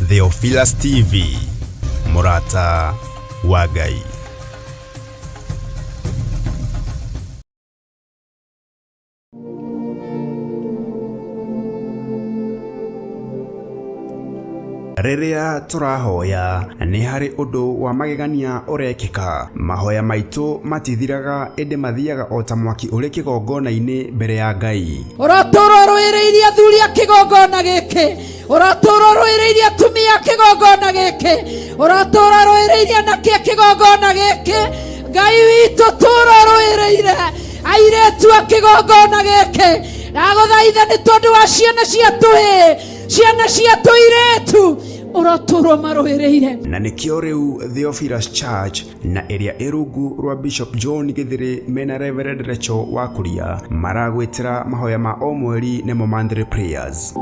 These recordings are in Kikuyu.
Theophilus TV, mũrata wa Ngai. Rĩrĩa tũrahoya nĩ harĩ ũndũ wa magegania ũrekĩka. Mahoya maitũ matithiraga ĩndĩ mathiaga o ta mwaki ũrĩ kĩgongona-inĩ mbere ya Ngai. Ũratũũra ũrũĩrĩirie athuri a kĩgongona gĩkĩ, ũratũũra ũrũĩrĩirie atumia a kĩgongona gĩkĩ, ũratũũra ũrũĩrĩirie anake a kĩgongona gĩkĩ. Ngai witũ tũũra ũrũĩrĩire airĩtu a kĩgongona gĩkĩ. Ndagũthaitha nĩ tondũ wa ciana cia tũhĩĩ, ciana cia tũirĩtu, ũrotũũra ũmarũĩrĩire. Na nĩkĩo rĩu Theophilus Church na ĩrĩa ĩ rungu rwa Bishop John Gĩthĩrĩ mena Reverend Rachel Wakuria maragwĩtĩra mahoya ma o mweri nĩmo monthly prayers.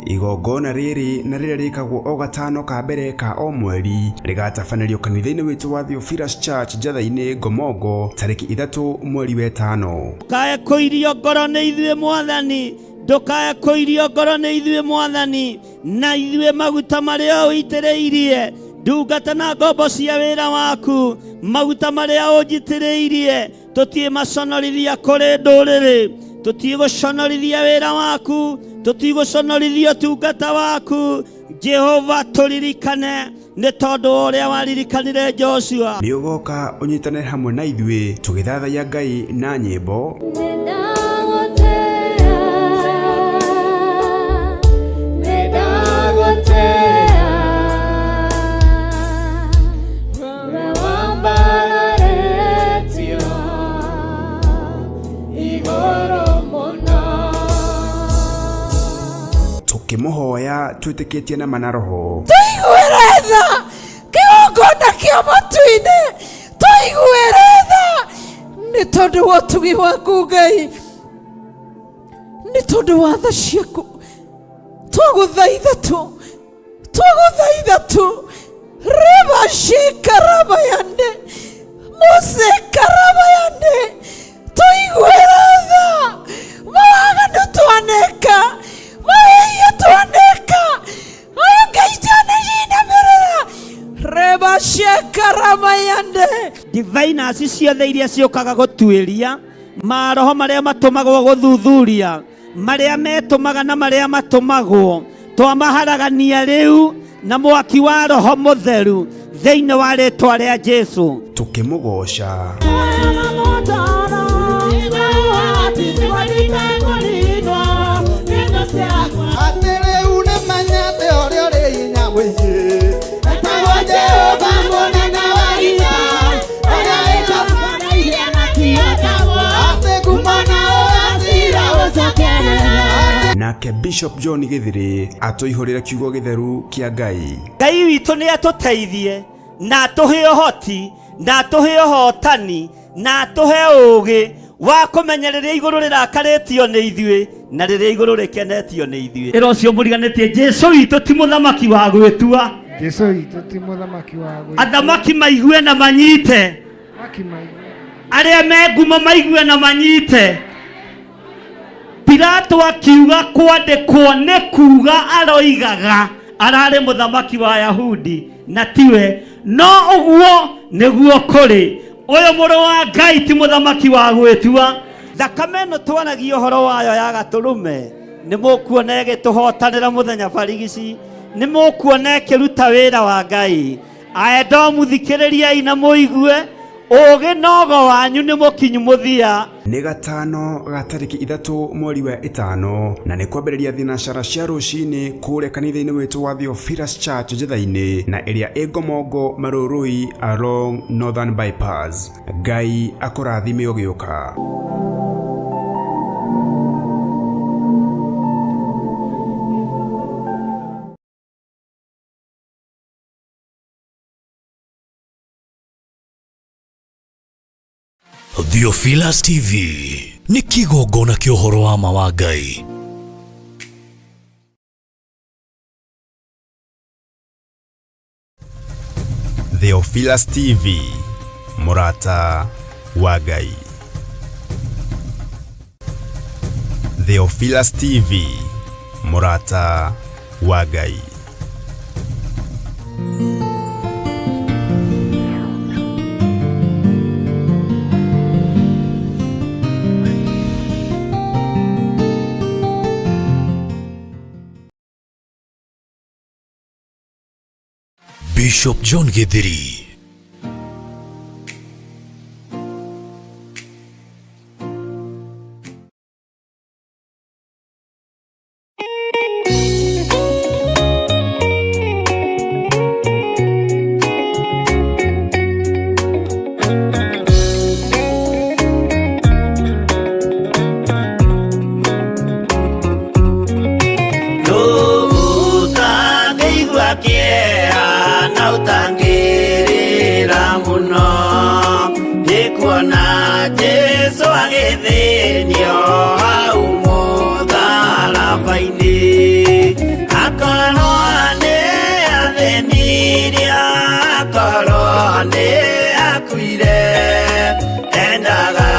Igongona rĩrĩ na rĩrĩa rĩkagwo o gatano ka mbere ka o mweri rĩgatabanĩrio kanitha-inĩ witũ wa Theophilus Church Njatha-inĩ Ngomongo tarĩki 3 mweri wetano. Ndũkae kũirio ngoro nĩ ithuĩ Mwathani, ndũkae kũirio ngoro nĩ ithuĩ Mwathani, na ithuĩ maguta marĩa ũitĩrĩirie ndungata na ngombo cia wĩra waku, maguta marĩa ũnjitĩrĩirie tũtiĩmaconorithia kũrĩ ndũrĩrĩ, tũtigũconorithia wĩra waku, tũtigũconorithia ũtungata waku. Jehova tũririkane nĩ tondũ wa ũrĩa waririkanire Joshua. Nĩ ũgoka ũnyitane hamwe na ithuĩ tũgĩthathaiya Ngai na nyĩmbo, tũkĩmũhoya twĩtĩkĩtie na ma na roho. Tũiguĩre tha kĩgongona kĩa matu-inĩ, tũiguĩre tha nĩ tondũ wa ũtugi waku Ngai, nĩ tondũ wa tha ciaku. Twagũthaitha tu, twagũthaitha tu, rĩbacikarabayande mũcikarabayande, tũiguĩre tha mawaganu twaneka, mawĩhia twaneka, Oyo Ngai twanĩinamĩrĩra rebacekaramayande. Diviners ciothe iria ciũkaga gũtuĩria maroho marĩa matũmagwo gũthuthuria marĩa metũmaga na marĩa matũmagwo, twamaharagania rĩu na mwaki wa roho mũtheru thĩinĩ wa rĩtwa rĩa Jesu. Tũkĩmũgooca. Atĩ rĩu nĩmenyete ũrĩa ũrĩ hinya mũingĩ, etagwo Jehova mũnene wa ita, ũrĩa wĩtagwo atĩ ngumo na ũgacira ũcokerera. Nake Bishop John Gĩthĩrĩ atũihũrĩre kiugo gĩtheru kĩa Ngai. Ngai witũ nĩ atũteithie na atũhe ũhoti na atũhe ũhotani na atũhe ũũgĩ wa kũmenya rĩrĩa igũrũ rĩrakarĩtio nĩ ithuĩ na rĩrĩa igũrũ rĩkenetio nĩ ithuĩ. Ĩra ũcio mũriganĩtie, Jesu witũ ti mũthamaki wa gwĩtua. Jesu witũ ti mũthamaki wa gwĩtua. Athamaki maigue na manyite. Athamaki maigue. Arĩa me ngumo maigue na manyite. Pilato akiuga kwandĩkwo nĩ kuga aroigaga ararĩ mũthamaki wa Ayahudi na tiwe, no ũguo nĩguo kũrĩ. Ũyũ mũrũ wa Ngai ti mũthamaki wa gwĩtua. Thakame ĩno twaragia ũhoro wayo ya gatũrũme nĩ mũkuona ĩgĩtũhotanĩra mũthenya barigici, nĩ mũkuona ĩkĩruta wĩra wa Ngai. Aedomu thikĩrĩriai na mũigue, ũũgĩ na ũgo wanyu nĩ mũkinyu mũthia. Nĩ gatano ga tarĩki 3 mweri wa ĩtano na nĩ kwambĩrĩria thinacara cia rũcinĩ kũrĩa kanitha-inĩ witũ wa Theophilus Church Njatha-inĩ na ĩrĩa ĩ Ngomongo Marũrũi along Northern Bypass. Ngai akũrathime ũgĩũka. Theophilus TV nĩ kĩgongona kĩa ũhoro wa ma wa Ngai. Theophilus TV, mũrata wa Ngai. Theophilus TV, mũrata wa Ngai. Bishop John Githiri. Ũtangĩigua kĩeha na ũtangĩrĩra mũno nĩ kuona Jesũ agĩthĩnio hau mũtharaba-inĩ akorwo nĩ athĩnirio akorwo nĩ akuire endaga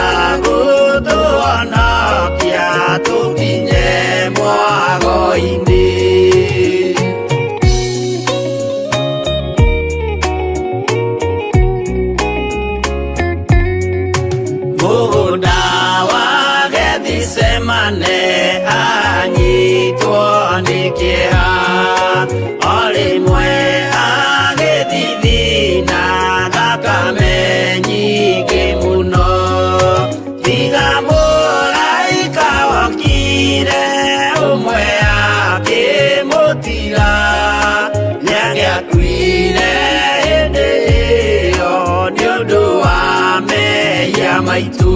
gũtũhonokia tũkinye mwago-inĩ. Mũgũnda wa Gethisemane anyitwo nĩ kĩeha o rĩmwe agĩthithina thakame nyingĩ mũno tiga mũraika wokire ũmwe akĩmũtiga nĩangĩakuire hĩndĩ ĩyo nĩ ũndũ wa mehia maitũ.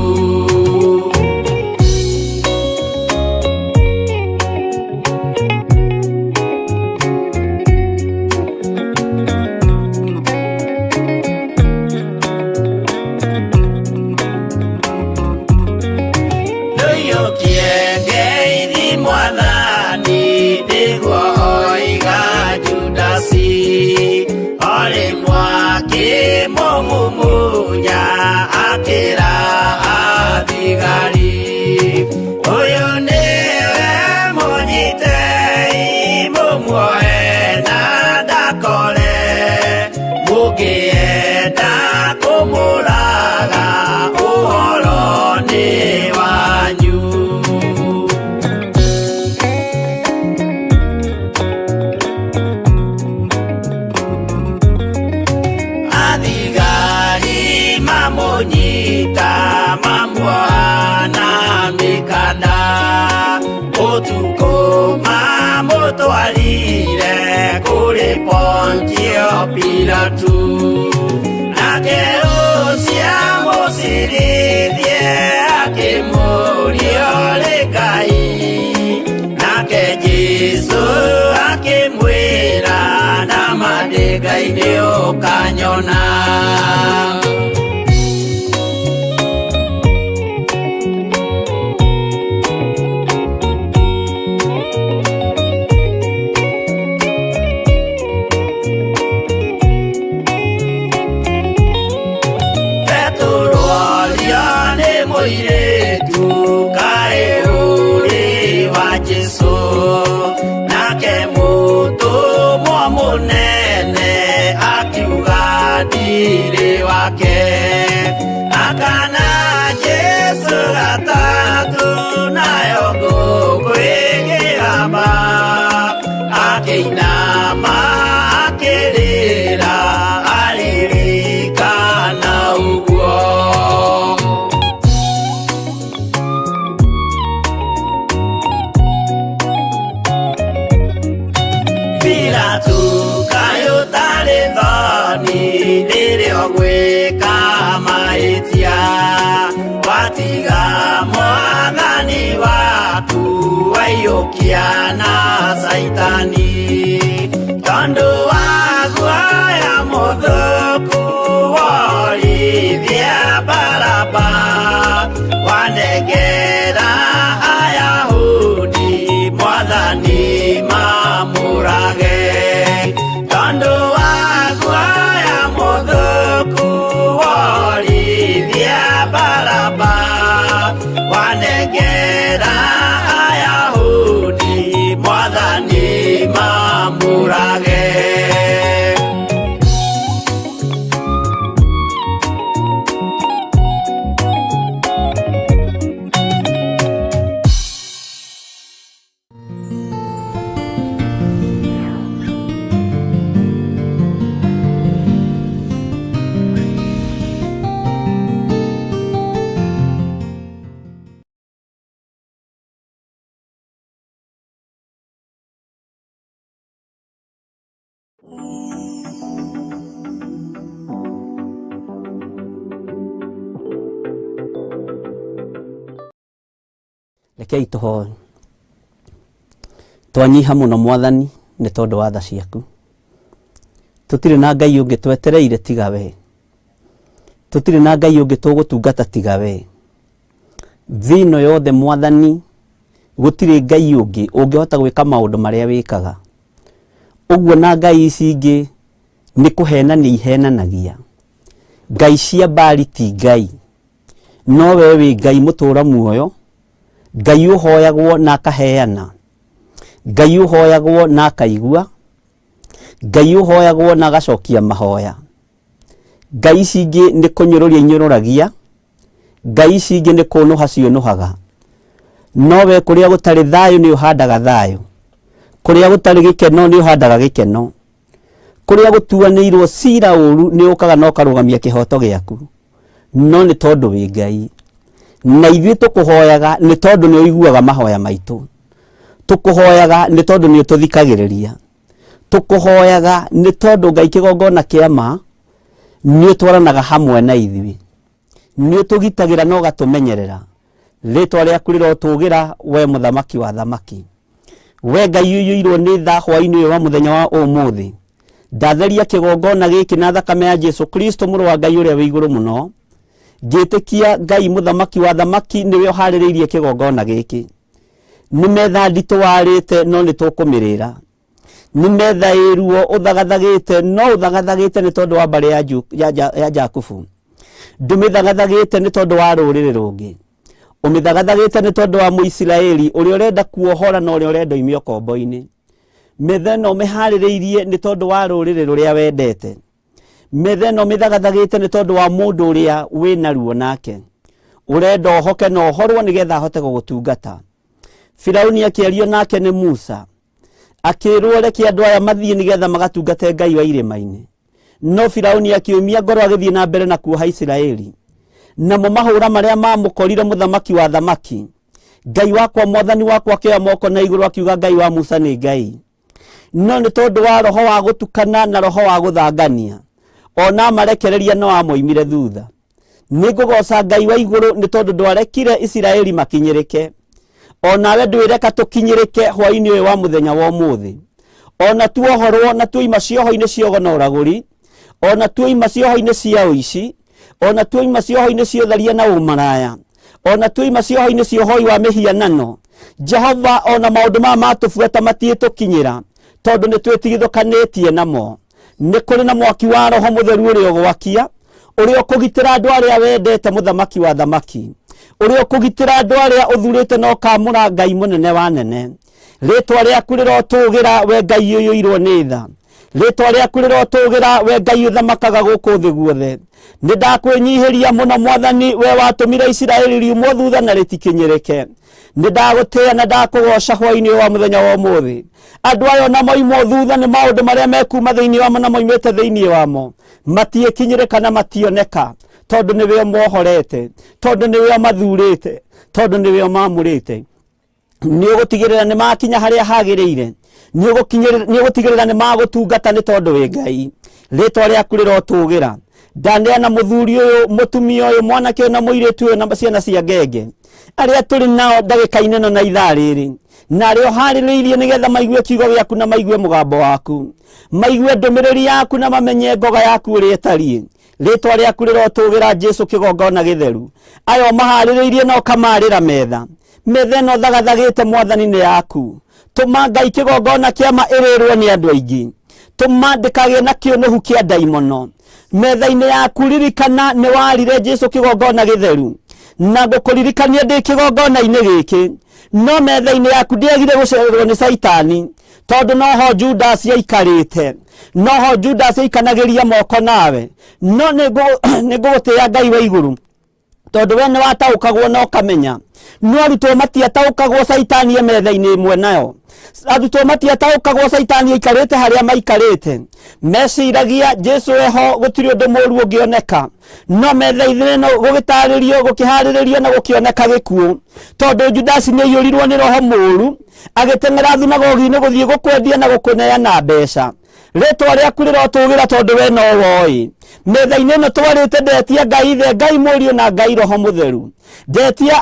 Ndũiyũkie ngeithi mwathani nĩguo oiga Judasi o rĩmwe akĩmũmumunya akĩra athigari ũyũ nĩwe mũnyitei mũmuoe na ndakore mũngĩenda kũmũraga ũhoro nĩ wanyu. Athigari mamũnyita mamuoha na mĩkanda ũtukũ mamũtwarire kũrĩ Pontio Pilatu nake ũcio amũcirithie akĩmũũria ũrĩ Ngai nake Jesũ akĩmwĩra nama ndĩ Ngai nĩ ũkanyona. Petero orio nĩ mũirĩtu kaĩ ũrĩ wa Jesũ nake mũtũmwo mũnene akiuga ndirĩ wake akana Jesũ gatatũ nayo ngũkũ ĩkĩgamba akĩinama akĩrĩra aririkana ũguo. Pilatu kaĩ ũtarĩ thoni rĩrĩa ũgwĩka mahĩtia watiga mwathani waku waiyũkia na Caitani tondũ wa guoya mũthũku worithia Baraba wanengera Ayahudi mwathani mamũrage tondũ wa guoya mũthũku worithia Baraba wanengera Ayahudi mwathani mamũrage. Rekei tũhoe. Twanyiha mũno Mwathani nĩ tondũ wa tha ciaku. Tũtirĩ na Ngai ũngĩ twetereire tiga we. Tũtirĩ na Ngai ũngĩ tũgũtungata tiga we. Thĩ ĩno yothe Mwathani gũtirĩ Ngai ũngĩ ũngĩhota gwĩka maũndũ marĩa wĩkaga. Ũguo na ngai ici ingĩ nĩ kũhenania ihenanagia. Ngai cia Baali ti Ngai. No we wĩ Ngai mũtũra muoyo, Ngai ũhoyagwo na akaheana, Ngai ũhoyagwo na akaigua, Ngai ũhoyagwo na agacokia mahoya. Ngai ici ingĩ nĩ kũnyũrũria inyũrũragia, Ngai ici ingĩ nĩ kũnũha ciũnũhaga. No we kũrĩa gũtarĩ thayũ nĩ ũhandaga thayũ, kũrĩa gũtarĩ gĩkeno nĩ ũhandaga gĩkeno, kũrĩa gũtuanĩirwo cira ũru nĩ ũkaga na ũkarũgamia kĩhoto gĩaku. No nĩ tondũ wĩ Ngai, na ithuĩ tũkũhoyaga nĩ tondũ nĩ ũiguaga mahoya maitũ. Tũkũhoyaga nĩ tondũ nĩ ũtũthikagĩrĩria. Tũkũhoyaga nĩ tondũ Ngai kĩgongona kĩa ma nĩ ũtwaranaga hamwe na ithuĩ. Nĩ ũtũgitagĩra na ũgatũmenyerera. Rĩtwa rĩaku rĩrotũgĩra we mũthamaki wa thamaki. We Ngai ũiyũirwo nĩ tha hwaĩ-inĩ ũyũ wa mũthenya wa ũmũthĩ. Ndatheria kĩgongona gĩkĩ na thakame ya Jesu Kristo mũrũ wa Ngai ũrĩa wĩ igũrũ mũno. Ngĩtĩkia Ngai mũthamaki wa thamaki nĩwe ũharĩrĩirie kĩgongona gĩkĩ. Nĩ metha nditũ warĩte no nĩ tũkũmĩrĩra. Nĩ metha ĩruo ũthagathagĩte no ũthagathagĩte nĩ tondũ wa mbarĩ ya Jakubu. Ndũmĩthagathagĩte nĩ tondũ wa rũrĩrĩ rũngĩ. Ũmĩthagathagĩte nĩ tondũ wa Mũisiraeli ũrĩa ũrenda kuohora na ũrĩa ũrenda oime ũkombo-inĩ. Metha ĩno ũmĩharĩrĩirie nĩ tondũ wa rũrĩrĩ rũrĩa wendete. Metha ĩno ũmĩthagathagĩte nĩ tondũ wa mũndũ ũrĩa wĩna ruo nake. Ũrenda ohoke na ohorwo nĩgetha ahote gũgũtungata. Firauni akĩario nake nĩ Musa. Akĩrwo reke andũ aya mathiĩ nĩgetha magatungate Ngai wa irĩma-inĩ. No Firauni akĩũmia ngoro agĩthiĩ na mbere na kuoha Isiraeli. Namo mahũra marĩa mamũkorire mũthamaki wa thamaki. Ngai wakwa mwathani wakwa akĩoya moko na igũrũ akiuga Ngai wa Musa nĩ Ngai. No nĩ tondũ wa roho wa gũtukana na roho wa gũthangania. Ona amarekereria no amoimire thutha. Nĩ ngũgoca Ngai wa igũrũ nĩ tondũ ndwarekire Isiraeli makinyĩrĩke. Onawe ndwĩreka tũkinyĩrĩke hwaĩ-inĩ ũyũ wa mũthenya wa ũmũthĩ. Ona tuohorwo na tuoima cioho-inĩ cia ũgo na ũragũri, ona tuoima cioho-inĩ cia ũici, ona tuoima cioho-inĩ cia ũtharia na ũmaraya, ona tuoima cioho-inĩ cia ũhoi wa mĩhianano, Jehova ona maũndũ maya matũbuata matiĩtũkinyĩra, tondũ nĩ twĩtigithũkanĩtie namo. Nĩ kũrĩ na mwaki wa roho mũtheru ũrĩa ũgwakia, ũrĩa ũkũgitĩra andũ arĩa wendete mũthamaki wa thamaki, ũrĩa ũkũgitĩra andũ arĩa ũthurĩte na ũkamũra Ngai mũnene wa nene. Rĩtwa rĩaku rĩrotũgĩra we Ngai ũiyũirwo nĩ tha. Rĩtwa rĩaku rĩrotũgĩra we Ngai ũthamakaga gũkũ thĩ guothe. Nĩ ndakwĩnyihĩria mũno Mwathani, we watũmire Isiraeli riumwo thutha na rĩtikinyĩrĩke. Nĩ ndagũtĩĩa na ndakũgoca hwaĩ-inĩ ũyũ wa mũthenya wa ũmũthĩ. Andũ aya ona moimwo thutha nĩ maũndũ marĩa mekuma thĩinĩ wamo na moimĩte thĩinĩ wamo. Matiĩkinyĩrĩka na mationeka, tondũ nĩwe ũmohorete, tondũ nĩwe ũmathurĩte, tondũ nĩwe ũmamũrĩte. Nĩ ũgũtigĩrĩra nĩ makinya harĩa hagĩrĩire. Nĩ ũgũtigĩrĩra nĩ magũtungata nĩ tondũ wĩ Ngai. Rĩtwa rĩaku rĩrotũgĩra. Ndaneana mũthuri ũyũ, mũtumia ũyũ, mwanake ũyũ na mũirĩtu ũyũ na ciana cia ngenge. Arĩa tũrĩ nao ndagĩka-inĩ ĩno na ithaa rĩrĩ. Na arĩa ũharĩrĩirie nĩgetha maigue kiugo gĩaku na maigue mũgambo waku. Maigue ndũmĩrĩri yaku na mamenye ngoga yaku ũrĩa ĩtariĩ. Rĩtwa rĩaku rĩrotũgĩra Jesu kĩgongona gĩtheru. Aya ũmaharĩrĩirie na ũkamarĩra metha. Metha ĩno thagathagĩte Mwathani nĩ yaku. Tũma Ngai kĩgongona kĩa ma ĩrĩrwo nĩ andũ aingĩ. Tũma ndĩkagĩe na kĩũnũhu kĩa ndaimono. Metha-inĩ yaku ririkana nĩ warire Jesu kĩgongona gĩtheru. Na ngũkũririkania ndĩ kĩgongona-inĩ gĩkĩ. No metha-inĩ yaku ndĩagire gũcererwo nĩ Caitani. Tondũ noho Judas aikarĩte. Noho Judas aikanagĩria moko nawe. No nĩ ngũgũtĩĩa Ngai wa igũrũ. Tondũ we nĩ wataũkagwo na ũkamenya. No arutwo matiataũkagwo Caitani e metha-inĩ ĩmwe nayo. Arutwo matiataũkagwo Caitani aikarĩte harĩa maikarĩte. Meciragia Jesu eho gũtirĩ ũndũ mũru ũngĩoneka. No metha-inĩ ĩno gũgĩtarĩrio, gũkĩharĩrĩrio na gũkĩoneka gĩkuũ. Tondũ Judasi nĩ aiyũrirwo nĩ roho mũru, agĩteng'era thunagogi-inĩ gũthiĩ gũkwendia na gũkũneana mbeca. Rĩtwa rĩaku rĩrotũgĩra tondũ we no woĩ. Metha-inĩ ĩno twarĩte ndetia Ngai Ithe, Ngai Mũriũ na Ngai Roho Mũtheru. Ndetia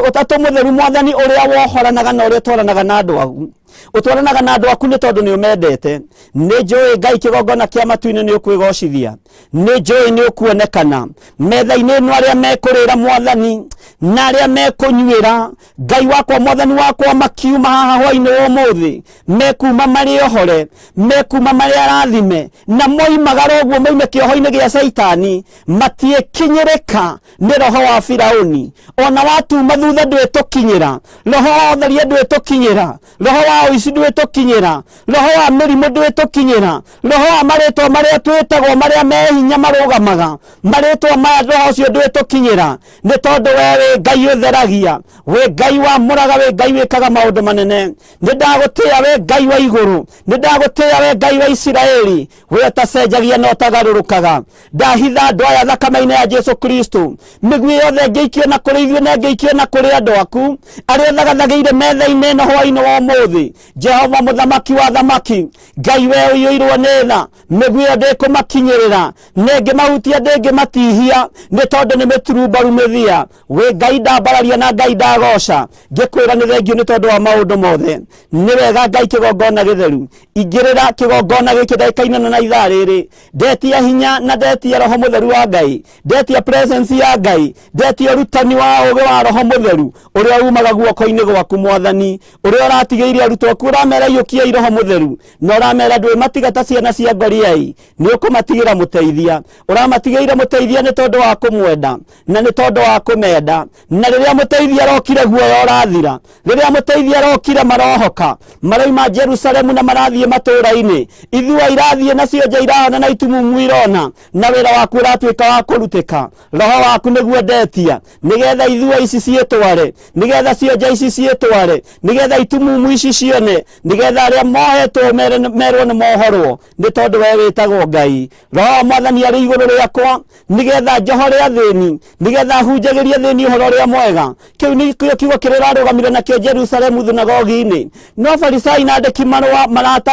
Ũtatũ Mũtheru Mwathani ũrĩa wohoranaga na ũrĩa ũtwaranaga na andũ aku. Ũtwaranaga na andũ aku nĩ tondũ nĩ ũmendete. Nĩ njũĩ Ngai kĩgongona kĩa matu-inĩ nĩ ũkwĩgocithia. Nĩ njũĩ nĩ ũkuonekana. Metha-inĩ ĩno arĩa mekũrĩra Mwathani na arĩa mekũnyuĩra Ngai wakwa Mwathani wakwa makiuma haha hwainĩ wa ũmũthĩ mekuma marĩ ohore, mekuma marĩ arathime, na moimagara ũguo moime kĩoho-inĩ gĩa Caitani, matiĩkinyĩrĩka nĩ roho wa Firauni. Ona watuma thutha ndwĩtũkinyĩra, roho wa ũtharia ndwĩtũkinyĩra, roho wa ũici ndwĩtũkinyĩra, roho wa mĩrimũ ndwĩtũkinyĩra, roho wa marĩtwa marĩa twĩtagwo marĩa me hinya marũgamaga, marĩtwa maya roho ũcio ndwĩtũkinyĩra, nĩ tondũ we wĩ Ngai ũtheragia, wĩ Ngai wamũraga, wĩ Ngai wĩkaga maũndũ manene. Nĩ ndagũtĩĩa we Ngai wa igũrũ, nĩ ndagũtĩĩa we Ngai wa Isiraeli, we ũtacenjagia na ũtagarũrũkaga. Ndahitha andũ aya thakame-inĩ ya Jesu Kristo, mĩguĩ yothe ĩngĩikio na kũrĩ ithuĩ na ĩngĩikio na kũrĩ andũ aku arĩa ũthagathagĩire metha-inĩ ĩno hwaĩ-inĩ wa ũmũthĩ. Jehova mũthamaki wa thamaki, Ngai we ũiyũirwo nĩ tha, mĩguĩ ĩyo ndĩkũmakinyĩrĩra, na ĩngĩmahutia ndĩngĩmatihia, nĩ tondũ nĩ mĩturumbaru mĩthia. Wĩ Ngai ndambararia na Ngai ndagoca, ngĩkwĩra nĩ thengiũ nĩ tondũ wa maũndũ mothe. Nĩ wega Ngai kĩgongona gĩtheru, ingĩrĩra kĩgongona gĩkĩ ndagĩka-inĩ ĩno na ithaa rĩrĩ, ndetia hinya na ndetia roho mũtheru wa Ngai, ndetia presence ya Ngai, ndetia ũrutani wa ũũgĩ wa roho mũtheru ũrĩa umaga guoko-inĩ gwaku Mwathani, ũrĩa ũratigĩire arutwo aku ũramera iyũkiai roho mũtheru, na ũramera ndwĩmatiga ta ciana cia ngoriai, nĩ ũkũmatigĩra mũteithia. Ũramatigĩire mũteithia nĩ tondũ wa kũmwenda na nĩ tondũ wa kũmenda. Na rĩrĩa mũteithia arokire guoya ũrathira, rĩrĩa mũteithia arokire marohoka, maroima Jerusalemu na marathiĩ matũũra-inĩ, ithua irathiĩ na cionje irahona na itumumu irona, na wĩra waku ũratuĩka wa kũrutĩka. Roho waku nĩguo ndetia, nĩgetha ithua ici ciĩtware, nĩgetha cionje ici ciĩtware, nĩgetha itumumu ici cione, nĩgetha arĩa mohetwo merwo nĩ mohorwo, nĩ tondũ we wĩtagwo Ngai. Roho wa Mwathani arĩ igũrũ rĩakwa, nĩgetha njohore athĩni, nĩgetha hunjagĩrie athĩni ũhoro ũrĩa mwega. Kĩu nĩkĩo kiugo kĩrĩa ũrarũgamire nakĩo Jerusalemu thunagogi-inĩ. No Farisai na andĩki marũa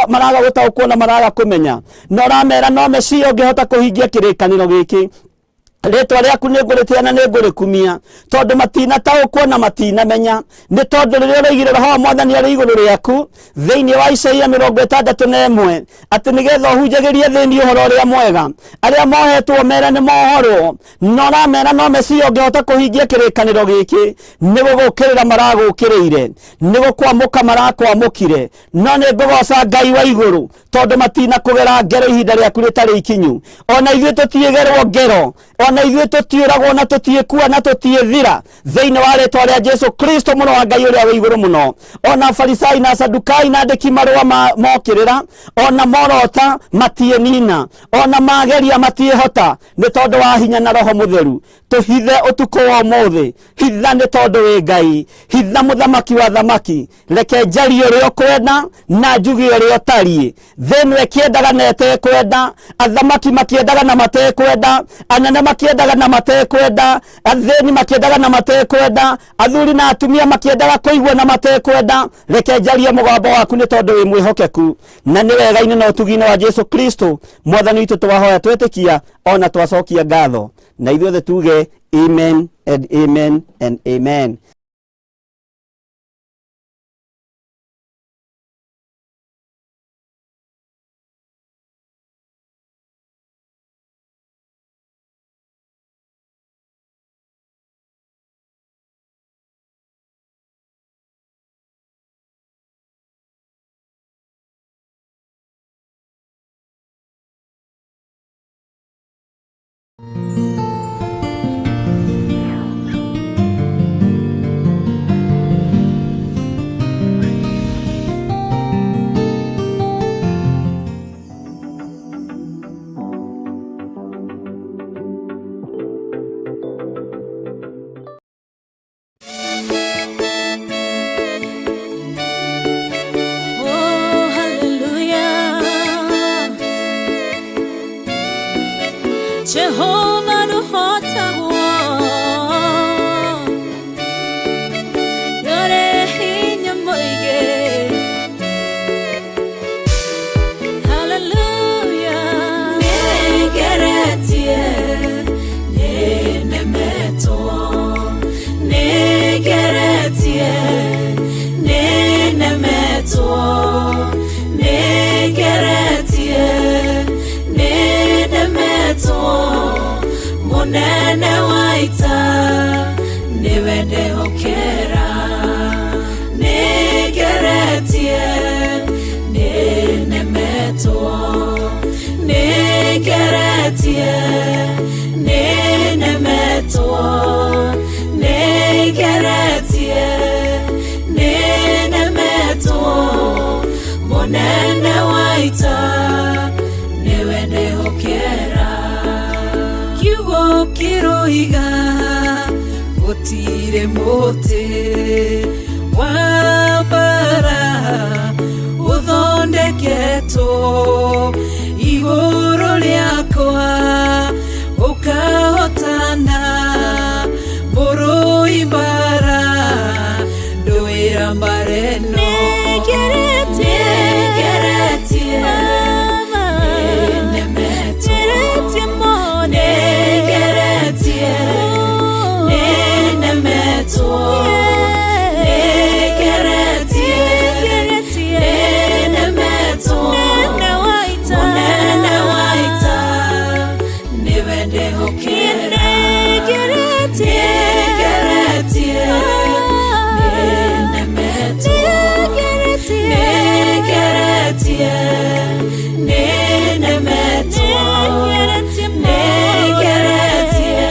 maraga gũtaũkwo na maraga kũmenya, na ũramera no Mesia ũngĩhota kũhingia kĩrĩkanĩro gĩkĩ. Rĩtwa rĩaku nĩ ngũrĩtĩa na nĩ ngũrĩkumia, tondũ matinataũkwo na matinamenya. Nĩ tondũ rĩrĩa ũroigire roho wa Mwathani arĩ igũrũ rĩaku thĩinĩ wa Isaia 61 atĩ nĩgetha ũhunjagĩrie thĩinĩ ũhoro ũrĩa mwega, arĩa mohetwo mere nĩ mohorwo, na ũramera no Mesia ũngĩhota kũhingia kĩrĩkanĩro gĩkĩ. Nĩ gũgũkĩrĩra maragũkĩrĩire, nĩ gũkwamũka marakwamũkire, no nĩ ngũgoca Ngai wa igũrũ tondũ matinakũgera ngero ihinda rĩaku rĩtarĩ ikinyu. Ona ithuĩ tũtiĩgerwo ngero, ona ithuĩ tũtiũragwo na tũtiĩkua na tũtiĩthira thĩinĩ wa rĩtwa rĩa Jesu Kristo mũrũ wa Ngai ũrĩa wĩ igũrũ mũno. Ona Farisai na Sadukai na andĩki marũa mokĩrĩra, ona morota matiĩnina, ona mageria matiĩhota, nĩ tondũ wa hinya na roho mũtheru. Tũhithe ũtukũ wa ũmũthĩ, hitha nĩ tondũ wĩ Ngai, hitha mũthamaki wa thamaki. Reke njarie ũrĩa ũkwenda na njuge ũrĩa ũtariĩ. Thĩ ĩno ĩkĩendaga na ĩtekwenda, athamaki makĩendaga na matekwenda, anene makĩendaga na matekwenda, athĩni makĩendaga na matekwenda, athuri na atumia makĩendaga kũigua na matekwenda. Reke njarie mũgambo waku nĩ tondũ wĩ mwĩhokeku, na nĩ wega-inĩ na ũtugi-inĩ wa Jesu Kristo Mwathani witũ twahoya twetĩkia ona twacokia ngatho, na ithuothe tuge amen and amen and amen. Mũnene wa ita nĩwe ndehokera. Nĩngeretie, nĩnemetwo. Nĩngeretie, nĩnemetwo. Nĩngeretie, nĩnemetwo. Mũnene wa ita nĩwe ndehokera. Kiugo kĩroiga gũtirĩ mũtĩ wa mbara ũthondeketwo igũrũ rĩakwa ũkahotana. Mũrũi mbara ndũĩra mbara ĩno. Nĩngeretie, nĩnemetwo. Nĩngeretie, nĩnemetwo. Nĩngeretie, nĩnemetwo. Mũnene wa ita nĩwe ndehokera. Nĩngeretie, nĩnemetwo. Nĩngeretie, nĩnemetwo. Nĩngeretie,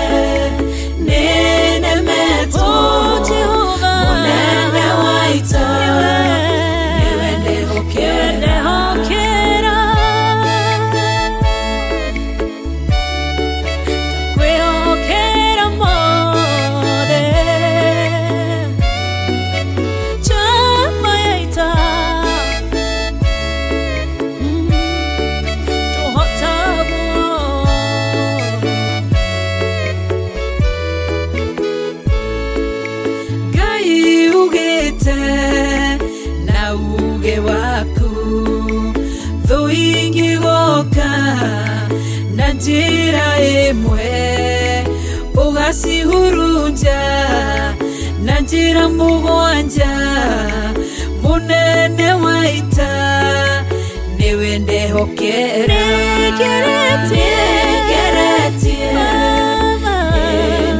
nĩnemetwo. Mũnene wa ita nĩwe ndehokera. Kwĩhokera mothe chama ya ita tũhotagwo. Ngai ugĩte na uge waku thũ ingĩgoka na njĩra ĩmwe ũgacihurunja na njĩra mũgwanja. Mũnene wa ita nĩwe ndehokera. Nĩngeretie,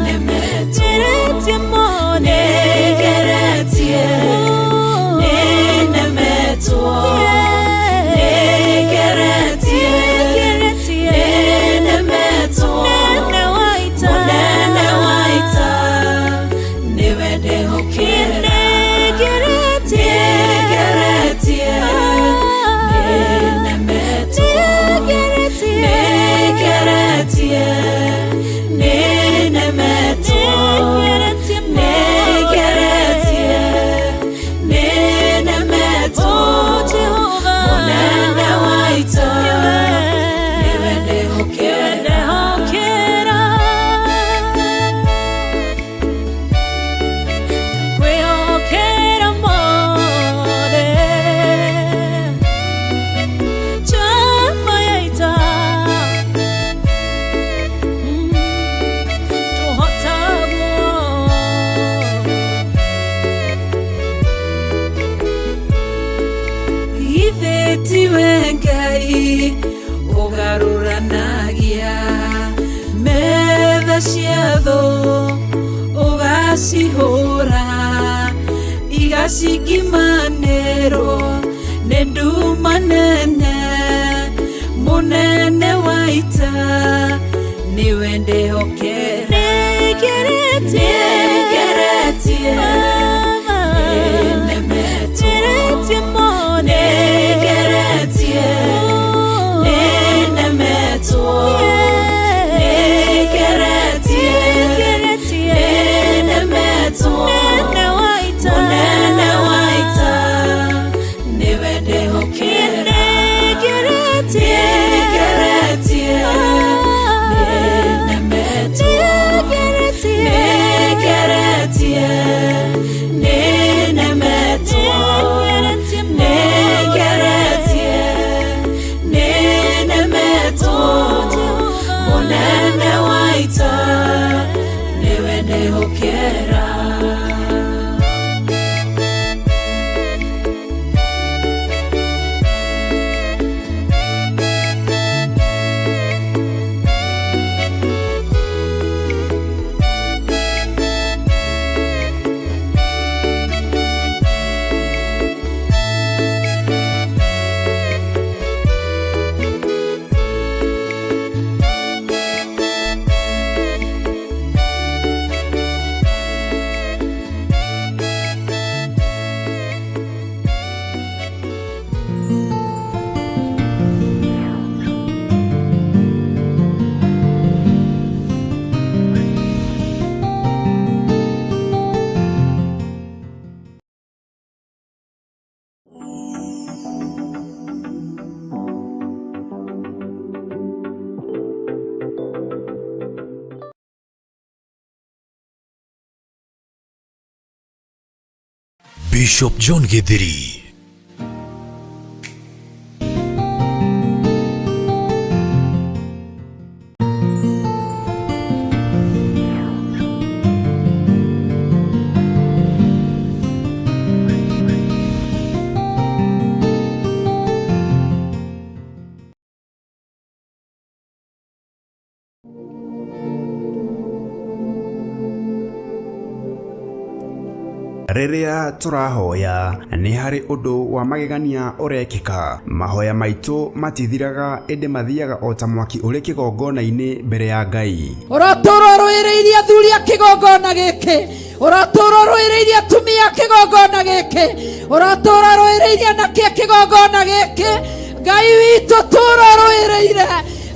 nĩnemetwo. Nĩngeretie, nĩnemetwo. Nĩngeretie, nĩnemetwo. Mũnene wa ita nĩwe ndehokera. Nĩngeretie, nĩnemetwo. Nĩngeretie, nĩnemetwo. Nĩngeretie, nĩnemetwo. Mũnene wa ita nĩwe ndehokera. Kwĩhokera mothe chama ya ita tũhotagwo. Githĩ tiwe Ngai ũgarũranagia metha cia thũ ũgacihũra igacingimanĩrwo nĩ nduma nene. Mũnene wa ita nĩwe ndehokera. Nĩngeretie, nĩnemetwo. Nĩngeretie, nĩnemetwo. Nĩngeretie, nĩnemetwo. Mũnene wa ita nĩwe ndehokera. Nĩngeretie, nĩnemetwo. Nĩngeretie, Bishop John Githiri. Rĩrĩa tũrahoya nĩ harĩ ũndũ wa magegania ũrekĩka. Mahoya maitũ matithiraga ĩndĩ mathiaga o ta mwaki ũrĩ kĩgongona-inĩ mbere ya Ngai. Ũratũũra ũrũĩrĩirie athuri a kĩgongona gĩkĩ, ũratũũra ũrũĩrĩirie atumia a kĩgongona gĩkĩ, ũratũũra ũrũĩrĩirie anake a kĩgongona gĩkĩ. Ngai witũ tũũra ũrũĩrĩire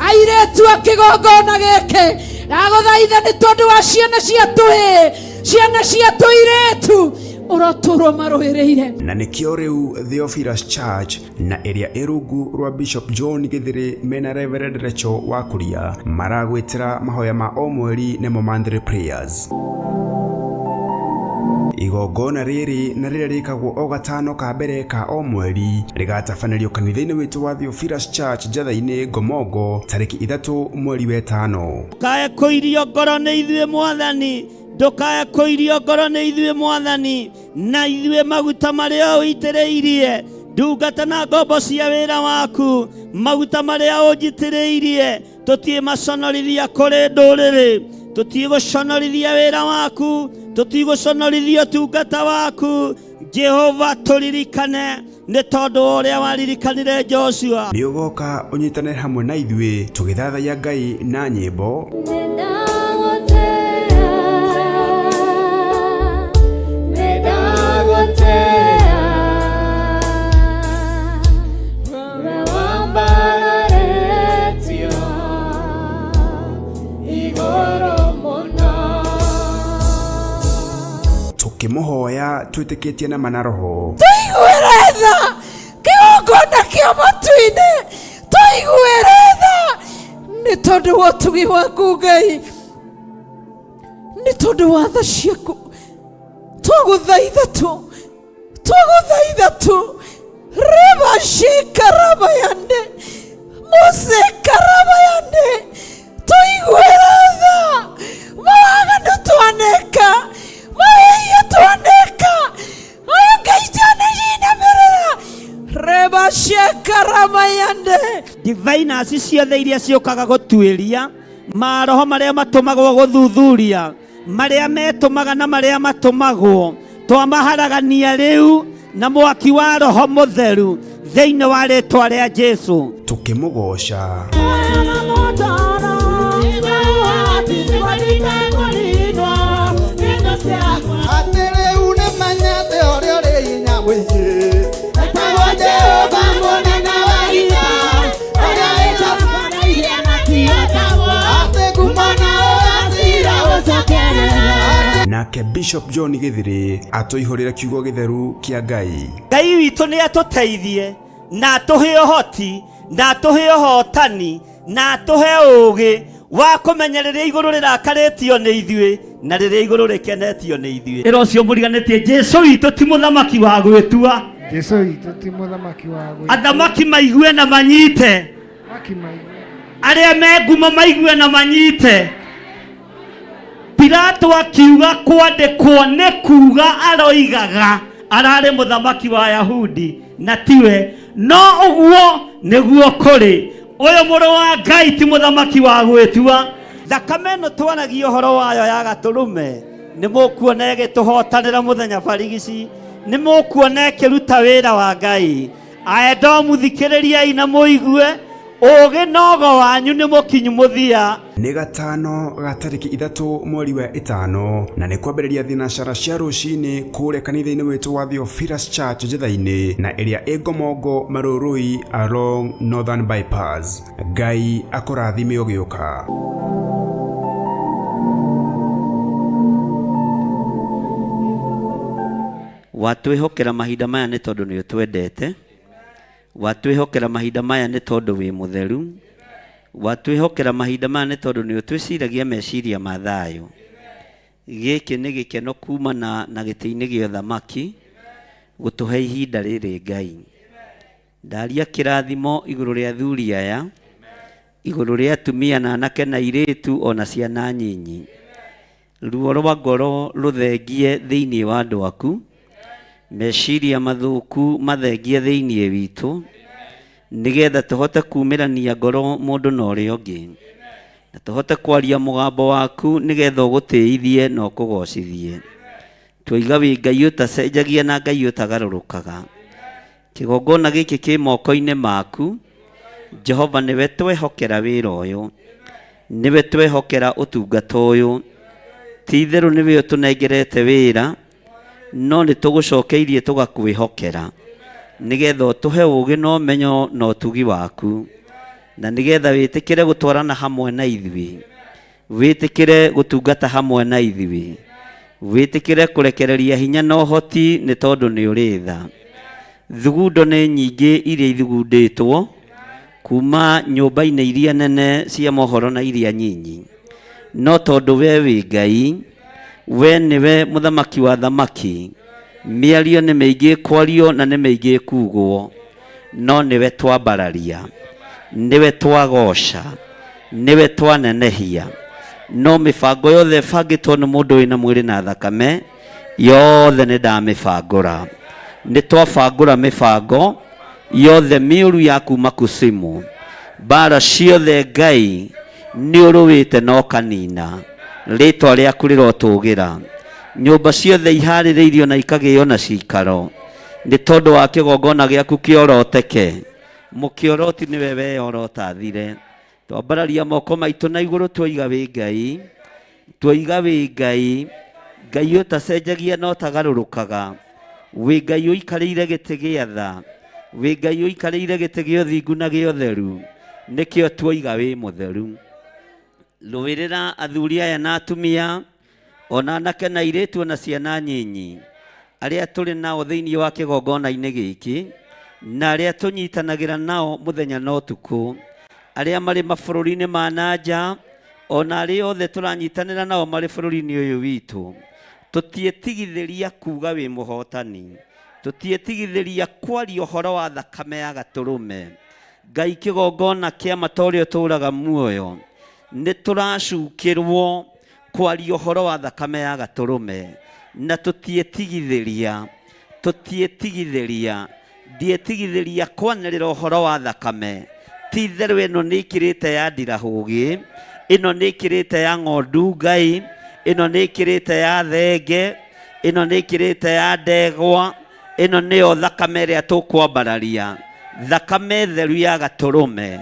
airĩtu a kĩgongona gĩkĩ. Ndagũthaitha nĩ tondũ wa ciana cia tũhĩĩ, ciana cia tũirĩtu, ũrotũũra ũmarũĩrĩire. Na nĩkĩo rĩu Theophilus Church na ĩrĩa ĩ rungu rwa Bishop John Githiri mena Reverend Rachel Wakuria maragwĩtĩra mahoya ma o mweri nĩmo monthly prayers. Igongona rĩrĩ na rĩrĩa rĩkagwo o gatano ka mbere ka o mweri rĩgatabanĩrio kanitha-inĩ witũ wa Theophilus Church Njatha-inĩ Ngomongo tarĩki 3 mweri wa 5. Ndũkae kũirio ngoro nĩ ithuĩ Mwathani, ndũkae kũirio ngoro nĩ ithuĩ Mwathani, na ithuĩ maguta marĩa ũitĩrĩirie ndungata na ngombo cia wĩra waku, maguta marĩa ũnjitĩrĩirie tũtiĩ maconorithia kũrĩ ndũrĩrĩ, tũtiĩ gũconorithia wĩra waku, tũtiĩ gũconorithia ũtungata waku. Jehova tũririkane nĩ tondũ wa ũrĩa waririkanire Joshua. Nĩ ũgoka ũnyitane hamwe na ithuĩ tũgĩthathaiya Ngai na nyĩmbo, tũkĩmũhoya twĩtĩkĩtie na ma na roho. Tũiguĩre tha kĩgongona kĩa matu-inĩ, tũiguĩre tha nĩ tondũ wa ũtugi waku Ngai, nĩ tondũ wa tha ciaku. Twagũthaitha tu, twagũthaitha tu, rebashikarabayande musekarabayande, tũiguĩre tha mawaganu twaneka, mawĩhia twaneka, aya Ngai twanĩinamĩrĩra rebashekarabayande. Diviners ciothe iria ciũkaga gũtuĩria maroho marĩa matũmagwo gũthuthuria, marĩa metũmaga na marĩa matũmagwo, twamaharagania rĩu na mwaki wa roho mũtheru thĩinĩ wa rĩtwa rĩa Jesu. Tũkĩmũgoca. Atĩ rĩu nĩ menyete ũrĩa ũrĩ hinya mũingĩ, etagwo Jehova mũnene wa ita, ũrĩa wĩtagwo atĩ ngumo na ũgacira ũcokerera. Nake Bishop John Githiri atũihũrĩre kiugo gĩtheru kĩa Ngai. Ngai witũ nĩ atũteithie na atũhe ũhoti na atũhe ũhotani na atũhe ũũgĩ wa kũmenya rĩrĩa igũrũ rĩrakarĩtio nĩ ithuĩ na rĩrĩa igũrũ rĩkenetio nĩ ithuĩ. Ĩra ũcio mũriganĩtie, Jesu witũ ti mũthamaki wa gwĩtua. Jesu witũ ti mũthamaki wa gwĩtua. Athamaki maigue na manyite, Athamaki maigue. arĩa me ngumo maigue na manyite. Pilato akiuga kwandĩkwo nĩ kuga aroigaga ararĩ mũthamaki wa Yahudi na tiwe, no ũguo nĩguo kũrĩ. Ũyũ mũrũ wa Ngai ti mũthamaki wa gwĩtua. Thakame ĩno twaragia ũhoro wayo ya gatũrũme, nĩ mũkuona ĩgĩtũhotanĩra mũthenya barigici, nĩ mũkuona ĩkĩruta wĩra wa Ngai. Aedomu thikĩrĩriai na mũigue, ũũgĩ nogo wanyu nĩ mũkinyu mũthia. Nĩ gatano ga tarĩki 3 mweri wa 5 na nĩ kwambĩrĩria thinacara cia rũcinĩ kũrĩa kanitha-inĩ witũ wa Theophilus Church Njatha-inĩ na ĩrĩa ĩ Ngomongo Marũrũi along Northern Bypass. Ngai akũrathime ũgĩũka. Watwĩhokera mahinda maya nĩ tondũ nĩ ũtwendete, watwĩhokera mahinda maya nĩ tondũ wĩ mũtheru, watwĩhokera mahinda maya nĩ tondũ nĩ ũtwĩciragia meciria ma thayũ. Gĩkĩ nĩ gĩkeno kumana na gĩtĩ-inĩ gĩa ũthamaki. Gũtũhe ihinda rĩrĩ Ngai. Ndaria kĩrathimo igũrũ rĩa athuri aya, igũrũ rĩa atumia na anake na airĩtu ona ciana nyinyi. Ruo rwa ngoro rũthengie thĩinĩ wa andũ aku, meciria mathũku mathengie thĩinĩ witũ, nĩgetha tũhote kumĩrania ngoro mũndũ na ũrĩa ũngĩ, na tũhote kwaria mũgambo waku nĩgetha ũgũtĩithie na ũkũgocithie. Twoiga wĩ Ngai ũtacenjagia na Ngai ũtagarũrũkaga. Kĩgongona gĩkĩ kĩ moko-inĩ maku, Jehova nĩwe twehokera wĩra ũyũ, nĩwe twehokera ũtungata ũyũ. Ti itherũ nĩwe ũtũnengerete wĩra, no nĩ tũgũcokeirie tũgakwĩhokera, nĩgetha ũtũhe ũũgĩ na ũmenyo na ũtugi waku, na nĩgetha wĩtĩkĩre gũtwarana hamwe na ithuĩ. Wĩtĩkĩre gũtungata hamwe na ithuĩ. Wĩtĩkĩre kũrekereria hinya na ũhoti nĩ tondũ nĩ ũrĩ tha. Thugundo nĩ nyingĩ iria ithugundĩtwo kuma nyũmba-inĩ iria nene cia mohoro na iria nyinyi. No tondũ we wĩ Ngai, we nĩwe mũthamaki wa athamaki, mĩario nĩ mĩingĩ ĩkwario na nĩ mĩingĩ ĩkugwo, no nĩwe twambararia, nĩwe twagoca, nĩwe twanenehia. No mĩbango yothe ĩbangĩtwo nĩ mũndũ wĩna mwĩrĩ na thakame, yothe nĩ ndamĩbangũra. Nĩ twabangũra mĩbango yothe mĩũru ya kuma kusimu. Mbara ciothe Ngai nĩ ũrũĩte na ũkanina. Rĩtwa rĩaku rĩrotũgĩra. Nyũmba ciothe iharĩrĩirio na ikagĩo na cikaro nĩ tondũ wa kĩgongona gĩaku kĩoroteke. Mũkĩoroti nĩwe weyorotathire. Twambararia moko maitũ na igũrũ twoiga wĩ Ngai, twoiga wĩ Ngai, Ngai ũtacenjagia na ũtagarũrũkaga, wĩ Ngai ũikarĩire gĩtĩ gĩa tha, wĩ Ngai ũikarĩire gĩtĩ gĩa ũthingu na gĩa ũtheru, nĩkĩo twoiga wĩ mũtheru. Rũĩrĩra athuri aya na atumia, ona anake na airĩtu ona ciana nyinyi, arĩa tũrĩ nao thĩinĩ wa kĩgongona-inĩ gĩkĩ, na arĩa tũnyitanagĩra nao mũthenya na ũtukũ, arĩa marĩ mabũrũri-inĩ ma na nja, ona arĩa othe tũranyitanĩra nao marĩ bũrũri-inĩ ũyũ witũ. Tũtiĩtigithĩria kuga wĩ mũhotani, tũtiĩtigithĩria kwaria ũhoro wa thakame ya gatũrũme. Ngai kĩgongona kĩa ma ta ũrĩa ũtũũraga muoyo, nĩ tũracukĩrwo kwaria ũhoro wa thakame ya gatũrũme, na tũtiĩtigithĩria, tũtiĩtigithĩria, ndiĩtigithĩria kwanĩrĩra ũhoro wa thakame. Ti itherũ ĩno nĩ ĩkĩrĩte ya ndirahũgĩ, ĩno nĩ ĩkĩrĩte ya ng'ondu Ngai, ĩno nĩ ĩkĩrĩte ya thenge, ĩno nĩ ĩkĩrĩte ya ndegwa, ĩno nĩyo thakame ĩrĩa tũkwambararia, thakame theru ya gatũrũme,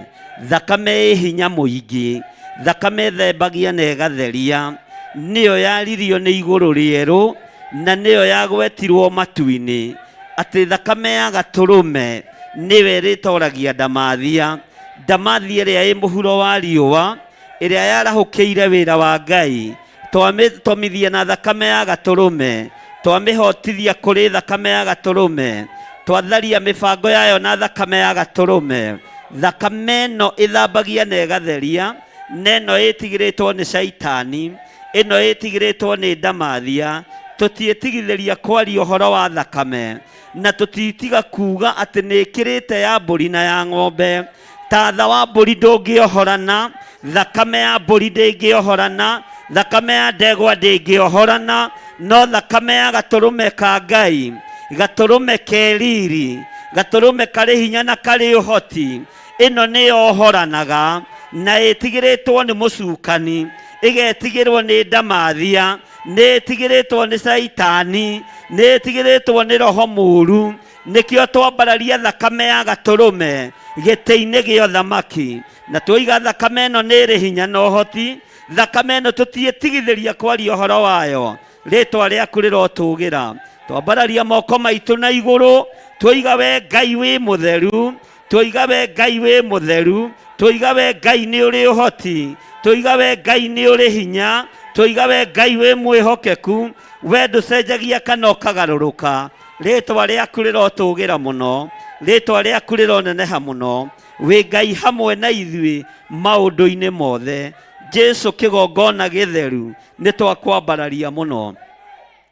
thakame ĩ hinya mũingĩ, thakame ĩthembagia na ĩgatheria, nĩyo yaririo nĩ igũrũ rĩerũ, na nĩyo yagwetirwo matu-inĩ, atĩ thakame ya gatũrũme nĩyo ĩrĩtoragia ndamathia, ndamathia ĩrĩa ĩ mũhuro wa riũa, ĩrĩa yarahũkĩire wĩra wa Ngai, twamĩtomithia na thakame ya gatũrũme, twamĩhotithia kũrĩ thakame ya gatũrũme, twatharia mĩbango yayo na thakame ya gatũrũme. Thakame ĩno ĩthambagia na ĩgatheria, na ĩno ĩtigĩrĩtwo nĩ caitani, ĩno ĩtigĩrĩtwo nĩ ndamathia. Tũtiĩtigithĩria kwaria ũhoro wa thakame, na tũtitiga kuga atĩ nĩ ĩkĩrĩte ya mbũri na ya ng'ombe. Tatha wa mbũri ndũngĩohorana, thakame ya mbũri ndĩngĩohorana, thakame ya ndegwa ndĩngĩohorana, no thakame ya gatũrũme ka Ngai, gatũrũme ke riri, gatũrũme karĩ hinya na karĩ ũhoti, ĩno nĩyohoranaga na ĩtigĩrĩtwo nĩ mũcukani, ĩgetigĩrwo nĩ ndamathia, nĩ ĩtigĩrĩtwo nĩ caitani, nĩ ĩtigĩrĩtwo nĩ roho mũru. Nĩkĩo twambararia thakame ya gatũrũme gĩtĩ-inĩ gĩa ũthamaki, na twoiga thakame ĩno nĩ ĩrĩ hinya na ũhoti, thakame ĩno tũtiĩtigithĩria kwaria ũhoro wayo, rĩtwa rĩaku rĩrotũgĩra. Twambararia moko maitũ na igũrũ, twoiga we Ngai wĩ mũtheru, twoiga we Ngai wĩ mũtheru, twoiga we Ngai nĩ ũrĩ ũhoti, twoiga we Ngai nĩ ũrĩ hinya, twoiga we Ngai wĩ mwĩhokeku, we ndũcenjagia kana ũkagarũrũka. Rĩtwa rĩaku rĩrotũgĩra mũno, rĩtwa rĩaku rĩroneneha mũno, wĩ Ngai hamwe na ithuĩ maũndũ-inĩ mothe. Jesu kĩgongona gĩtheru, nĩ twakwambararia mũno.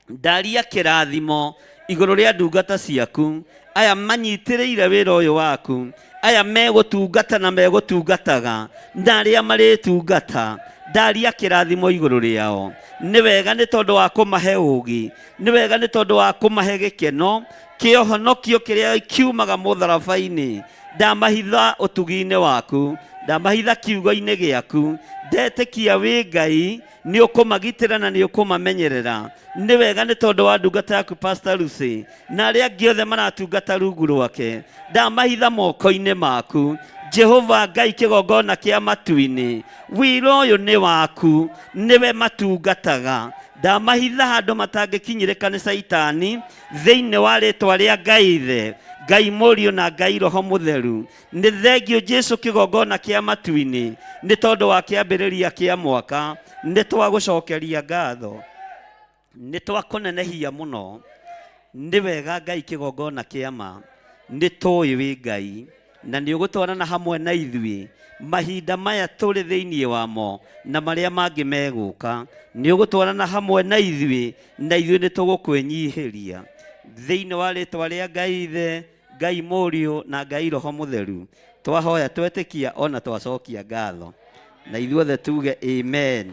Ndaria kĩrathimo Igũrũ rĩa ndungata ciaku aya manyitĩrĩire wĩra ũyũ waku, aya megũtungata na megũtungataga na arĩa marĩtungata, ndaria kĩrathimo igũrũ rĩao. Nĩ wega nĩ tondũ wa kũmahe ũũgĩ, nĩ wega nĩ tondũ wa kũmahe gĩkeno kĩohonokio kĩrĩa kiumaga mũtharaba-inĩ. Ndamahitha ũtugi-inĩ waku, ndamahitha kiugo-inĩ gĩaku, ndetĩkia wĩ Ngai nĩ ũkũmagitĩra na nĩ ũkũmamenyerera. Nĩ wega nĩ tondũ wa ndungata yaku Pastor Lucy na arĩa angĩ othe maratungata rungu rwake, ndamahitha moko-inĩ maku. Jehova Ngai kĩgongona kĩa matu-inĩ, wĩra ũyũ nĩ waku, nĩwe matungataga. Ndamahitha handũ matangĩkinyĩrĩka nĩ Caitani, thĩinĩ wa rĩtwa rĩa Ngai Ithe, Ngai Mũriũ na Ngai Roho Mũtheru. Nĩ thengio Jesu kĩgongona kĩa matu-inĩ, nĩ tondũ wa kĩambĩrĩria kĩa mwaka. Nĩ twagũcokeria ngatho, nĩ twakũnenehia mũno. Nĩ wega Ngai kĩgongona kĩa ma, nĩ tũĩ wĩ Ngai na nĩ ũgũtwarana hamwe na ithuĩ mahinda maya tũrĩ thĩinĩ wamo na marĩa mangĩ megũka. Nĩ ũgũtwarana hamwe na ithuĩ na ithuĩ nĩ tũgũkwĩnyihĩria thĩinĩ wa rĩtwa rĩa Ngai Ithe, Ngai Mũriũ na Ngai Roho Mũtheru. Twahoya twetĩkia ona twacokia ngatho, na ithuothe tuge amen.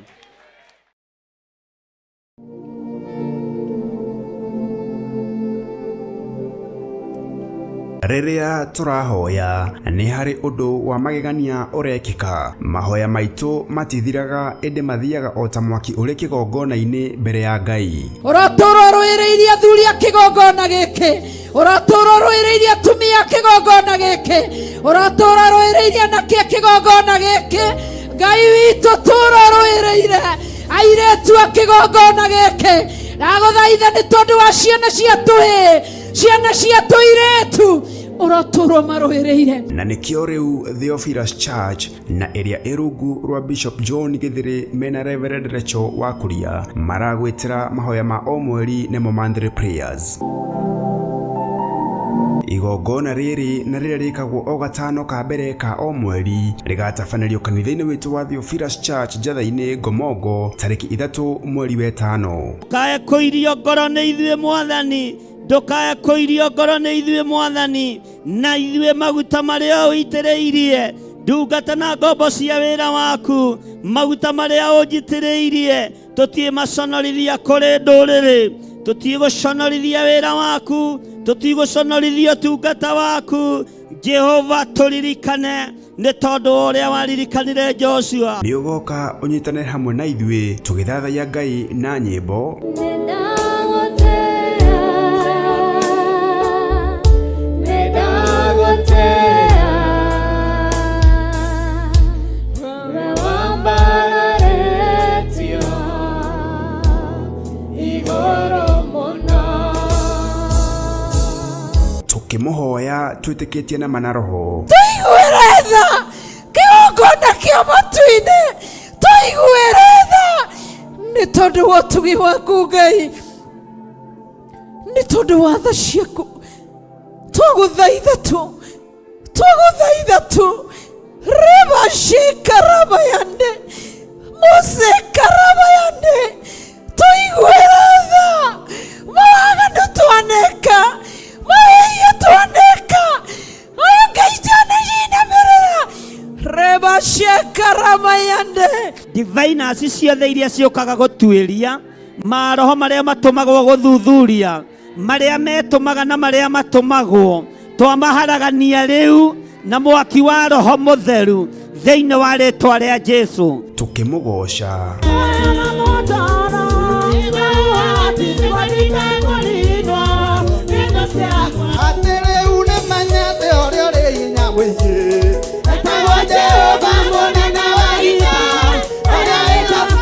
Rĩrĩa tũrahoya nĩ harĩ ũndũ wa magegania ũrekĩka. Mahoya maitũ matithiraga ĩndĩ mathiaga o ta mwaki ũrĩ kĩgongona-inĩ mbere ya Ngai. Ũratũũra ũrũĩrĩirie athuri a kĩgongona gĩkĩ, ũratũũra ũrũĩrĩirie atumia a kĩgongona gĩkĩ, ũratũũra ũrũĩrĩirie anake a kĩgongona gĩkĩ. Ngai witũ, tũũra ũrũĩrĩire airĩtu a kĩgongona gĩkĩ. Ndagũthaitha nĩ tondũ wa ciana cia tũhĩĩ, ciana cia tũirĩtu, ũrotũũra ũmarũĩrĩire. Na nĩkĩo rĩu Theophilus Church na ĩrĩa ĩ rungu rwa Bishop John Gĩthĩrĩ mena Reverend Rachel Wakuria maragwĩtĩra mahoya ma o mweri nĩmo monthly prayers. Igongona rĩrĩ na rĩrĩa rĩkagwo o gatano ka mbere ka o mweri rĩgatabanĩrio kanitha-inĩ witũ wa Theophilus Church Njatha-inĩ Ngomongo tarĩki 3 mweri wa 5. Ndũkae kũirio ngoro nĩ ithuĩ Mwathani, ndũkae kũirio ngoro nĩ ithuĩ Mwathani, na ithuĩ maguta marĩa ũitĩrĩirie ndungata na ngombo cia wĩra waku, maguta marĩa ũnjitĩrĩirie tũtiĩmaconorithia kũrĩ ndũrĩrĩ, tũtigũconorithia wĩra waku, tũtigũconorithia ũtungata waku. Jehova tũririkane nĩ tondũ wa ũrĩa waririkanire Joshua. Nĩ ũgoka ũnyitane hamwe na ithuĩ tũgĩthathaiya Ngai na nyĩmbo, tũkĩmũhoya twĩtĩkĩtie na ma na roho. Tũiguĩre tha kĩgongona kĩa matu-inĩ, tũiguĩre tha nĩ tondũ wa ũtugi waku Ngai, nĩ tondũ wa tha ciaku. Twagũthaitha tu, twagũthaitha tu, rebashikarabayande musekarabayande, tũiguĩre tha mawaganu twaneka, mawĩhia twaneka, ayo Ngai twanajinamĩrĩra rebashekarabayande. Diviners ciothe iria ciũkaga gũtuĩria maroho marĩa matũmagwo gũthuthuria marĩa metũmaga na marĩa matũmagwo, twamaharagania rĩu na mwaki wa Roho Mũtheru thĩinĩ wa rĩtwa rĩa Jesu. Tũkĩmũgoca. Atĩ rĩu nĩ menyete ũrĩa ũrĩ hinya mũingĩ, etagwo Jehova mũnene wa ita, ũrĩa wĩtagwo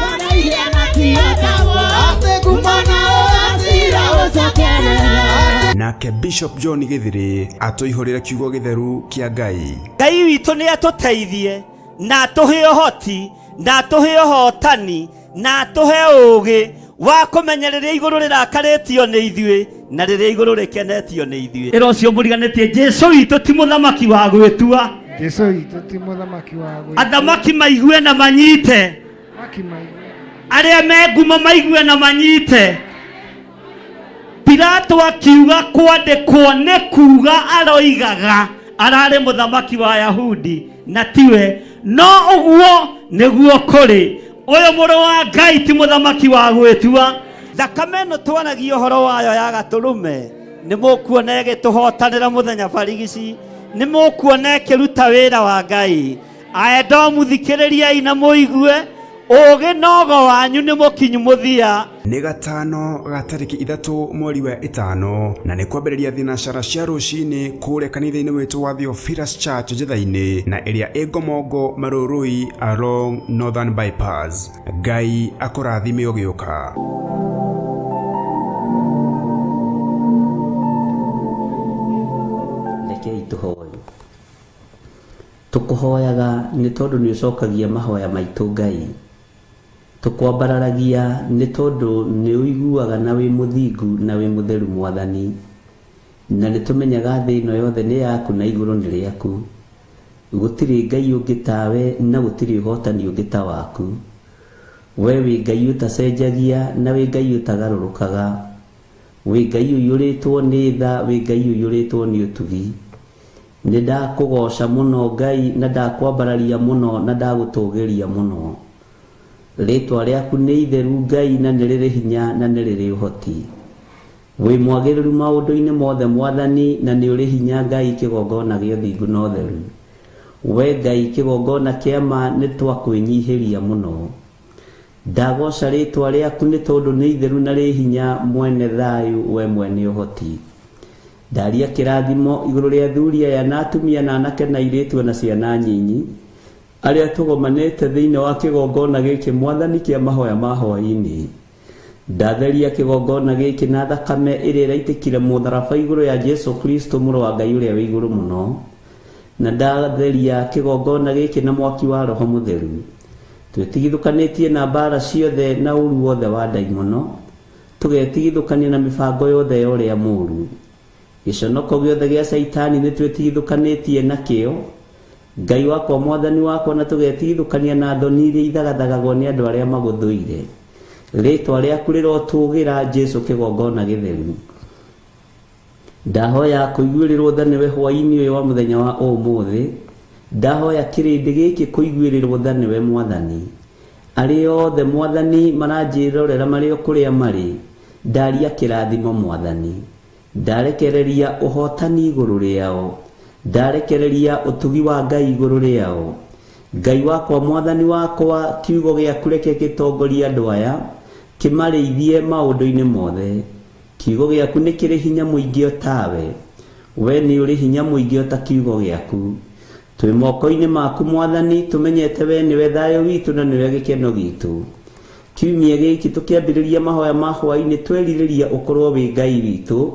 atĩ ngumo na ũgacira ũcokerera. Nake Bishop John Gĩthĩrĩ atũihũrĩre kiugo gĩtheru kĩa Ngai. Ngai witũ nĩ atũteithie na atũhe ũhoti na atũhe ũhotani na atũhe ũũgĩ wa kũmenya rĩrĩa igũrũ rĩrakarĩtio nĩ ithuĩ na rĩrĩa igũrũ rĩkenetio nĩ ithuĩ. Ĩra ũcio mũriganĩtie, Jesu witũ ti mũthamaki wa gwĩtua. Jesu witũ ti mũthamaki wa gwĩtua. Athamaki maigue na manyite, Athamaki maigue. arĩa me ngumo maigue na manyite. Ti Pilato akiuga kwandĩkwo nĩ kuga aroigaga ararĩ mũthamaki wa Ayahudi na tiwe, no ũguo nĩguo kũrĩ. Ũyũ mũrũ wa Ngai ti mũthamaki wa gwĩtua. Thakame ĩno twaragia ũhoro wayo ya gatũrũme nĩ mũkuona ĩgĩtũhotanĩra mũthenya barigici, nĩ mũkuona ĩkĩruta wĩra wa Ngai. Aedomu thikĩrĩriai na mũigue, ũũgĩ na ũgo wanyu nĩ mũkinyu mũthia. Nĩ gatano ga tarĩki 3 mweri wa ĩtano na nĩ kwambĩrĩria thinacara cia rũcinĩ kũrĩa kanitha-inĩ witũ wa Theophilus Church Njatha-inĩ na ĩrĩa ĩ Ngomongo Marũrũi along Northern Bypass. Ngai akũrathime ũgĩũka. Rekei tũhoe. Tũkũhoyaga nĩ tondũ nĩ ũcokagia mahoya maitũ Ngai. Tũkwambararagia nĩ tondũ nĩ ũiguaga na wĩ mũthingu na wĩ mũtheru Mwathani. Na nĩ tũmenyaga thĩ ĩno yothe nĩ yaku na igũrũ nĩ rĩaku. Gũtirĩ Ngai ũngĩ tawe na gũtirĩ ũhotani ũngĩ ta waku. We wĩ Ngai ũtacenjagia na wĩ Ngai ũtagarũrũkaga. Wĩ Ngai ũiyũrĩtwo nĩ tha, wĩ Ngai ũiyũrĩtwo nĩ ũtugi. Nĩ ndakũgooca mũno Ngai na ndakwambararia mũno na ndagũtũũgĩria mũno. Rĩĩtwa rĩaku nĩ itheru Ngai na nĩ rĩrĩ hinya na nĩ rĩrĩ ũhoti. Wĩ mwagĩrĩru maũndũ-inĩ mothe Mwathani na nĩ ũrĩ hinya Ngai kĩgongona gĩa ũthingu na ũtheru. We Ngai kĩgongona kĩa ma nĩ twakwĩnyihĩria mũno. Ndagooca rĩĩtwa rĩaku nĩ tondũ nĩ itheru na rĩ hinya mwene thayũ we mwene ũhoti. Ndaria kĩrathimo igũrũ rĩa athuri aya na atumia na anake na airĩtu na ciana nyinyi arĩa tũgomanĩte thĩinĩ wa kĩgongona gĩkĩ Mwathani kĩa mahoya ma hwaĩ-inĩ. Ndatheria kĩgongona gĩkĩ na thakame ĩrĩa ĩraitĩkire mũtharaba igũrũ ya Jesu Kristo mũrũ wa Ngai ũrĩa wĩ igũrũ mũno. Na ndatheria kĩgongona gĩkĩ na mwaki wa Roho Mũtheru. Twĩtigithũkanĩtie na mbara ciothe na ũru wothe wa ndaimono, tũgetigithũkania na mĩbango yothe ya ũrĩa mũũru. Gĩconoko gĩothe gĩa Caitani nĩ twĩtigithũkanĩtie nakĩo, Ngai wakwa Mwathani wakwa, na tũgetigithũkania na thoni iria ithagathagagwo nĩ andũ arĩa magũthũire. Rĩĩtwa rĩaku rĩrotũũgĩra, Jesu kĩgongona gĩtheru. Ndahoya kũiguĩrĩrwo tha nĩwe hwaĩ-inĩ ũyũ wa mũthenya wa ũmũthĩ. Ndahoya kĩrĩndĩ gĩkĩ kũiguĩrĩrwo tha nĩwe Mwathani. Arĩa othe Mwathani maranjĩrorera marĩ o kũrĩa marĩ, ndaria kĩrathimo Mwathani. Ndarekereria ũhotani igũrũ rĩao. Ndarekereria ũtugi wa Ngai igũrũ rĩao. Ngai wakwa Mwathani wakwa, kiugo gĩaku reke gĩtongorie andũ aya, kĩmarĩithie maũndũ-inĩ mothe. Kiugo gĩaku nĩ kĩrĩ hinya mũingĩ o tawe. We nĩ ũrĩ hinya mũingĩ o ta kiugo gĩaku. Twĩ moko-inĩ maku Mwathani, tũmenyete we nĩwe thayũ witũ na nĩwe gĩkeno gitũ. Kiumia gĩkĩ tũkĩambĩrĩria mahoya ma hwaĩ-inĩ twerirĩria ũkorwo wĩ Ngai witũ,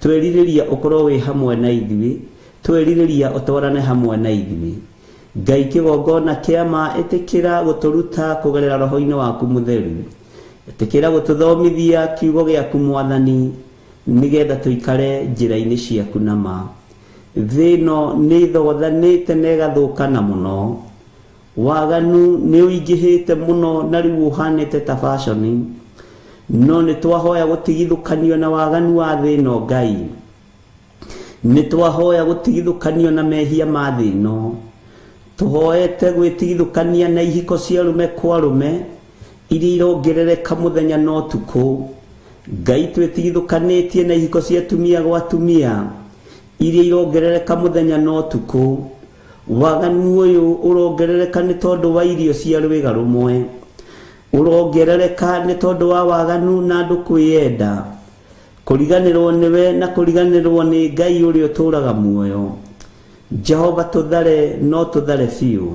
twerirĩria ũkorwo wĩ hamwe na ithuĩ, twerirĩria ũtwarane hamwe na ithuĩ. Ngai kĩgongona kĩa ma ĩtĩkĩra gũtũruta kũgerera roho-inĩ waku mũtheru. Ĩtĩkĩra gũtũthomithia kiugo gĩaku Mwathani nĩgetha tũikare njĩra-inĩ ciaku na ma. Thĩ ĩno nĩ ĩthogothanĩte na ĩgathũkana mũno. Waganu nĩ ũingĩhĩte mũno na rĩu ũhanĩte ta baconi. No nĩ twahoya gũtigithũkanio na waganu wa thĩ ĩno Ngai. Nĩ twahoya gũtigithũkanio na mehia ma thĩ ĩno. Tũhoete gwĩtigithũkania na ihiko cia arũme kwa arũme iria irongerereka mũthenya na ũtukũ. Ngai twĩtigithũkanĩtie na ihiko cia atumia gwa atumia iria irongerereka mũthenya na ũtukũ. Waganu ũyũ ũrongerereka nĩ tondũ wa irio cia rwĩga rũmwe. Ũrongerereka nĩ tondũ wa waganu na andũ kwĩyenda. Kũriganĩrwo nĩwe na kũriganĩrwo nĩ Ngai ũrĩa ũtũũraga muoyo. Jehova tũthare no tũthare biũ.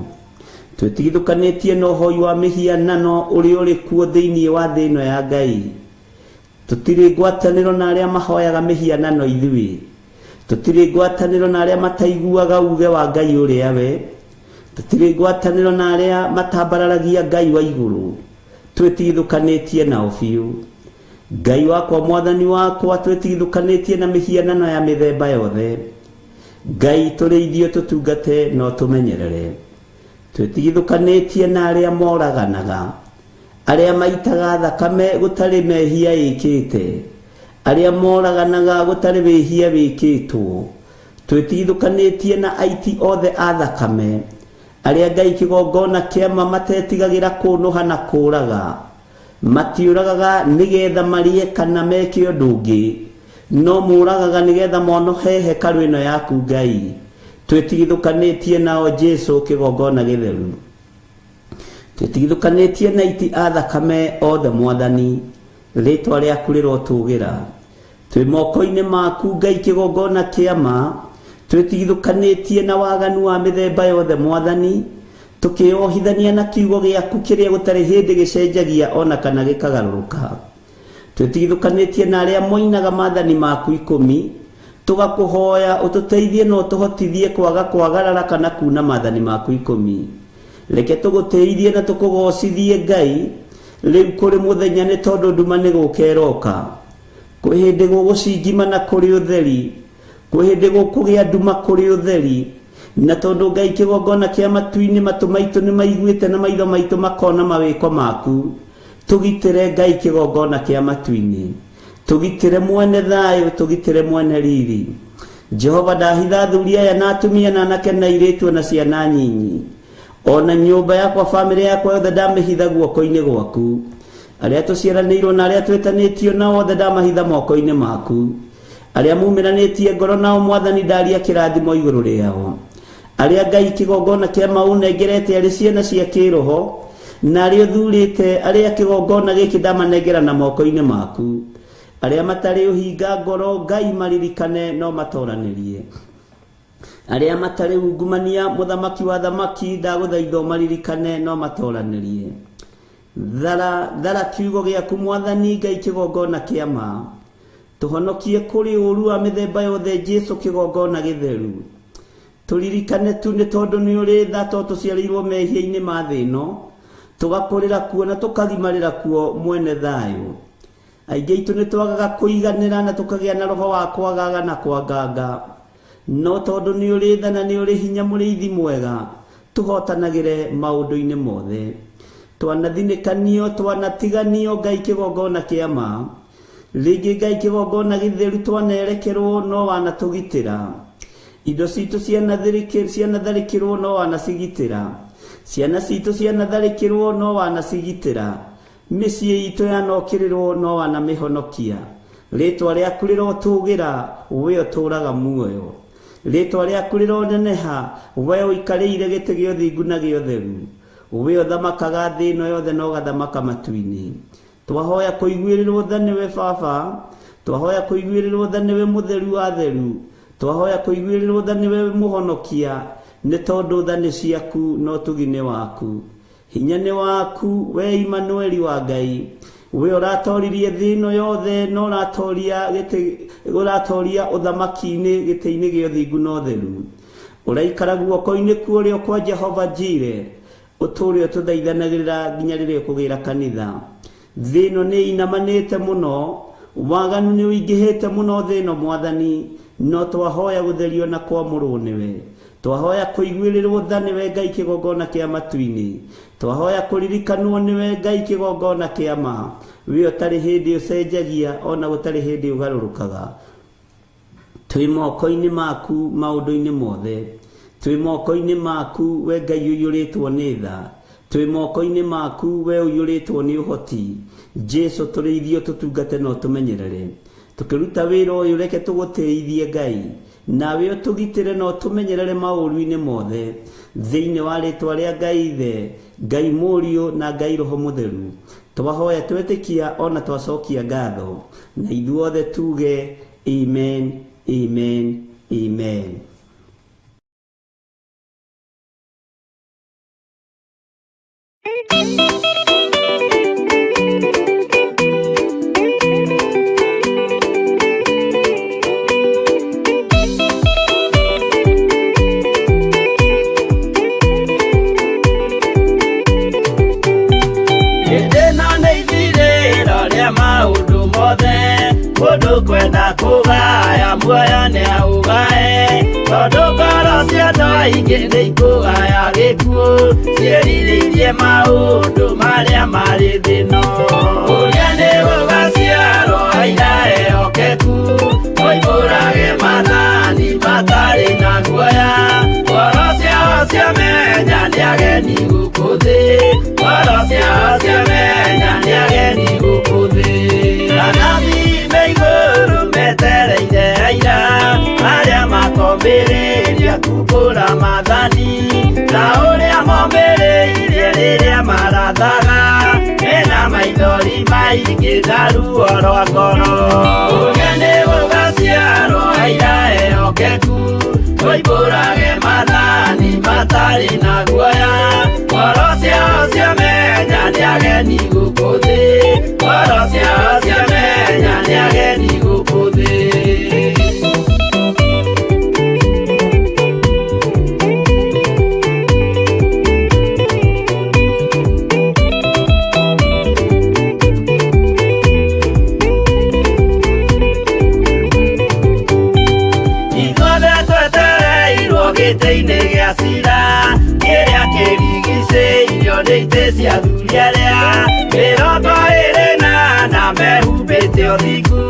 Twĩtigithũkanĩtie na ũhoi wa mĩhianano ũrĩa ũrĩ kuo thĩinĩ wa thĩ ĩno ya Ngai. Tũtirĩ ngwatanĩro na arĩa mahoyaga mĩhianano ithuĩ. Tũtirĩ ngwatanĩro na arĩa mataiguaga uge wa Ngai ũrĩa we. Tũtirĩ ngwatanĩro na arĩa matambararagia Ngai wa igũrũ. Twĩtigithũkanĩtie nao biũ. Ngai wakwa Mwathani wakwa twĩtigithũkanĩtie na mĩhianano ya mĩthemba yothe. Ngai tũrĩithie tũtungate na ũtũmenyerere. Twĩtigithũkanĩtie na arĩa moraganaga, arĩa maitaga thakame gũtarĩ mehia ĩkĩte, Arĩa moraganaga gũtarĩ wĩhia wĩkĩtwo. Twĩtigithũkanĩtie na aiti othe a thakame. Arĩa Ngai kĩgongona kĩama matetigagĩra kũnũha na kũũraga. Matiũragaga nĩgetha marĩe kana meke ũndũ ũngĩ, no mũragaga nĩgetha monohe hekarũ ĩno yaku Ngai. Twĩtigithũkanĩtie nao Jesu kĩgongona gĩtheru. Twĩtigithũkanĩtie na aiti a thakame othe Mwathani, rĩtwa rĩaku rĩrotũgĩra. Twĩ moko-inĩ maku Ngai kĩgongona kĩama, twĩtigithũkanĩtie na waganu wa mĩthemba yothe Mwathani, tukĩohithania na kiugo gĩaku kĩrĩa gũtarĩ hĩndĩ gĩcenjagia ona kana gĩkagarũrũka. Twĩtigithũkanĩtie na arĩa moinaga maathani maku 10, tũgakũhoya ũtũteithie na ũtũhotithie kwaga kwagarara kana kuna maathani maku 10. Reke tũgũtĩithie na tũkũgocithie Ngai rĩu kũrĩ mũthenya nĩ tondũ nduma nĩ gũka ĩroka. Kwĩ hĩndĩ gũgũcingima na kũrĩ ũtheri, kwĩ hĩndĩ gũkũgĩa nduma kũrĩ ũtheri, na tondũ Ngai kĩgongona kĩa matu-inĩ matũ maitũ nĩ maiguĩte na maitho maitũ makona mawĩko maku. Tũgitĩre Ngai kĩgongona kĩa matu-inĩ, tũgitĩre mwene thayũ, tũgitĩre mwene riri. Jehova ndahitha athuri aya na atumia na anake na airĩtu na ciana nyinyi, ona nyũmba yakwa bamĩrĩ yakwa yothe ndamĩhitha guoko-inĩ gwaku. Arĩa tũciaranĩirwo na arĩa twĩtanĩtio nao othe ndamahitha moko-inĩ maku. Arĩa mumĩranĩtie ngoro nao Mwathani ndaria kĩrathimo igũrũ rĩao. Arĩa Ngai kĩgongona kĩa maũnengerete arĩ ciana cia kĩroho na arĩa ũthurĩte arĩa kĩgongona gĩkĩ ndamanengera na moko-inĩ maku. Arĩa matarĩ ũhinga ngoro Ngai maririkane no matoranĩrie. Arĩa matarĩ ungumania mũthamaki wa thamaki ndagũthaitha maririkane no matoranĩrie. Thara thara kiugo gĩaku Mwathani Ngai kĩgongona kĩama, tũhonokie kũrĩ ũũru wa mĩthemba yothe Jesu kĩgongona gĩtheru. Tũririkane tu nĩ tondũ nĩ ũrĩ tha to tũciarĩirwo mehia-inĩ ma thĩ ĩno, tũgakũrĩra kuo na tũkagimarĩra kuo mwene thayũ. Aingĩ aitũ nĩ twagaga kũiganĩra na tũkagĩa na roho wa kwagaga na kwanganga, no tondũ nĩ ũrĩ tha na nĩ ũrĩ hinya mũrĩithi mwega, tũhotanagĩre maũndũ-inĩ mothe. Twanathinĩkanio, twanatiganio Ngai kĩgongona kĩama, rĩngĩ Ngai kĩgongona gĩtheru twanerekerwo no wanatũgitĩra. Indo citũ cianatharĩkĩrwo no wanacigitĩra. Ciana citũ cianatharĩkĩrwo no wanacigitĩra. Mĩciĩ itũ yanokĩrĩrwo no wanamĩhonokia. Rĩtwa rĩaku rĩrotũgĩra, we ũtũũraga muoyo. Rĩtwa rĩaku rĩroneneha, we ũikarĩire gĩtĩ gĩa ũthingu na gĩa ũtheru. We ũthamakaga thĩ ĩno yothe na ũgathamaka matu-inĩ. Twahoya kũiguĩrĩrwo tha nĩwe Baba, twahoya kũiguĩrĩrwo tha nĩwe mũtheru wa theru, twahoya kũiguĩrĩrwo tha nĩwe mũhonokia, nĩ tondũ tha nĩ ciaku na ũtugi nĩ waku. Hinya nĩ waku we Imanueli wa Ngai, we ũratoririe thĩ ĩno yothe na ũratoria gĩtĩ, ũratoria ũthamaki-inĩ gĩtĩ-inĩ gĩa ũthingu na ũtheru. Ũraikara guoko-inĩ kuo kwa Jehova Jire, ũtũũre ũtũthaithanagĩrĩra nginya rĩrĩa ũkũgĩra kanitha. Thĩ ĩno nĩ inamanĩte mũno, waganu nĩ ũingĩhĩte mũno thĩ ĩno Mwathani, no twahoya gũtherio na kwamũrwo nĩwe. Twahoya kũiguĩrĩrwo tha nĩwe Ngai kĩgongona kĩa matu-inĩ. Twahoya kũririkanwo nĩwe Ngai kĩgongona kĩama, we ũtarĩ hĩndĩ ũcenjagia ona gũtarĩ hĩndĩ ũgarũrũkaga. Twĩ moko-inĩ maku maũndũ-inĩ mothe, twĩ moko-inĩ maku we Ngai ũiyũrĩtwo nĩ tha, twĩ moko-inĩ maku we ũiyũrĩtwo nĩ ũhoti. Jesu tũrĩithio tũtungate na ũtũmenyerere. Tũkĩruta wĩra ũyũ reke tũgũtĩithie Ngai, nawe ũtũgitĩre na ũtũmenyerere maũru-inĩ mothe. Thĩinĩ wa rĩtwa rĩa Ngai Ithe, Ngai Mũriũ na Ngai Roho Mũtheru, twahoya twetĩkia ona twacokia ngatho, na ithuothe tuge amen, amen, amen. Hĩndĩ ĩno nĩ ithirĩro rĩa maũndũ mothe, mũndũ kwenda kũgaya muoyo nĩ aũgae, tondũ ngoro cia andũ aingĩ nĩ ikũgaya gĩkuũ, ciĩrirĩirie maũndũ marĩa marĩ thĩ ĩno. Ũrĩa nĩ gũgaciarwo aira ehokete. ageni gũkũ thĩ, ngoro ciao ciamenya nĩ ageni gũkũ thĩ. Anabii me igũrũ metereire aira arĩa makombĩrĩria kumbũra maathani ta ũrĩa mombĩrĩirie rĩrĩa marathaga mena maithori maingĩ na ruo rwa ngoro. Ũrĩa nĩ gũgaciarwo aira ehokeku tũimbũrage maathani matarĩ na guoya, ngoro ciao ciamenya nĩ ageni gũkũ thĩ, ngoro ciao ciamenya nĩ ageni gũkũ thĩ. Ithuothe twetereirwo gĩtĩ-inĩ gĩa cira kĩrĩa kĩrigicĩirio nĩ itĩ cia athuri arĩa 24 mehumbĩte ũthingu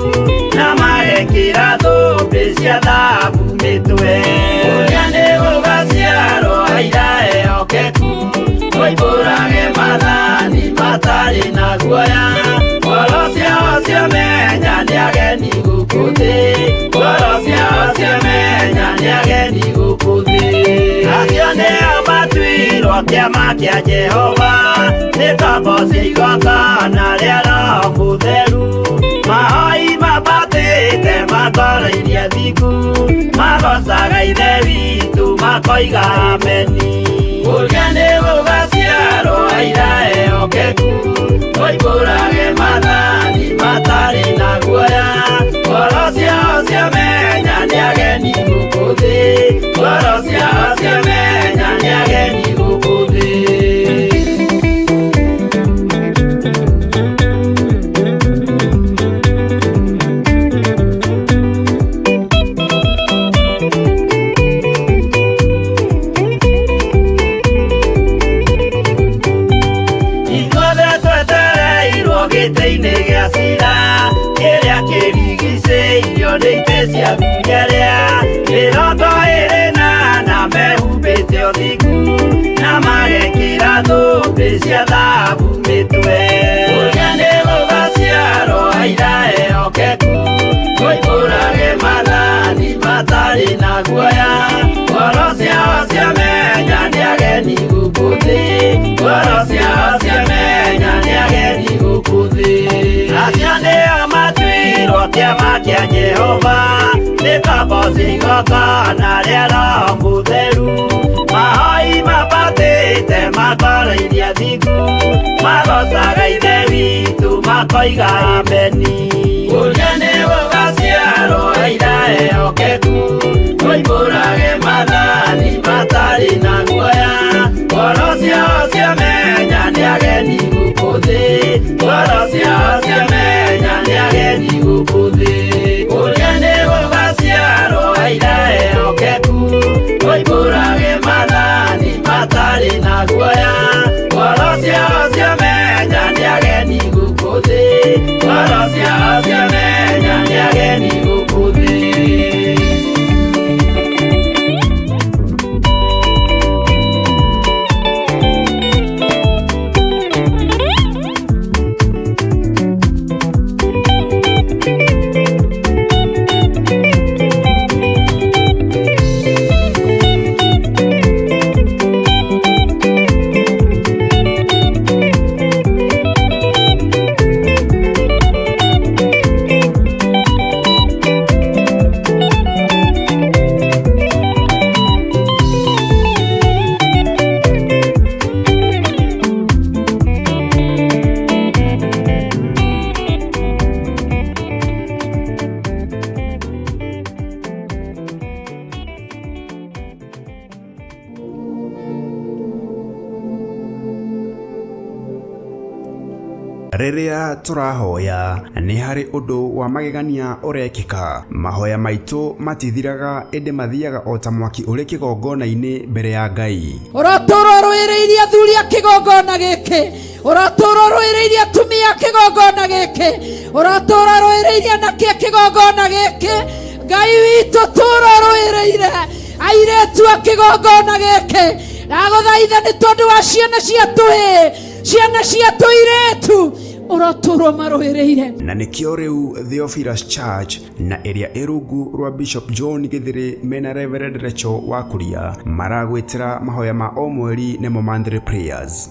na magekĩra thũmbĩ cia thahabu mĩtwe. Ũrĩa nĩ gũgaciarwo aira ehokeku tũimbũrage maathani matarĩ na guoya, ngoro ciao ciamenya nĩ ageni gũkũ thĩ, ngoro ciao ciamenya nĩ ageni gũkũ thĩ. Acio nĩo matuirwo kĩama kĩa Jehova nĩ ngombo cia igongona rĩa Roho Mũtheru, mahoi mambatĩte makoroirie thingu, magocaga Ithe witũ makoiga ameni. Ũrĩa nĩ gũgaciarwo aira ehokeku tũimbũrage maathani matarĩ na guoya, ngoro ciao ciamenya nĩ ageni gũkũ thĩ, ngoro ciao ciamenya nĩ ageni gũkũ thĩ. Ithuothe twetereirwo gĩtĩ-inĩ gĩa cira kĩrĩa kĩrigicĩirio nĩ itĩ cia athuri arĩa 24 mehumbĩte ũthingu na magekĩra thũmbĩ cia thahabu mĩtwe. Ũrĩa nĩ gũgaciarwo aira ehokeku tũimbũrage maathani matarĩ na guoya, ngoro ciao ciamenya nĩ ageni gũkũ thĩ, ngoro ciao ciamenya nĩ ageni gũkũ thĩ. Acio nĩo matuirwo kĩama kĩa Jehova nĩ ngombo cia igongona rĩa Roho Mũtheru, mahoi mambatĩte makoroirie athingu, magocaga Ithe witũ makoiga ameni. Ũrĩa nĩ gũgaciarwo aira ehokeku tũimbũrage maathani matarĩ na guoya, ngoro ciao ciamenya nĩ ageni gũkũ thĩ, ngoro ciao ciamenya nĩ ageni gũkũ thĩ. Ũrĩa nĩ gũgaciarwo aira ehokeku tũimbũrage maathani matarĩ na guoya, ngoro ciao ciamenya nĩ ageni gũkũ thĩ, ngoro ciao ciamenya nĩ ageni gũkũ thĩ. Rĩrĩa tũrahoya nĩ harĩ ũndũ wa magegania ũrekĩka. Mahoya maitũ matithiraga ĩndĩ mathiaga o ta mwaki ũrĩ kĩgongona-inĩ mbere ya Ngai. Ũratũra ũrũĩrĩirie athuri a kĩgongona gĩkĩ, ũratũra ũrũĩrĩirie atumia a kĩgongona gĩkĩ, ũratũra ũrũĩrĩirie anake a kĩgongona gĩkĩ. Ngai witũ tũra ũrũĩrĩire airĩtu a kĩgongona gĩkĩ. Ndagũthaitha nĩ tondũ wa ciana cia tũhĩĩ, ciana cia tũirĩtu, ũrotũrwo marũĩrĩire. Na nĩkĩo rĩu Theophilus Church na ĩrĩa ĩ rungu rwa Bishop John Gĩthĩrĩ mena Reverend Rachel wa Kuria maragwĩtĩra mahoya ma o mweri nĩmo monthly prayers.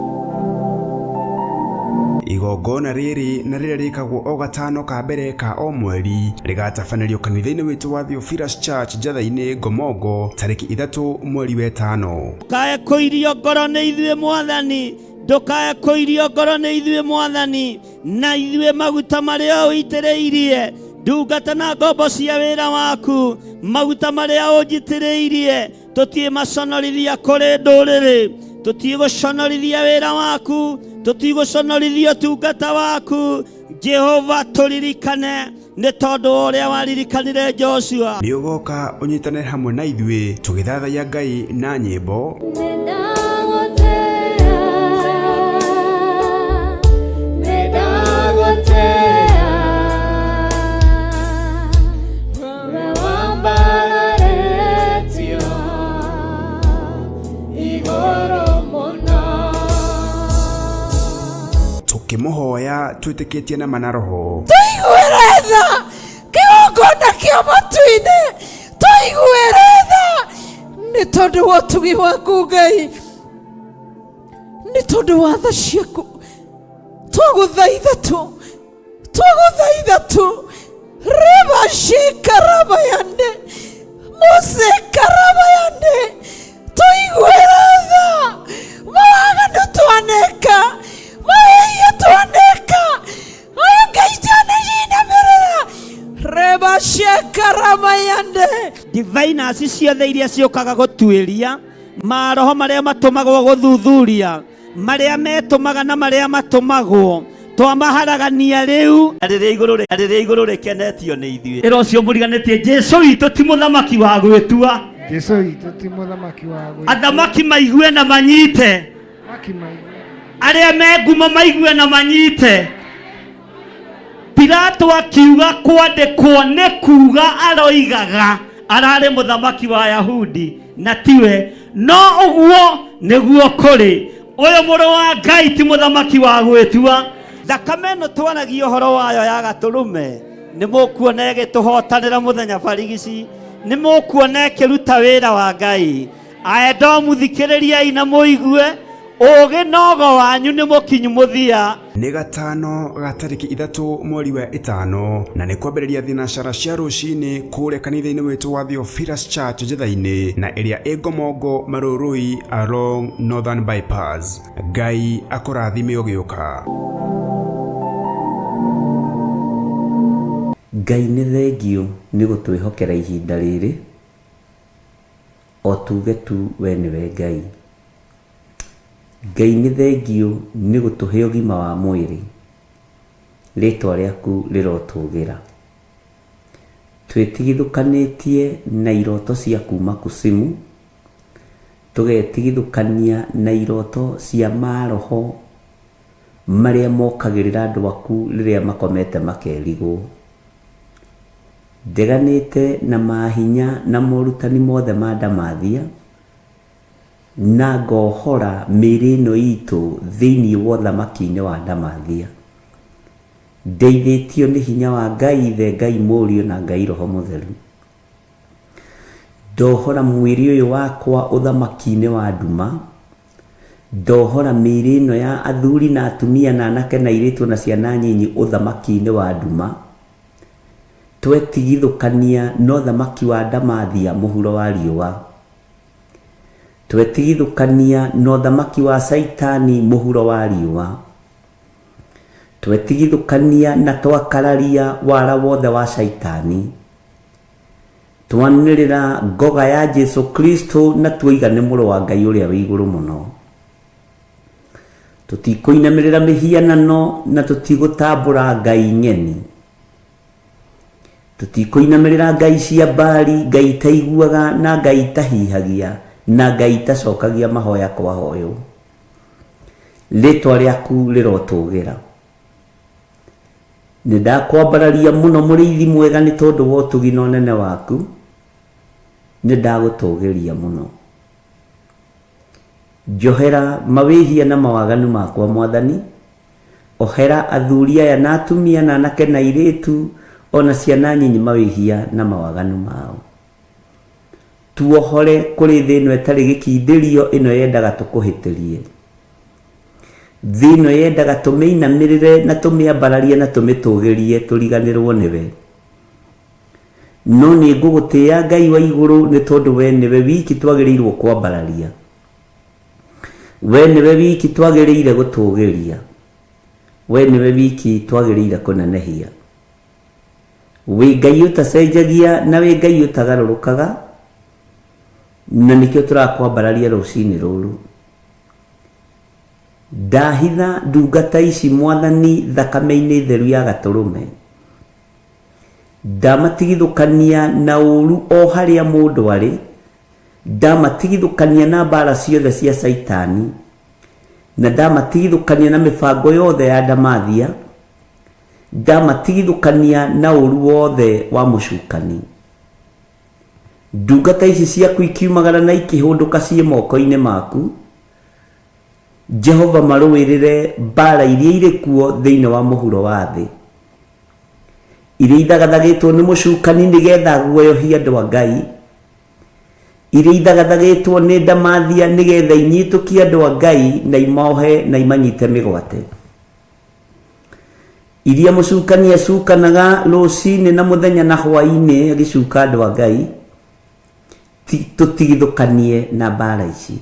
Igongona rĩrĩ na rĩrĩa rĩkagwo o gatano ka mbere ka o mweri rĩgatabanĩrio kanitha-inĩ witũ wa Theophilus Church Njatha-inĩ Ngomongo tarĩki 3 mweri wetano. Ndũkae kũirio ngoro nĩ ithuĩ Mwathani, ndũkae kũirio ngoro nĩ ithuĩ Mwathani, na ithuĩ maguta marĩa ũitĩrĩirie ndungata na ngombo cia wĩra waku, maguta marĩa ũnjitĩrĩirie tũtiĩ maconorithia kũrĩ ndũrĩrĩ, tũtiĩ gũconorithia wĩra waku, tũtiĩ gũconorithia ũtungata waku. Jehova tũririkane nĩ tondũ wa ũrĩa waririkanire Joshua. Nĩ ũgoka ũnyitane hamwe na ithuĩ tũgĩthathaiya Ngai na nyĩmbo, tũkĩmũhoya twĩtĩkĩtie na ma na roho. Tũiguĩre tha kĩgongona kĩa matu-inĩ, tũiguĩre tha nĩ tondũ wa ũtugi waku Ngai, nĩ tondũ wa tha ciaku. Twagũthaitha tu, twagũthaitha tu, rebashikarabayande musekarabayande, tũiguĩre tha mawaganu twaneka, mawĩhia twaneka, ayo Ngai twanajinamĩrĩra rebashekarabayande. Diviners ciothe iria ciũkaga gũtuĩria maroho marĩa matũmagwo gũthuthuria marĩa metũmaga na marĩa matũmagwo twamaharagania rĩu rĩrĩa igũrũ rĩrĩa igũrũ rĩkenetio nĩ ithuĩ. Ĩra ũcio mũriganĩtie Jesu witũ ti mũthamaki wa gwĩtua. Jesu witũ ti mũthamaki wa gwĩtua. Athamaki maigue na manyite, Athamaki maigue. arĩa me ngumo maigue na manyite. Pilato akiuga kwandĩkwo nĩ kuga aroigaga ararĩ mũthamaki wa Yahudi na tiwe, no ũguo nĩguo kũrĩ. Ũyũ mũrũ wa Ngai ti mũthamaki wa gwĩtua. Thakame ĩno twaragia ũhoro wayo ya gatũrũme nĩ mũkuona ĩgĩtũhotanĩra mũthenya barigici, nĩ mũkuona ĩkĩruta wĩra wa Ngai. Aedomu thikĩrĩriai na mũigue, ũũgĩ na ũgo wanyu nĩ mũkinyu mũthia. Nĩ gatano ga tarĩki 3 mweri wa 5 na nĩ kwambĩrĩria thinacara cia rũcinĩ kũrĩa kanitha-inĩ witũ wa Theophilus Church Njatha-inĩ na ĩrĩa ĩ Ngomongo Marũrũi along Northern Bypass. Ngai akũrathime ũgĩũka. Ngai nĩ thengiũ nĩ gũtwĩhokera ihinda rĩrĩ, o tuge tu we nĩwe Ngai. Ngai nĩ thengiũ nĩ gũtũhe ũgima wa mwĩrĩ, rĩtwa rĩaku rĩrotũgĩra. Twĩtigithũkanĩtie na iroto cia kuma kusimu, tũgetigithũkania na iroto cia maroho marĩa mokagĩrĩra andũ aku rĩrĩa makomete makerigwo. Ndeganĩte na mahinya na morutani mothe ma ndamathia, na ngohora mĩĩrĩ ĩno itũ thĩinĩ wa ũthamaki-inĩ wa ndamathia. Ndeithĩtio nĩ hinya wa Ngai Ithe, Ngai Mũriũ na Ngai Roho Mũtheru. Ndohora mwĩrĩ ũyũ wakwa ũthamaki-inĩ wa nduma, ndohora mĩĩrĩ ĩno ya athuri na atumia na anake na airĩtu na ciana nyinyi ũthamaki-inĩ wa nduma. Twetigithũkania na ũthamaki wa ndamathia mũhuro wa riũa. Twetigithũkania na ũthamaki wa Caitani mũhuro wa riũa. Twetigithũkania na twakararia wara wothe wa Caitani. Twanĩrĩra ngoga ya Jesu Kristo na tuoiga nĩ mũrũ wa Ngai ũrĩa wĩ igũrũ mũno. Tũtikũinamĩrĩra mĩhianano na tũtigũtambũra Ngai ng'eni. Tũtikũinamĩrĩra Ngai cia Baali, Ngai itaiguaga na Ngai itahihagia na Ngai itacokagia mahoya kwahoywo. Rĩtwa rĩaku rĩrotũgĩra. Nĩ ndakwambararia mũno mũrĩithi mwega nĩ tondũ wa ũtugi na ũnene waku, nĩ ndagũtũgĩria mũno. Njohera mawĩhia na mawaganu makwa Mwathani, ohera athuri aya na atumia na anake na airĩtu o na ciana nyinyi mawĩhia na mawaganu mao. Tuohore kũrĩ thĩ ĩno ĩtarĩ gĩkindĩrio ĩno yendaga tũkũhĩtĩrie. Thĩ ĩno yendaga tũmĩinamĩrĩre na tũmĩambararie na tũmĩtũgĩrie tũriganĩrwo nĩwe. No nĩ ngũgũtĩĩa Ngai wa igũrũ nĩ tondũ we nĩwe wiki twagĩrĩirwo kwambararia. We nĩwe wiki twagĩrĩire gũtũgĩria. We nĩwe wiki twagĩrĩire kũnenehia. Wĩ Ngai ũtacenjagia na wĩ Ngai ũtagarũrũkaga, na nĩkĩo tũrakwambararia rũcinĩ rũrũ. Ndahitha ndungata ici Mwathani thakame-inĩ theru ya Gatũrũme. Ndamatigithũkania na ũũru o harĩa mũndũ arĩ, ndamatigithũkania na mbaara ciothe cia Caitani, na ndamatigithũkania na mĩbango yothe ya ndamathia, ndamatigithũkania na ũũru wothe wa mũcukani. Ndungata ici ciaku ikiumagara na ikĩhũndũka ciĩ moko-inĩ maku, Jehova marũĩrĩre mbaara iria irĩ kuo thĩinĩ wa mũhuro wa thĩ. Iria ithagathagĩtwo nĩ mũcukani nĩgetha aguoyohie andũ a Ngai, iria ithagathagĩtwo nĩ ndamathia nĩgetha inyitũkie andũ a Ngai na imohe na imanyite mĩgwate, iria mũcukani acukanaga rũcinĩ na mũthenya na hwaĩ-inĩ agĩcuka andũ a Ngai, tũtigithũkanie na mbaara ici.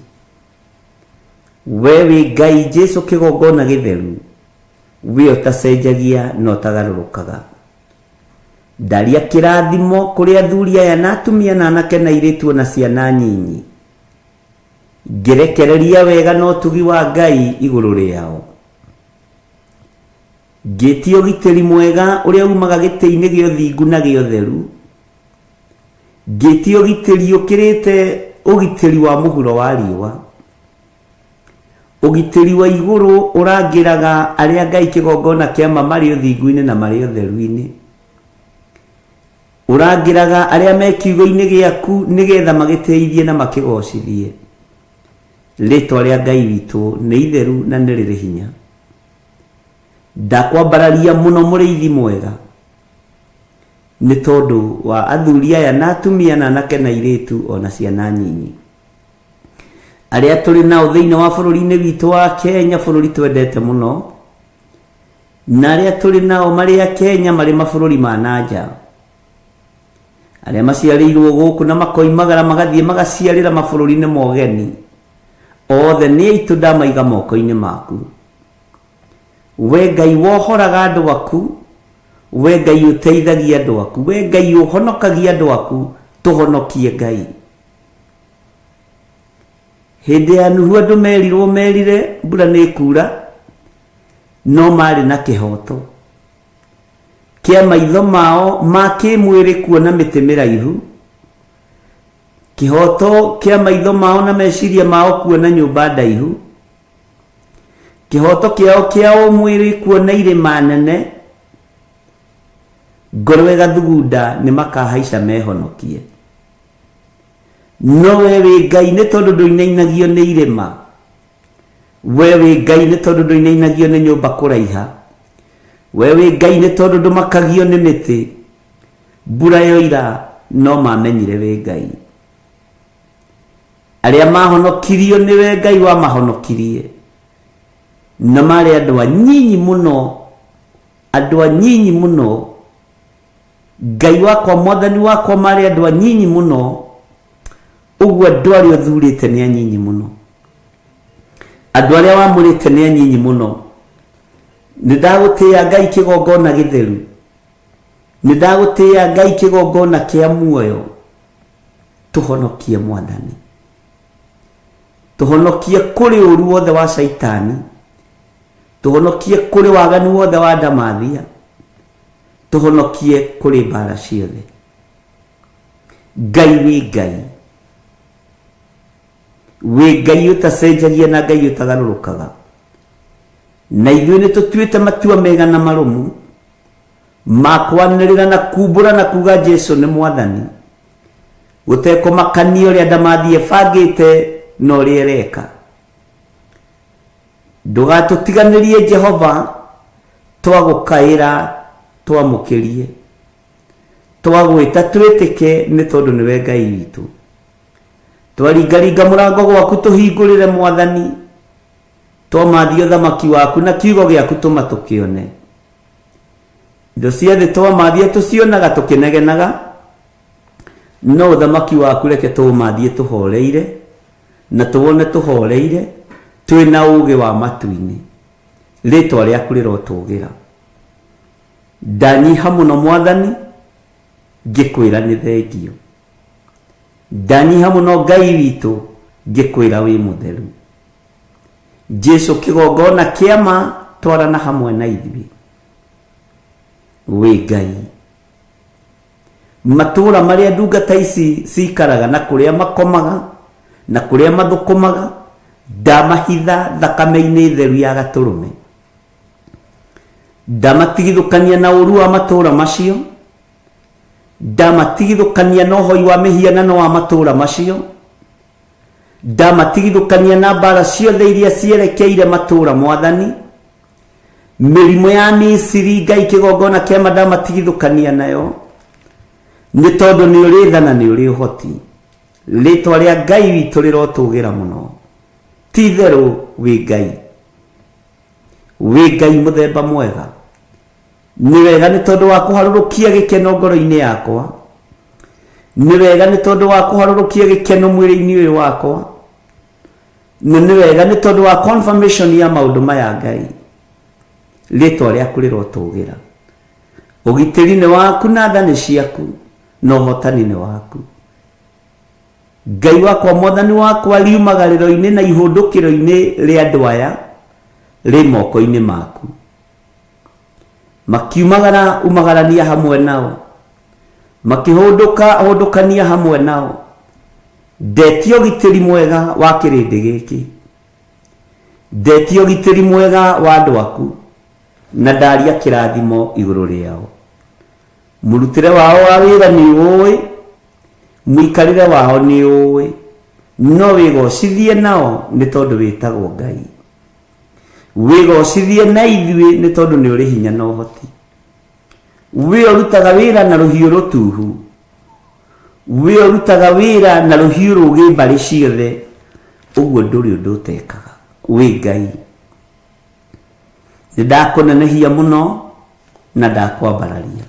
We wĩ Ngai Jesu kĩgongona gĩtheru, We ũtacenjagia na ũtagarũrũkaga. Ndaria kĩrathimo kũrĩ athuri aya na atumia na anake na airĩtu o na ciana nyinyi. Ngĩrekereria wega na ũtugi wa Ngai igũrũ rĩao. Ngĩtia ũgitĩri mwega ũrĩa umaga gĩtĩ-inĩ gĩa ũthingu na gĩa ũtheru. Ngĩtia ũgitĩri ũkĩrĩte ũgitĩri wa mũhuro wa riũa. Ũgitĩri wa igũrũ ũrangĩraga arĩa Ngai kĩgongona kĩa ma marĩ ũthingu-inĩ na marĩ ũtheru-inĩ. Ũrangĩraga arĩa me kiugo-inĩ gĩaku nĩgetha magĩtĩithie na makĩgocithie. Rĩtwa rĩa Ngai witũ nĩ itheru na nĩ rĩrĩ hinya. Ndakwambararia mũno mũrĩithi mwega nĩ tondũ wa athuri aya na atumia na anake na airĩtu o na ciana nyinyi. Arĩa tũrĩ nao thĩinĩ wa bũrũri-inĩ witũ wa Kenya, bũrũri twendete mũno, na arĩa tũrĩ nao marĩ a Kenya marĩ mabũrũri ma na nja, arĩa maciarĩirwo gũkũ na makoimagara magathiĩ magaciarĩra mabũrũri-inĩ ma ũgeni, othe nĩ aitũ ndamaiga moko-inĩ maku. We Ngai wohoraga andũ aku, we Ngai ũteithagia andũ aku, we Ngai ũhonokagia andũ aku, tũhonokie Ngai. Hĩndĩ ya Nuhu andũ merirwo merire mbura nĩ ĩkura, no marĩ na kĩhoto kĩa maitho mao ma kĩmwĩrĩ kuona mĩtĩ mĩraihu, kĩhoto kĩa maitho mao na meciria mao kuona nyũmba ndaihu, kĩhoto kĩao kĩa ũmwĩrĩ kuona irĩma nene, ngoro ĩgathugunda nĩ makahaica mehonokie. No we wĩ Ngai nĩ tondũ ndũinainagio nĩ irĩma. We wĩ Ngai nĩ tondũ ndũinainagio nĩ nyũmba kũraiha. We wĩ Ngai nĩ tondũ ndũmakagio nĩ mĩtĩ. Mbura yoira no mamenyire wĩ Ngai. Arĩa mahonokirio nĩwe Ngai wamahonokirie. Na marĩ andũ anyinyi mũno, andũ anyinyi mũno. Ngai wakwa mwathani wakwa marĩ andũ anyinyi mũno ũguo andũ arĩa ũthurĩte nĩ anyinyi mũno andũ arĩa wamũrĩte nĩ anyinyi mũno nĩ ndagũtĩĩa Ngai kĩgongona gĩtheru nĩ ndagũtĩĩa Ngai kĩgongona kĩa muoyo tũhonokie mwathani tũhonokie kũrĩ ũru wothe wa caitani tũhonokie kũrĩ waganu wothe wa ndamathia Tũhonokie kũrĩ mbaara ciothe. Ngai wĩ Ngai. Wĩ Ngai ũtacenjagia na Ngai ũtagarũrũkaga. Na ithuĩ nĩ tũtuĩte matua mega na marũmu ma kwanĩrĩra na kumbũra na kuga Jesu nĩ Mwathani, gũtekũmakania ũrĩa ndamathi ĩbangĩte na ũrĩa ĩreka. Ndũgatũtiganĩrie Jehova, twagũkaĩra twamũkĩrie, twagwĩta twĩtĩke, nĩ tondũ nĩwe Ngai witũ. Twaringaringa mũrango gwaku tũhingũrĩre Mwathani, twamathia ũthamaki waku na kiugo gĩaku tũma tũkĩone. Indo cia thĩ twamathia tũcionaga tũkĩnegenaga, no ũthamaki waku reke tũũmathie tũhoreire na tũwone tũhoreire twĩna ũũgĩ wa matu-inĩ. Rĩtwa rĩaku rĩrotũgĩra. Ndanyiha mũno Mwathani, ngĩkwĩra nĩ thengio. Ndanyiha mũno Ngai witũ, ngĩkwĩra wĩ mũtheru. Jesu kĩgongona kĩa ma twarana hamwe na ithuĩ. Wĩ Ngai. Matũũra marĩa ndungata ici cikaraga na kũrĩa makomaga na kũrĩa mathũkũmaga, ndamahitha thakame-inĩ theru ya gatũrũme. Ndamatigithũkania na ũũru wa matũũra macio, ndamatigithũkania na ũhoi wa mĩhianano wa matũũra macio, ndamatigithũkania na mbara ciothe iria cierekeire matũũra Mwathani. Mĩrimũ ya Misiri Ngai kĩgongona kĩama ndamatigithũkania nayo, nĩ tondũ nĩ ũrĩ tha na nĩ ũrĩ ũhoti. Rĩtwa rĩa Ngai witũ rĩrotũgĩra mũno. Ti itherũ wĩ Ngai, wĩ Ngai mũthemba mwega. Nĩ wega nĩ tondũ wa kũharũrũkia gĩkeno ngoro-inĩ yakwa, nĩ wega nĩ tondũ wa kũharũrũkia gĩkeno mwĩrĩ-inĩ ũyũ wakwa, na nĩ wega nĩ tondũ wa confirmation ya maũndũ maya Ngai. Rĩtwa rĩaku rĩrotũgĩra. Ũgitĩri nĩ waku na tha nĩ ciaku na ũhotani nĩ waku. Ngai wakwa, Mwathani wakwa, riumagarĩro-inĩ na ihũndũkĩro-inĩ rĩa andũ aya rĩ moko-inĩ maku. Makiumagara umagarania hamwe nao, makĩhũndũka hũndũkania hamwe nao. Ndetia ũgitĩri mwega wa kĩrĩndĩ gĩkĩ, ndetia ũgitĩri mwega wa andũ aku, na ndaria kĩrathimo igũrũ rĩao. Mũrutĩre wao wa wĩra nĩ ũĩ, mũikarĩre wao nĩ ũĩ, no wĩgocithie nao nĩ tondũ wĩtagwo Ngai. Wĩgocithie na ithuĩ nĩ tondũ nĩ ũrĩ hinya na ũhoti. We ũrutaga wĩra na rũhiũ rũtuhu, we ũrutaga wĩra na rũhiũ rũgĩ mbarĩ ciothe, ũguo ndũrĩ ũndũ ũtekaga. Wĩ Ngai. Nĩ ndakũnenehia mũno na ndakwambararia.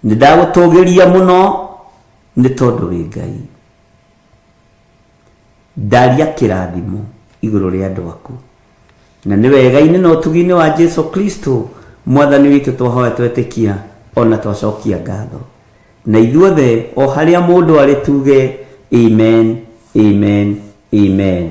Nĩ ndagũtũgĩria mũno nĩ tondũ wĩ Ngai. Ndaria kĩrathimo igũrũ rĩa andũ aku. Na nĩ wega-inĩ na ũtugi-inĩ wa Jesu Kristo Mwathani witũ twahoya twetĩkia ona twacokia ngatho. Na ithuothe o harĩa mũndũ arĩ tuge amen, amen, amen.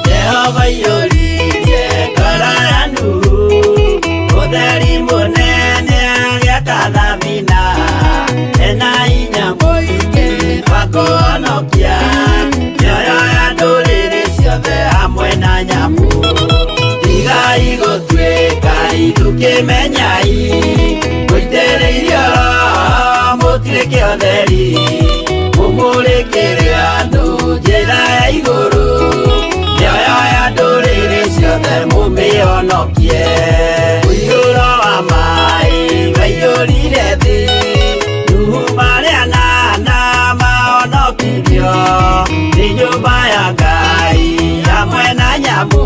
Jehova iyũririe ngoro ya Nuhu, ũtheri mũnene agĩaka thabina, ena hinya mũingĩ wa kũhonokia mĩoyo ya ndũrĩrĩ ciothe hamwe na nyamũ. Tigai gũtuĩka ithukĩmenyai, mũitĩrĩirio Roho mũtuĩke ũtheri, mũmũrĩkĩre andũ njĩra ya igũrũ, mĩoyo ya ndũrĩrĩ ciothe mũmĩhonokie. Mũiyũro wa maĩ waiyũrire thĩ, Nuhu marĩ anana mahonokirio nĩ nyũmba ya Ngai hamwe na nyamũ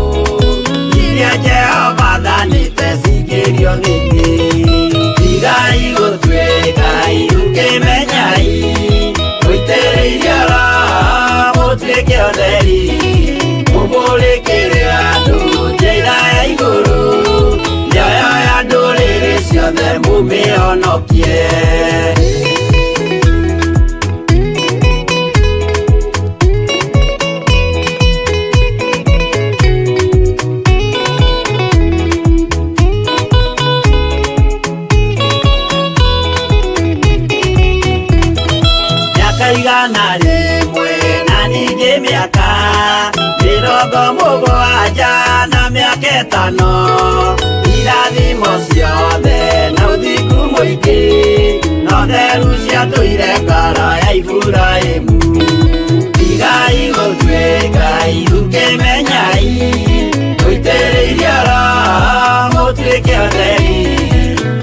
iria Jehova athanĩte cingĩrio thĩinĩ. Tigai gũtuĩka ithukĩmenyai, mũitĩrĩirio Roho mũtuĩke ũtheri, mũmũrĩkĩre andũ njĩra ya igũrũ, mĩoyo ya ndũrĩrĩ ciothe mũmĩhonokie. Mĩaka igana rĩmwe na ningĩ mĩaka Mĩrongo mũgwanja na mĩaka ĩtano irathimo ciothe na ũthingu mũingĩ no theru ciatũire ngoro ya Iburahĩmu. Tigai gũtuĩka irukĩmenyai tũitĩrĩirie Roho mũtuĩke atheri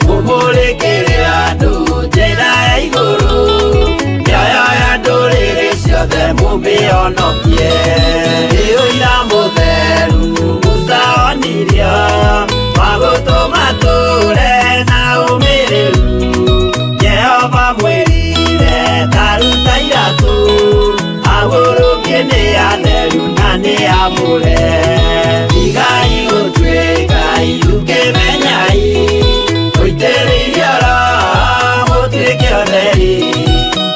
mũmũrĩkĩre andũ njĩra ya igũrũ mĩoyo ya ndũrĩrĩ ciothe mũmĩhonokie. Nĩ ũira mũtheru Musa onirio wa gũtũma tũre na ũmĩrĩru. Jehova mwĩrire ta ruta iratũ agũrũkie nĩ atheru na nĩ amũre. Tigai gũtuĩka irukĩmenyai tũitĩrĩirie Roho mũtuĩke atheri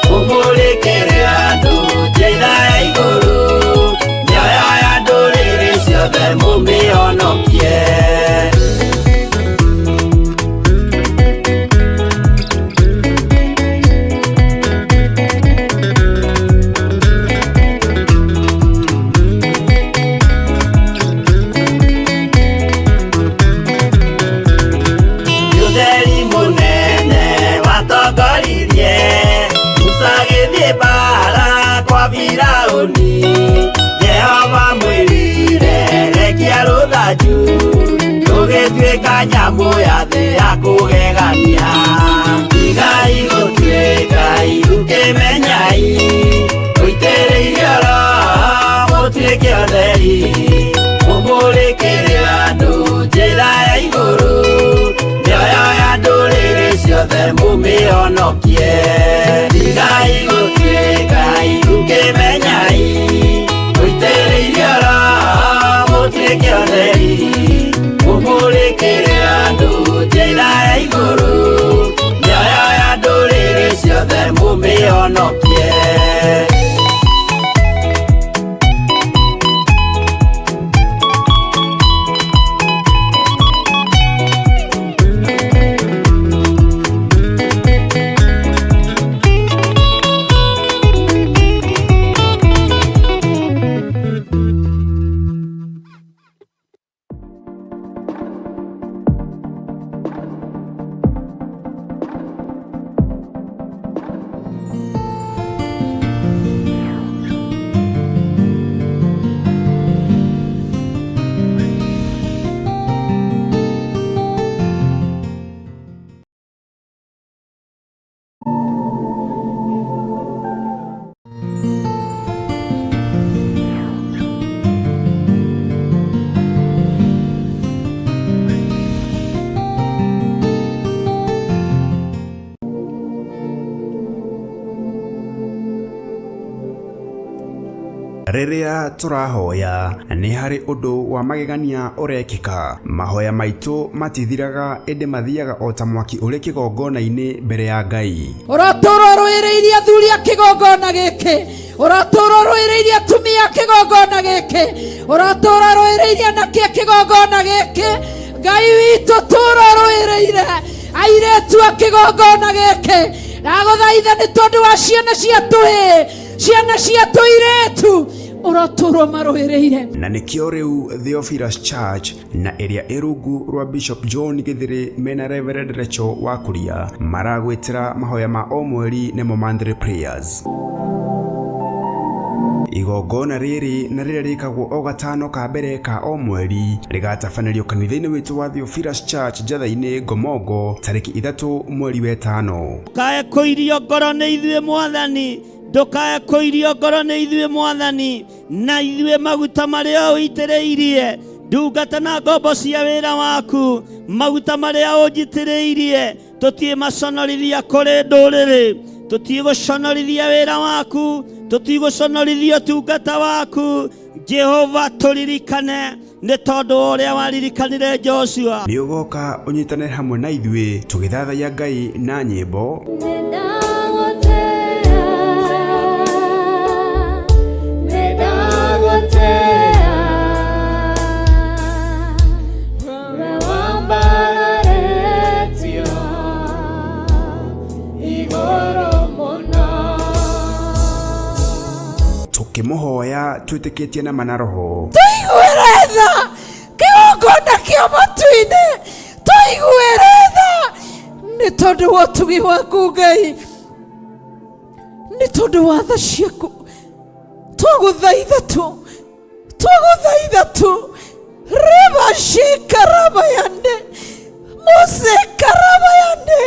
mũmũrĩkĩre andũ njĩra ya igũrũ mĩoyo ya ndũrĩrĩ ciothe mũmĩhonokie. Ũtheri mũnene watongoririe Musa agĩthiĩ mbaara kwa Firaũni. Jehova mwĩrire rekia rũthanju rũgĩtuĩka nyamũ ya thĩ ya kũgegania. Tigai gũtuĩka irukĩmenyai tũitĩrĩirie Roho mũtuĩke atheri mũmũrĩkĩre andũ njĩra ya igũrũ mĩoyo ya ndũrĩrĩ ciothe mũmĩhonokie. Tigai gũtuĩka irukĩmenyai tũitĩrĩirie Roho mũtuĩke atheri mũmũrĩkĩre andũ njĩra ya igũrũ mĩoyo ya ndũrĩrĩ ciothe mũmĩhonokie. Rĩrĩa tũrahoya nĩ harĩ ũndũ wa magegania ũrekĩka. Mahoya maitũ matithiraga ĩndĩ mathiaga o ta mwaki ũrĩ kĩgongona-inĩ mbere ya Ngai. Ũratũra ũrũĩrĩirie athuri a kĩgongona gĩkĩ, ũratũra ũrũĩrĩirie atumia a kĩgongona gĩkĩ, ũratũra ũrũĩrĩirie anake a kĩgongona gĩkĩ. Ngai witũ tũra ũrũĩrĩire airĩtu a kĩgongona gĩkĩ. Ndagũthaitha nĩ tondũ wa ciana cia tũhĩĩ, ciana cia tũirĩtu, ũrotũrwo marũĩrĩire. Na nĩkĩo rĩu Theophilus Church na ĩrĩa ĩ rungu rwa Bishop John Gĩthĩrĩ mena Reverend Rachel Wakuria maragwĩtĩra mahoya ma o mweri nĩmo monthly prayers. Igongona rĩrĩ na rĩrĩa rĩkagwo o gatano ka mbere ka o mweri rĩgatabanĩrio kanitha-inĩ witũ wa Theophilus Church Njatha-inĩ Ngomongo tarĩki 3 mweri wa 5. Ndũkae kũirio ngoro nĩ ithuĩ Mwathani, ndũkae kũirio ngoro nĩ ithuĩ Mwathani, na ithuĩ maguta marĩa ũitĩrĩirie ndungata na ngombo cia wĩra waku, maguta marĩa ũnjitĩrĩirie tũtiĩ maconorithia kũrĩ ndũrĩrĩ, tũtiĩ gũconorithia wĩra waku, tũtiĩ gũconorithia ũtungata waku. Jehova tũririkane nĩ tondũ wa ũrĩa waririkanire Joshua. Nĩ ũgoka ũnyitane hamwe na ithuĩ tũgĩthathaiya Ngai na nyĩmbo, Tũkĩmũhoya twĩtĩkĩtie na mana roho. Tũiguĩre tha kĩgongona kĩa matu-inĩ, tũiguĩre tha nĩ tondũ wa ũtugi waku Ngai, nĩ tondũ wa tha ciaku. Twagũthaitha tu, twagũthaitha tu, rĩbacikarabayande mũcikarabayande,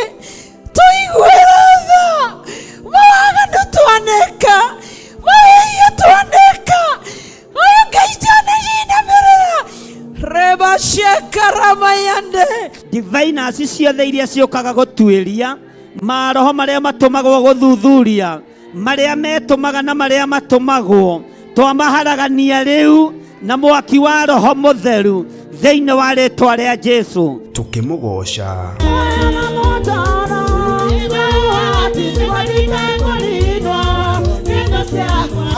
tũiguĩre tha mawaganu twaneka, mawĩhia twaneka, ayo Ngai twanĩinamĩrĩra rebashekaramayande. Diviners ciothe iria ciũkaga gũtuĩria maroho marĩa matũmagwo gũthuthuria marĩa metũmaga na marĩa matũmagwo, twamaharagania rĩu na mwaki wa roho mũtheru thĩinĩ wa rĩtwa rĩa Jesu. Tũkĩmũgoca.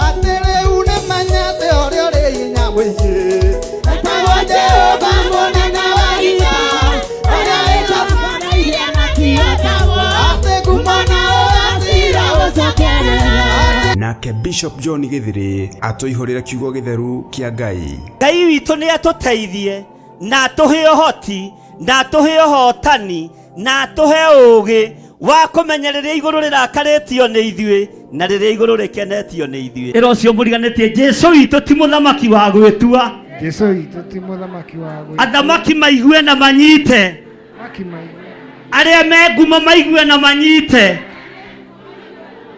Atĩ rĩu nĩmenyete ũrĩa ũrĩ hinya mũingĩ, etagwo Jehova mũnene wa ita, ũrĩa wĩtũbanagia na kĩotagwo, atĩ ngumo na ũgacĩra ũcokerera. Nake Bishop John Gĩthirĩ atũihũrĩre kiugo gĩtheru kĩa Ngai. Ngai witũ nĩ atũteithie na atũhe ũhoti na atũhe ũhotani na atũhe ũũgĩ wa kũmenya rĩrĩa igũrũ rĩrakarĩtio nĩ ithuĩ na rĩrĩa igũrũ rĩkenetio nĩ ithuĩ. Ĩra ũcio mũriganĩtie, Jesu witũ ti mũthamaki wa gwĩtua. Jesu witũ ti mũthamaki wa gwĩtua. Athamaki maigue na manyite, Athamaki maigue. arĩa me ngumo maigue na manyite.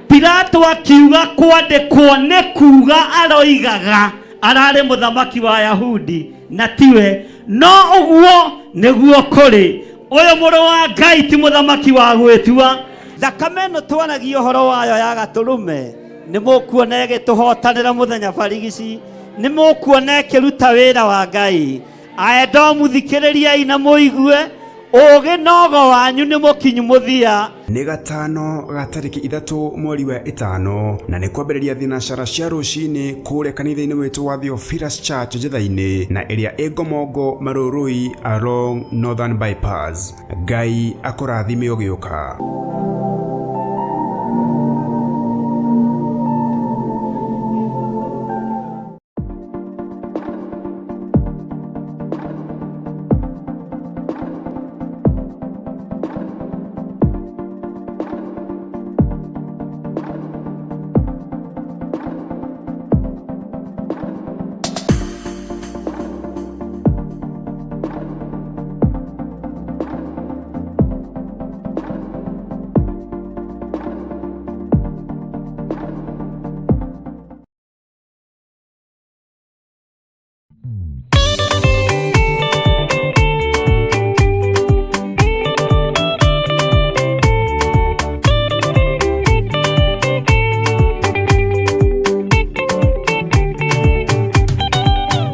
Pilato akiuga kwandĩkwo nĩ kuga aroigaga ararĩ mũthamaki wa Yahudi na tiwe, no ũguo nĩguo kũrĩ. Ũyũ mũrũ wa Ngai ti mũthamaki wa gwĩtua. Thakame ĩno twaragia ũhoro wayo ya gatũrũme nĩ mũkuona ĩgĩtũhotanĩra mũthenya barigici, nĩ mũkuona ĩkĩruta wĩra wa Ngai. Aedomu thikĩrĩriai na mũigue, ũũgĩ nogo wanyu nĩ mũkinyu mũthia. Nĩ gatano ga tarĩki 3 mweri wa 5 na nĩ kwambĩrĩria thinacara cia rũcinĩ kũrĩa kanitha-inĩ witũ wa Theophilus Church Njetha-inĩ na ĩrĩa ĩ Ngomongo Marũrũi along Northern Bypass. Ngai akũrathime ũgĩũka.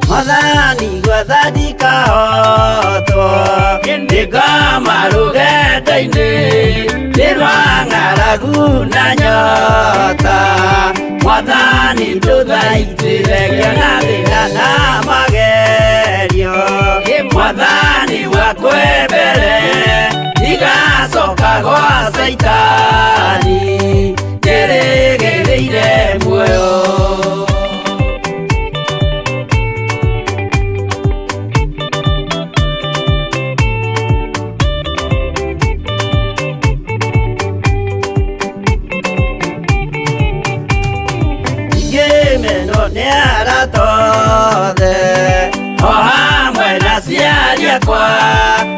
Mwathani gwathandika hotwo nĩngoma rũgendo-inĩ nĩ rwa ng'aragu na nyota, Mwathani ndũthaitĩre ngĩona thĩna na magerio, Mwathani wakwembere ndigacoka gwa Caitani ndĩrĩgĩrĩire muoyo. Ngĩmenwo nĩ arata othe o hamwe na aciari akwa,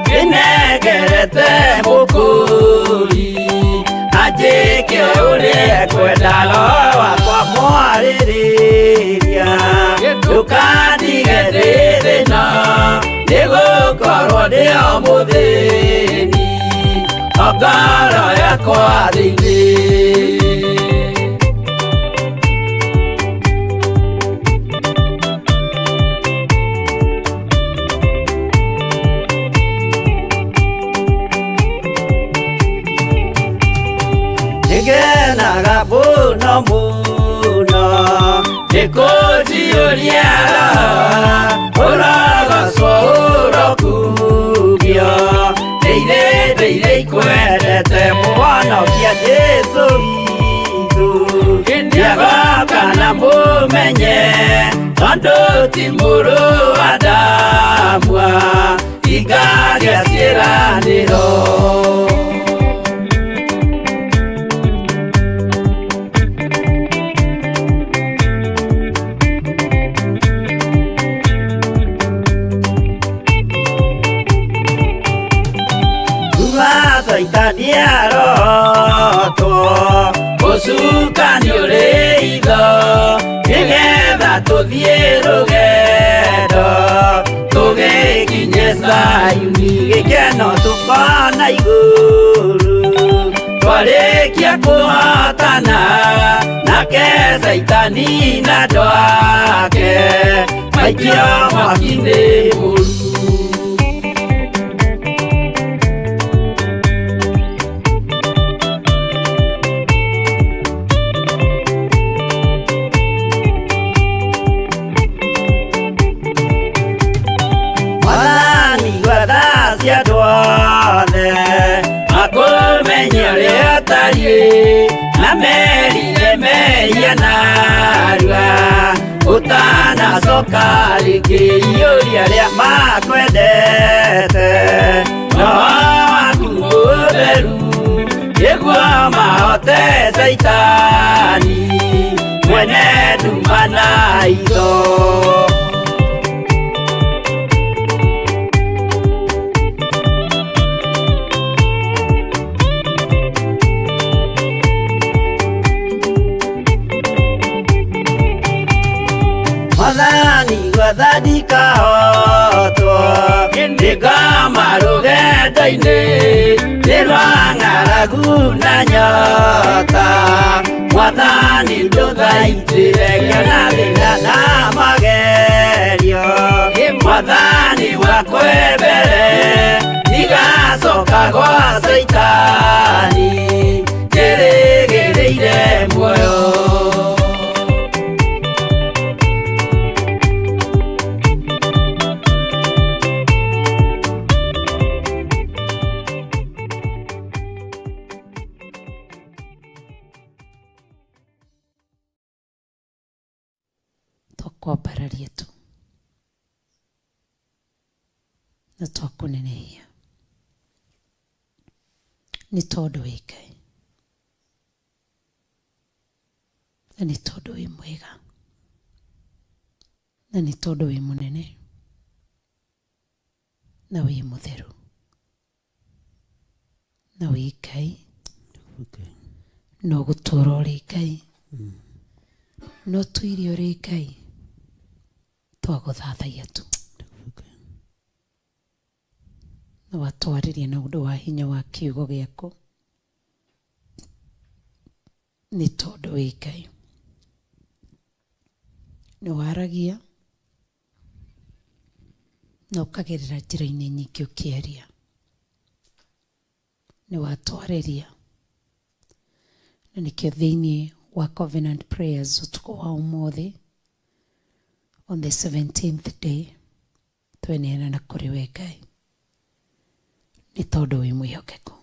ndĩnengerete mũkũri anjĩke ũrĩa ekwenda, roho wakwa mwarĩrĩria ndũkandige ndĩ thĩna, nĩgũkorwo ndĩ o mũthĩni o ngoro yakwa thĩinĩ. Nĩngenaga mũno mũno nĩkũnjiyũria roho, ũrogocwo ũrokugio, ndĩire ndĩire ikwendete mũhonokia Jesũ witũ, nĩagoka na mũthenya. Makũmenye tondũ ti mũrũ wa Adamu hingagia ciĩranĩro. Kuma Caitani arotwo ũcukani ũrĩ itho nĩgetha tũthiĩ rũgendo tũgĩkinye Zayuni gĩkeno tũkona igũrũ twarĩkia kũhotana nake Caitani na andũ ake maikio mwaki-inĩ mũru. Mwathani gwatha cia andũ othe makũmenye ũrĩa ũtariĩ na merire mehia narua ũtanacoka rĩngĩ iyũria arĩa makwendete roho waku mũtheru nĩguo mahote Caitani mwene nduma na itho. Mwathani gwatha ndikahotwo nĩngoma rũgendo-inĩ nĩ rwa ng'aragu na nyota Mwathani ndũthaitĩre ngĩona thĩna na magerio Mwathani wakwa mbere ndigacoka gwa Caitani njĩrĩgĩrĩire muoyo. Twakwambararia tu na twakũnenehia nĩ tondũ wĩ Ngai na nĩ tondũ wĩ mwega na nĩ tondũ wĩ mũnene na wĩ mũtheru na wĩ Ngai no gũtũũra ũrĩ Ngai no tũire ũrĩ Ngai twagũthathaiya tu na watwarĩria na ũndũ wa hinya wa kiugo gĩaku nĩ tondũ wĩ Ngai nĩ waragia na ũkagerera njĩra-inĩ nyingĩ ũkĩaria nĩ watwarĩria na nĩkĩo thĩinĩ wa Covenant Prayers ũtukũ wa ũmũthĩ on the 17th day tweneana na kũrĩ we Ngai nĩ tondũ wĩ mwĩhokeku.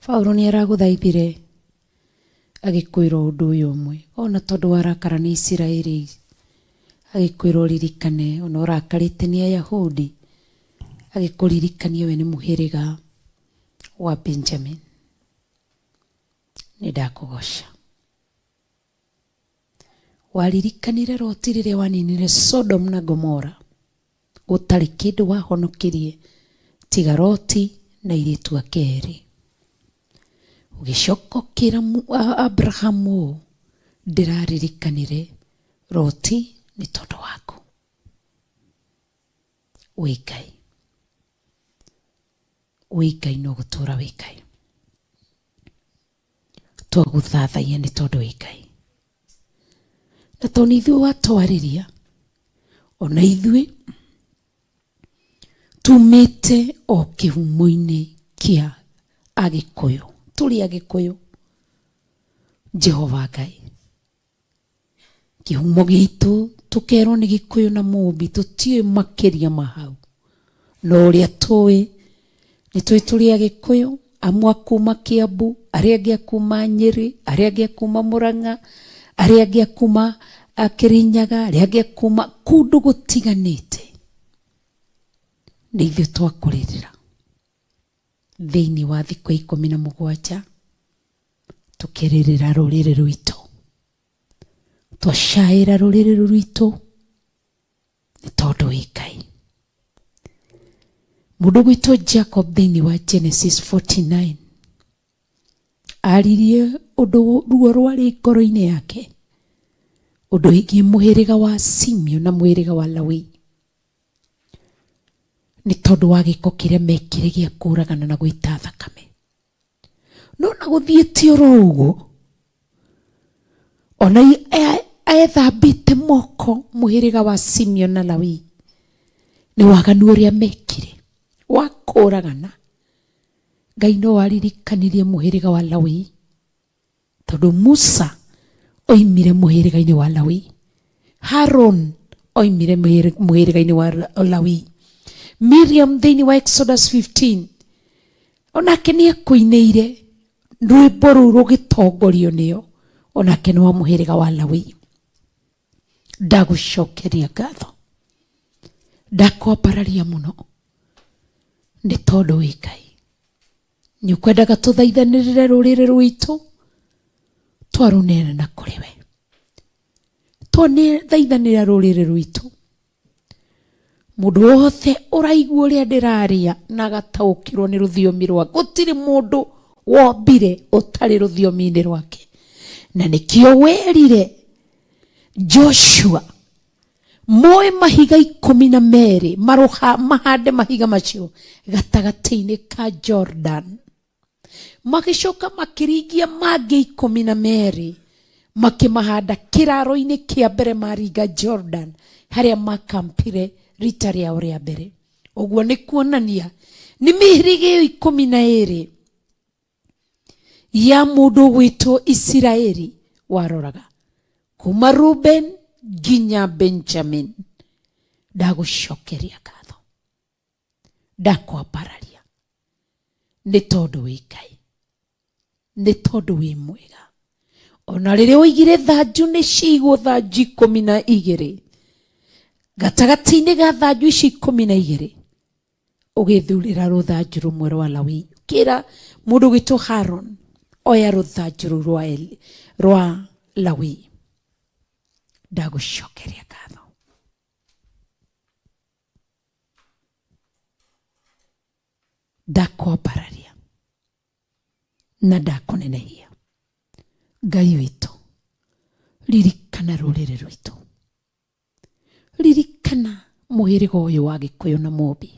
Paulo nĩ aragũthaithire agĩkwĩra ũndũ ũyũ ũmwe ona tondũ warakara nĩ Isiraeli agĩkwĩra ũririkane ona ũrakarĩte nĩ Ayahudi agĩkũririkania we nĩ mũhĩrĩga wa Benjamin. Nĩ ndakũgoca. Waririkanire Loti rĩrĩa waninire Sodom na Gomora gũtarĩ kĩndũ wahonokirie tiga Loti na airĩtu ake erĩ. Ũgĩcoka ũkĩra Abrahamu ũũ ndĩraririkanire Loti nĩ tondũ waku. Wĩ Ngai, wĩ Ngai no gũtũũra wĩ Ngai. Twagũthathaiya nĩ tondũ wĩ Ngai. Na tondũ nĩ ithuĩ watwarĩria ona ithuĩ tumĩte o kĩhumo-inĩ kĩa Agĩkũyũ tũrĩ Agĩkũyũ Jehova Ngai kĩhumo gitũ tũkerwo nĩ Gĩkũyũ na Mũmbi tũtiũĩ makĩria ma hau no ũrĩa tũĩ nĩ tũĩ tũrĩ Agĩkũyũ amwe a kuma Kĩambu arĩa angĩ a kuma Nyĩrĩ arĩa angĩ a kuma Mũrang'a Arĩa angĩ a kuma Kĩrĩnyaga, arĩa angĩ a kuma kũndũ gũtiganĩte. Nĩ ithuĩ twakũrĩrĩra thĩinĩ wa thikũ 17 tũkĩrĩrĩra rũrĩrĩ rwitũ, twacaĩra rũrĩrĩ rwitũ nĩ tondũ wĩ Ngai. Mũndũ gwitũ Jacob thĩinĩ wa Genesis 49 aririe ũndũ ruo rwarĩ ngoro-inĩ yake, ũndũ wĩgiĩ mũhĩrĩga wa Simeon na mũhĩrĩga wa Lawi, nĩ tondũ wa gĩko kĩrĩa mekire gĩa kũragana na gwĩta thakame. No na gũthiĩte oro ũguo, ona ethambĩte moko mũhĩrĩga wa Simeon na Lawi nĩ waganu ũrĩa mekire wa kũragana, Ngai no aririkanirie mũhĩrĩga wa Lawi, tondũ Musa oimire mũhĩrĩga-inĩ wa Lawi, Harun oimire mũhĩrĩga-inĩ wa Lawi, Miriam thĩinĩ wa Exodus 15 onake nĩ ekũinĩire rwĩmbo rũu rũgĩtongorio nĩo, onake nĩ wa mũhĩrĩga wa Lawi. Ndagũcokeria ngatho, ndakwambararia mũno nĩ tondũ wĩ Ngai. Nĩ ũkwendaga tũthaithanĩrĩre rũrĩrĩ rwitũ, twarũneana na kũrĩ we. Twathaithanĩra rũrĩrĩ rwitũ, mũndũ wothe ũraigua ũrĩa ndĩraria na agataũkĩrwo nĩ rũthiomi rwa, gũtirĩ mũndũ wombire ũtarĩ rũthiomi-inĩ rwake. Na nĩkĩo werire Joshua moe mahiga 12 maroha mahande mahiga macio gatagatĩ-inĩ ka Jordan, magĩcoka makĩringia mangĩ 12 makĩmahanda kĩraro-inĩ kĩa mbere maringa Jordan harĩa makampire rita rĩao rĩa mbere. Ũguo nĩ kuonania nĩ mĩhĩrĩga ĩyo 12 ya mũndũ ũgwĩtwo Isiraeli waroraga kuma Ruben nginya Benjamin. Ndagũcokeria ngatho, ndakwambararia nĩ tondũ wĩ Ngai, nĩ tondũ wĩ mwega. Ona rĩrĩa oigire thanju nĩ ciigwo thanju 12, gatagatĩ-inĩ ga thanju ici 12 ũgĩthurĩra rũthanju rũmwe rwa Lawi, kĩra mũndũ gwĩtwo Harun oya rũthanju rũu rwa Lawi. Ndagũcokeria ngatho. Ndakwambararia na ndakũnenehia. Ngai witũ, ririkana rũrĩrĩ rwitũ, ririkana mũhĩrĩga ũyũ wa Gĩkũyũ na Mũmbi,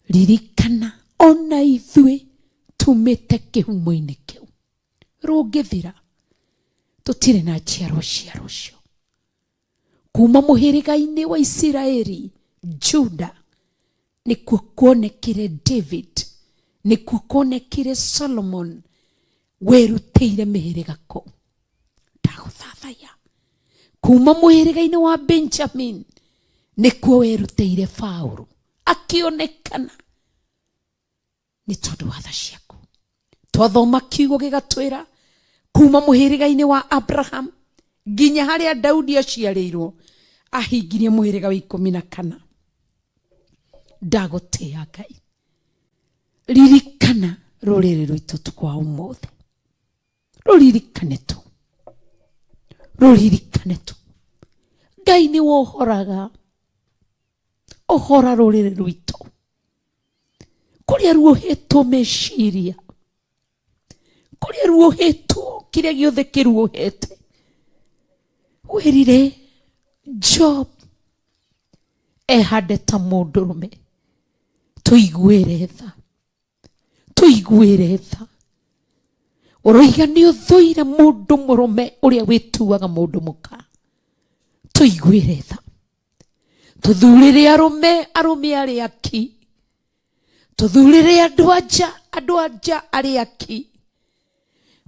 ririkana ona ithuĩ tumĩte kĩhumo-inĩ kĩu. Rũngĩthira tũtirĩ na njiarwa cia rũciũ. Kuma mũhĩrĩga-inĩ wa Isiraeli, Juda, nĩkuo kuonekire David, nĩkuo kuonekire Solomon, werutĩire mĩhĩrĩga kũu. Ndagũthathaiya. Kuma mũhĩrĩga-inĩ wa Benjamin, nĩkuo werutĩire Paũlũ, akĩonekana nĩ tondũ wa tha ciaku. Twathoma kiugo gĩgatwĩra kuma mũhĩrĩga-inĩ wa Abraham nginya harĩa Daudi aciarĩirwo, ahingirie mũhĩrĩga wa 14. Ndagũtĩĩa Ngai, ririkana rũrĩrĩ rwitũ ũtukũ wa ũmũthĩ, rũririkane tu, rũririkane tu. Ngai nĩ wohoraga, ũhora rũrĩrĩ rwitũ kũrĩa ruohetwo meciria, kũrĩa ruohetwo kĩrĩa gĩothe kĩruohete. Wĩrire Job ehande ta mũndũrũme, tũiguĩre tha, tũiguĩre tha. Ũroiga nĩ ũthũire mũndũ mũrũme ũrĩa wĩtuaga mũndũ mũka, tũiguĩre tha. Tũthurĩre arũme, arũme arĩa aki, tũthurĩre andũ anja, andũ anja arĩa aki.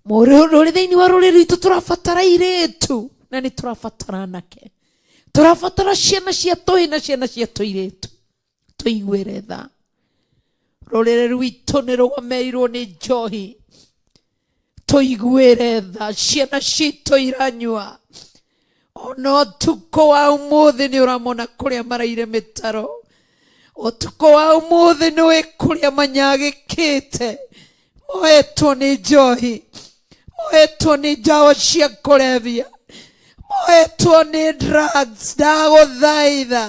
Rũrĩ thĩinĩ wa rũrĩrĩ rwitũ tũrabatara airĩtu na nĩ tũrabatara anake, tũrabatara ciana cia tũhĩ na ciana cia tũirĩtu. Tũiguĩre tha. Rũrĩrĩ rwitũ nĩ rũgomeirwo nĩ njohi. Tũiguĩre tha, ciana citũ iranyua ona ũtukũ wa ũmũthĩ nĩ ũramona kũrĩa maraire mĩtaro. Ũtukũ wa ũmũthĩ nĩ kũrĩa manyagĩkĩte, moetwo nĩ njohi, moetwo nĩ ndawa cia kũrebia, moetwo nĩ drugs. Ndagũthaitha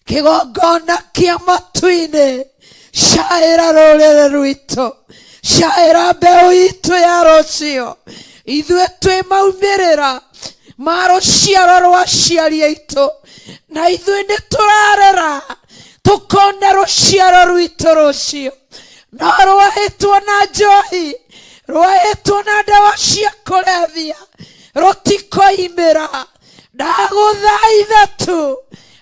kĩgongona kĩa matu-inĩ, caĩra rũrĩrĩ rwitũ, caĩra mbeũ itũ ya rũciũ. Ithuĩ twĩ maumĩrĩra ma rũciaro rwa aciari aitũ, na ithuĩ nĩ tũrarera tũkona rũciaro rwitũ rũciũ, no rwahĩtwo na njohi, rwahĩtwo na ndawa cia kũrebia, rũtikoimĩra. Ndagũthaitha tu,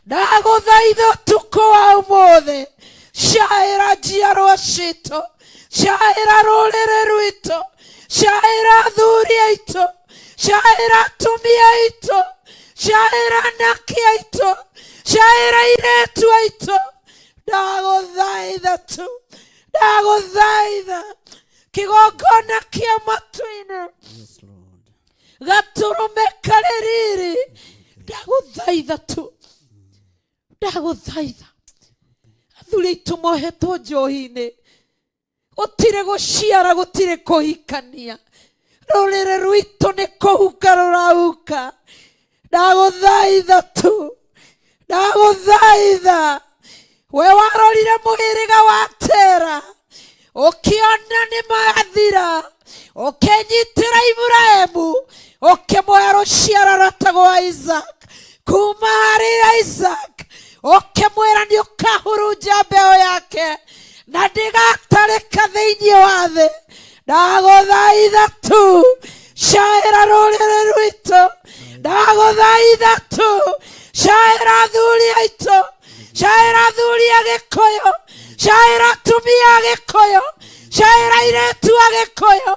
ndagũthaitha ũtukũ wa ũmũthĩ, caĩra njiarwa citũ, caĩra rũrĩrĩ rwitũ, caĩra athuri aitũ, caĩra atumia aitũ, caĩra anake aitũ, caĩra airĩtu aitũ. Ndagũthaitha tu, ndagũthaitha kĩgongona kĩa matu-inĩ, gatũrũme karĩ riri. Ndagũthaitha tu, ndagũthaitha. Athuri aitũ mohetwo njohi-inĩ, gũtirĩ gũciara, gũtirĩ kũhikania, rũrĩrĩ rwitũ nĩ kũhuka rũrahuka. Ndagũthaitha tu, ndagũthaitha. We warorire mũhĩrĩga wa Tera, ũkĩona nĩ mathira, ũkĩnyitĩra Iburahĩmu, ũkĩmũhe rũciaro rwetagwo Isaac. Kuma harĩ Isaac ũkĩmwĩra nĩ ũkahurunja mbeũ yake na ndĩgatarĩka thĩinĩ wa thĩ. Ndagũthaitha tu, caĩra rũrĩrĩ rwitũ. Ndagũthaitha tu, caĩra athuri aitũ, caĩra athuri a Gĩkũyũ, caĩra atumia a Gĩkũyũ, caĩra airĩtu a Gĩkũyũ,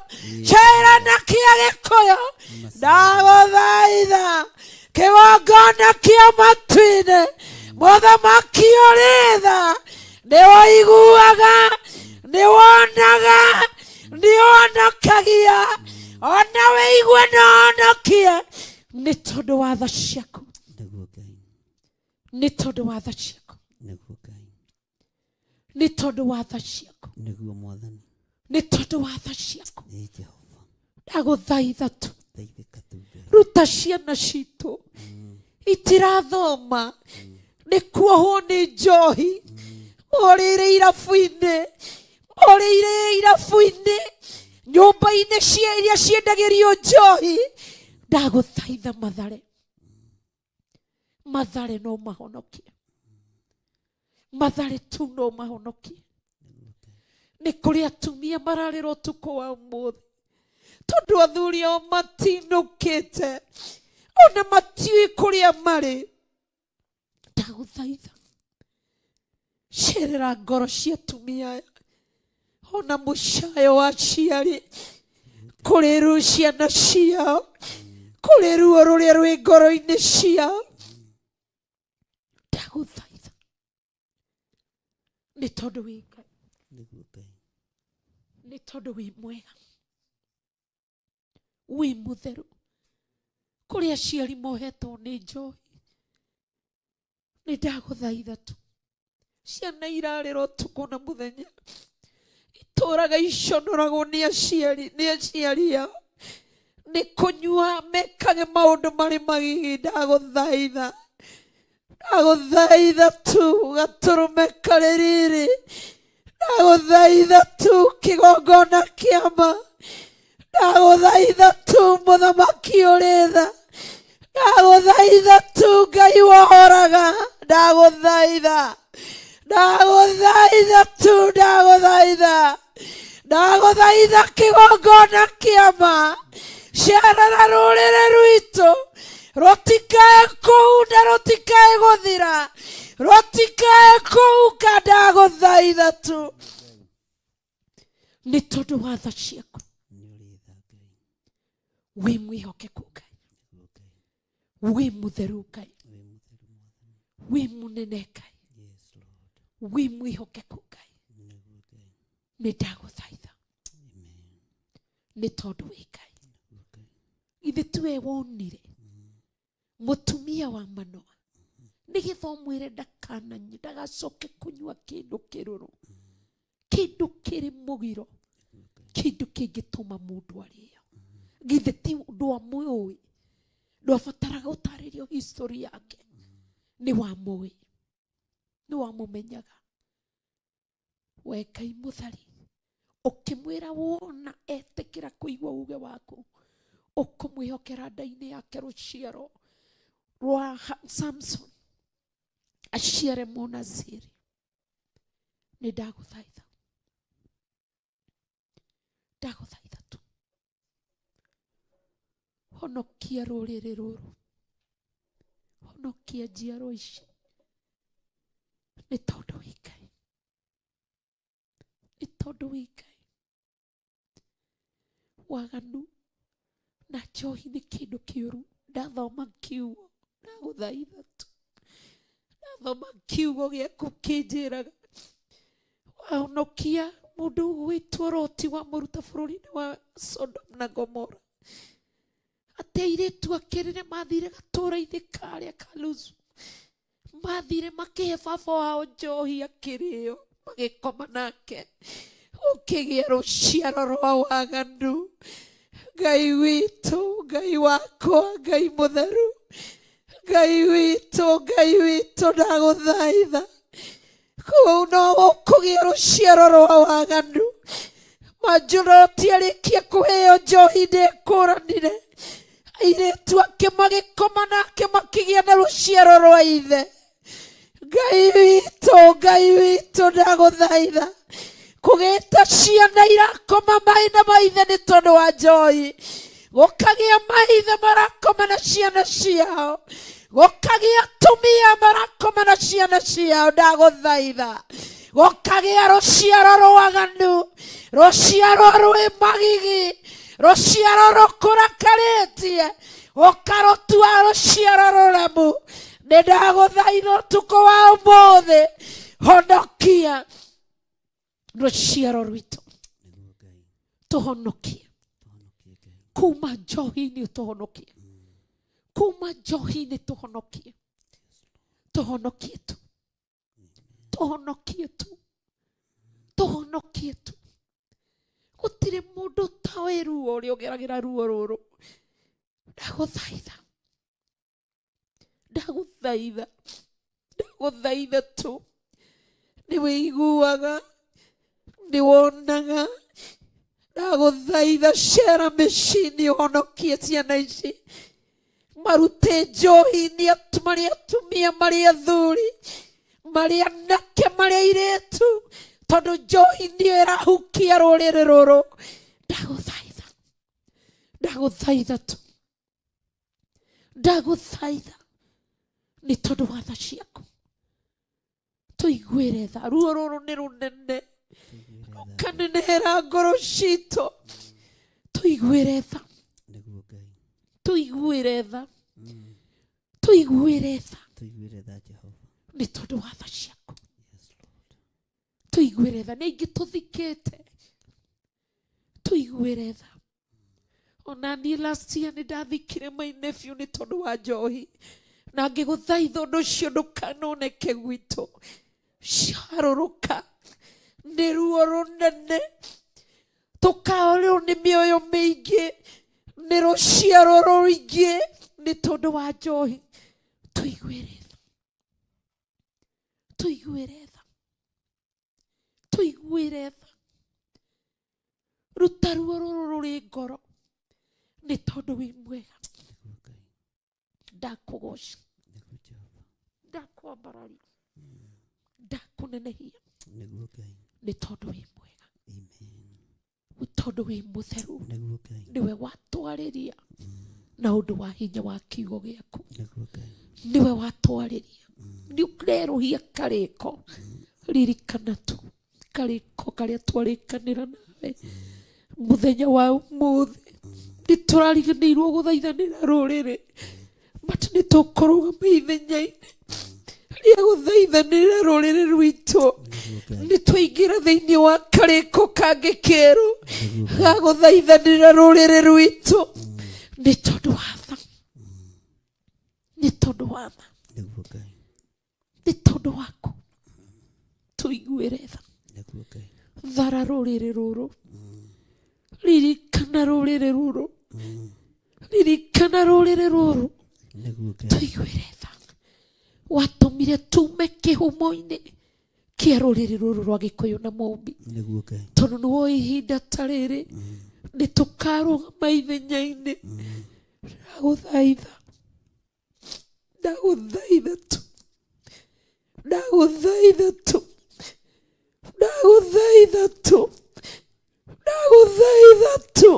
caĩra anake a Gĩkũyũ. Ndagũthaitha kĩgongona kĩa matu-inĩ, mũthamaki ũrĩ tha, nĩ woiguaga, nĩ wonaga, nĩ wonokagia, ona wĩigue na honokie, nĩ tondũ wa tha ciaku, nĩ tondũ wa tha ciaku, nĩ tondũ wa tha ciaku, nĩguo Mwathani, nĩ tondũ wa tha ciaku. Ĩ Jehova, Ndagũthaitha tu, teithĩka tu Ngai. Ruta ciana citũ itirathoma nĩ kuohwo nĩ njohi, morĩire irabu-inĩ, morĩire irabu-inĩ, nyũmba-inĩ cia iria ciendagĩrio njohi. Ndagũthaitha mathare, mathare no mahonokie, mathare tu no mahonokie. Nĩ kũrĩ atumia mararĩra ũtukũ wa ũmũthĩ tondũ athuri ao matinũkĩte, ona matiũĩ kũrĩa marĩ. Ndagũthaitha cerera ngoro cia atumia aya, ona mũcayo wa aciari kũrĩ ru ciana ciao, kũrĩ ruo rũrĩa rwĩ ngoro-inĩ ciao. Ndagũthaitha nĩ tondũ wĩ Ngai, Nĩguo Ngai, nĩ tondũ wĩ mwega, wĩ mũtheru. Kũrĩ aciari mohetwo nĩ njohi, nĩ ndagũthaitha tu, ciana irarĩra ũtukũ na mũthenya, itũraga iconoragwo nĩ aciari, nĩ aciari ao nĩ kũnyua, mekage maũndũ marĩ magigi. Ndagũthaitha, ndagũthaitha tu, gatũrũme karĩ riri. Ndagũthaitha tu, kĩgongona kĩama. Ndagũthaitha tu, mũthamaki ũrĩ tha. Ndagũthaitha tu, Ngai wohoraga. Ndagũthaitha, ndagũthaitha tu, ndagũthaitha, ndagũthaitha kĩgongona kĩama, cerera rũrĩrĩ rwitũ, rũtikae kũhunda, rũtikae gũthira, rũtikae kũhuka. Ndagũthaitha tu nĩ tondũ wa tha ciaku. Nĩ ũrĩ tha Ngai, Wĩ mwĩhokeku Ngai, nĩguo Ngai, wĩ mũtheru Ngai, wĩ mũtheru Mwathani. Wĩ mũnene Ngai, Yes Lord, wĩ mwĩhokeku Ngai. Nĩguo Ngai. Nĩ ndagũthaitha. Amen. Nĩ tondũ wĩ Ngai. Githĩ tiwe wonire mũtumia wa Manoa nĩgetha ũmwĩre ndakananyue, ndagacoke kũnyua kĩndũ kĩrũrũ, kĩndũ kĩrĩ mũgiro, kĩndũ kĩngĩtũma mũndũ arĩo. Githĩ ti ndwamũĩ? Ndwabataraga gũtarĩrio history yake, nĩ wamũĩ, nĩ wamũmenyaga. We Ngai mũthari, ũkĩmwĩra wona etĩkĩra kũigua uge waku, ũkũmwĩhokera nda-inĩ yake rũciaro rwa Samson aciare Mũnaziri. Nĩ ndagũthaitha, ndagũthaitha tu, honokia rũrĩrĩ rũrũ, honokia njiarwa ici, nĩ tondũ wĩ Ngai, nĩ tondũ wĩ Ngai. Waganu na njohi nĩ kĩndũ kĩũru. Ndathoma kiugo, ndagũthaitha tu, ndathoma kiugo gĩaku kĩnjĩraga wahonokia mũndũ ũgwĩtwo Loti, wamũruta bũrũri-inĩ wa Sodom na Gomora, atĩ airĩtu ake rĩrĩa mathire gatũũra-inĩ karĩa ka Luzu, mathire makĩhe baba wao njohi akĩrĩo, magĩkoma nake, ũkĩgĩa rũciaro rwa waganu. Ngai witũ, Ngai wakwa, Ngai mũtheru, Ngai witũ, Ngai witũ, ndagũthaitha, kũu no gũkũgĩa rũciaro rwa waganu. Manjũroti arĩkia kũheo njohi ndekũranire, airĩtu ake magĩkoma nake, makĩgĩa na rũciaro rwa ithe. Ngai witũ, Ngai witũ, ndagũthaitha, kũgĩta ciana irakoma maĩ na maithe nĩ tondũ wa njohi, gũkagĩa maithe marakoma na ciana ciao, gũkagĩa atumia marakoma na ciana ciao, ndagũthaitha, gũkagĩa rũciaro rwaganu, rũciaro rwĩ magigi, rũciaro rũkũrakarĩtie, ũkarũtua rũciaro rũremu. Nĩ ndagũthaitha ũtukũ wa ũmũthĩ, honokia rũciaro rwitũ, tũhonokie kuma njohi-inĩ, ũtũhonokie kuma njohi-inĩ, tũhonokie, tũhonokie tu, tũhonokie tu, tũhonokie tu. Gũtirĩ mũndũ ũtoĩ ruo ũrĩa ũgeragĩra ruo rũrũ. Ndagũthaitha, ndagũthaitha, ndagũthaitha tu, nĩ wĩiguaga, nĩ wonaga. Ndagũthaitha, cera mĩciĩ-inĩ, ũhonokie ciana ici, marute njohi-inĩ, marĩ atumia, marĩ athuri, marĩ anake, marĩ airĩtu, tondũ njohi nĩyo ĩrahukia rũrĩrĩ rũrũ. Ndagũthaitha, ndagũthaitha tu, ndagũthaitha, nĩ tondũ wa tha ciaku, tũiguĩre tha. Ruo rũrũ nĩ rũnene, rũkanenehera ngoro citũ. Tũiguĩre tha, tũiguĩre tha, tũiguĩre tha, Tũiguĩre tha, Jehova. Nĩ tondũ wa tha ciaku, tũiguĩre tha. Nĩ aingĩ tũthikĩte, tũiguĩre tha. Ona niĩ last year nĩ ndathikire my nephew nĩ tondũ wa njohi, na ngĩgũthaitha ũndũ ũcio ndũkanoneke gwitũ. Ciarũrũka nĩ ruo rũnene, tũkaorwo nĩ mĩoyo mĩingĩ, nĩ rũciaro rũingĩ nĩ tondũ wa njohi. Tũiguĩre tha, tũiguĩre tha, tũiguĩre tha. Ruta ruo rũrũ rũrĩ ngoro, nĩ tondũ wĩ mwega. Ndakũgoca, ndakwambararia, ndakũnenehia, Nĩguo Ngai. Nĩ tondũ wĩ mwega, Amen. Nĩ tondũ wĩ mũtheru. Nĩguo Ngai. Nĩwe watwarĩria na ũndũ wa hinya wa kiugo gĩaku. Nĩguo Ngai. Nĩwe watwarĩria, nĩ ũrerũhia karĩko. Ririkana tu karĩko karĩa twarĩkanĩra nawe mũthenya wa ũmũthĩ. Nĩ tũrariganĩirwo gũthaithanĩra rũrĩrĩ, but nĩ tũkũrũgama ithenya-inĩ rĩa Rĩa gũthaithanĩrĩra rũrĩrĩ rwitũ. Nĩ twaingĩra thĩinĩ wa karĩko kangĩ kerũ ga gũthaithanĩrĩra rũrĩrĩ rwitũ nĩ tondũ wa tha, nĩ tondũ wa tha, Nĩguo Ngai. nĩ tondũ waku. Tũiguĩre tha. Nĩguo Ngai. Thara rũrĩrĩ rũrũ, ririkana rũrĩrĩ rũrũ, ririkana rũrĩrĩ rũrũ. Nĩguo Ngai. Tũiguĩre tha. Watũmire tume kĩhumo-inĩ kĩa rũrĩrĩ rũrũ rwa Gĩkũyũ na Mũmbi. Nĩguo Ngai. Tondũ nĩ woĩ ihinda ta rĩrĩ nĩ tũkarũgama ithenya-inĩ. Ndagũthaitha, ndagũthaitha tu, ndagũthaitha tu, ndagũthaitha tu, ndagũthaitha tu,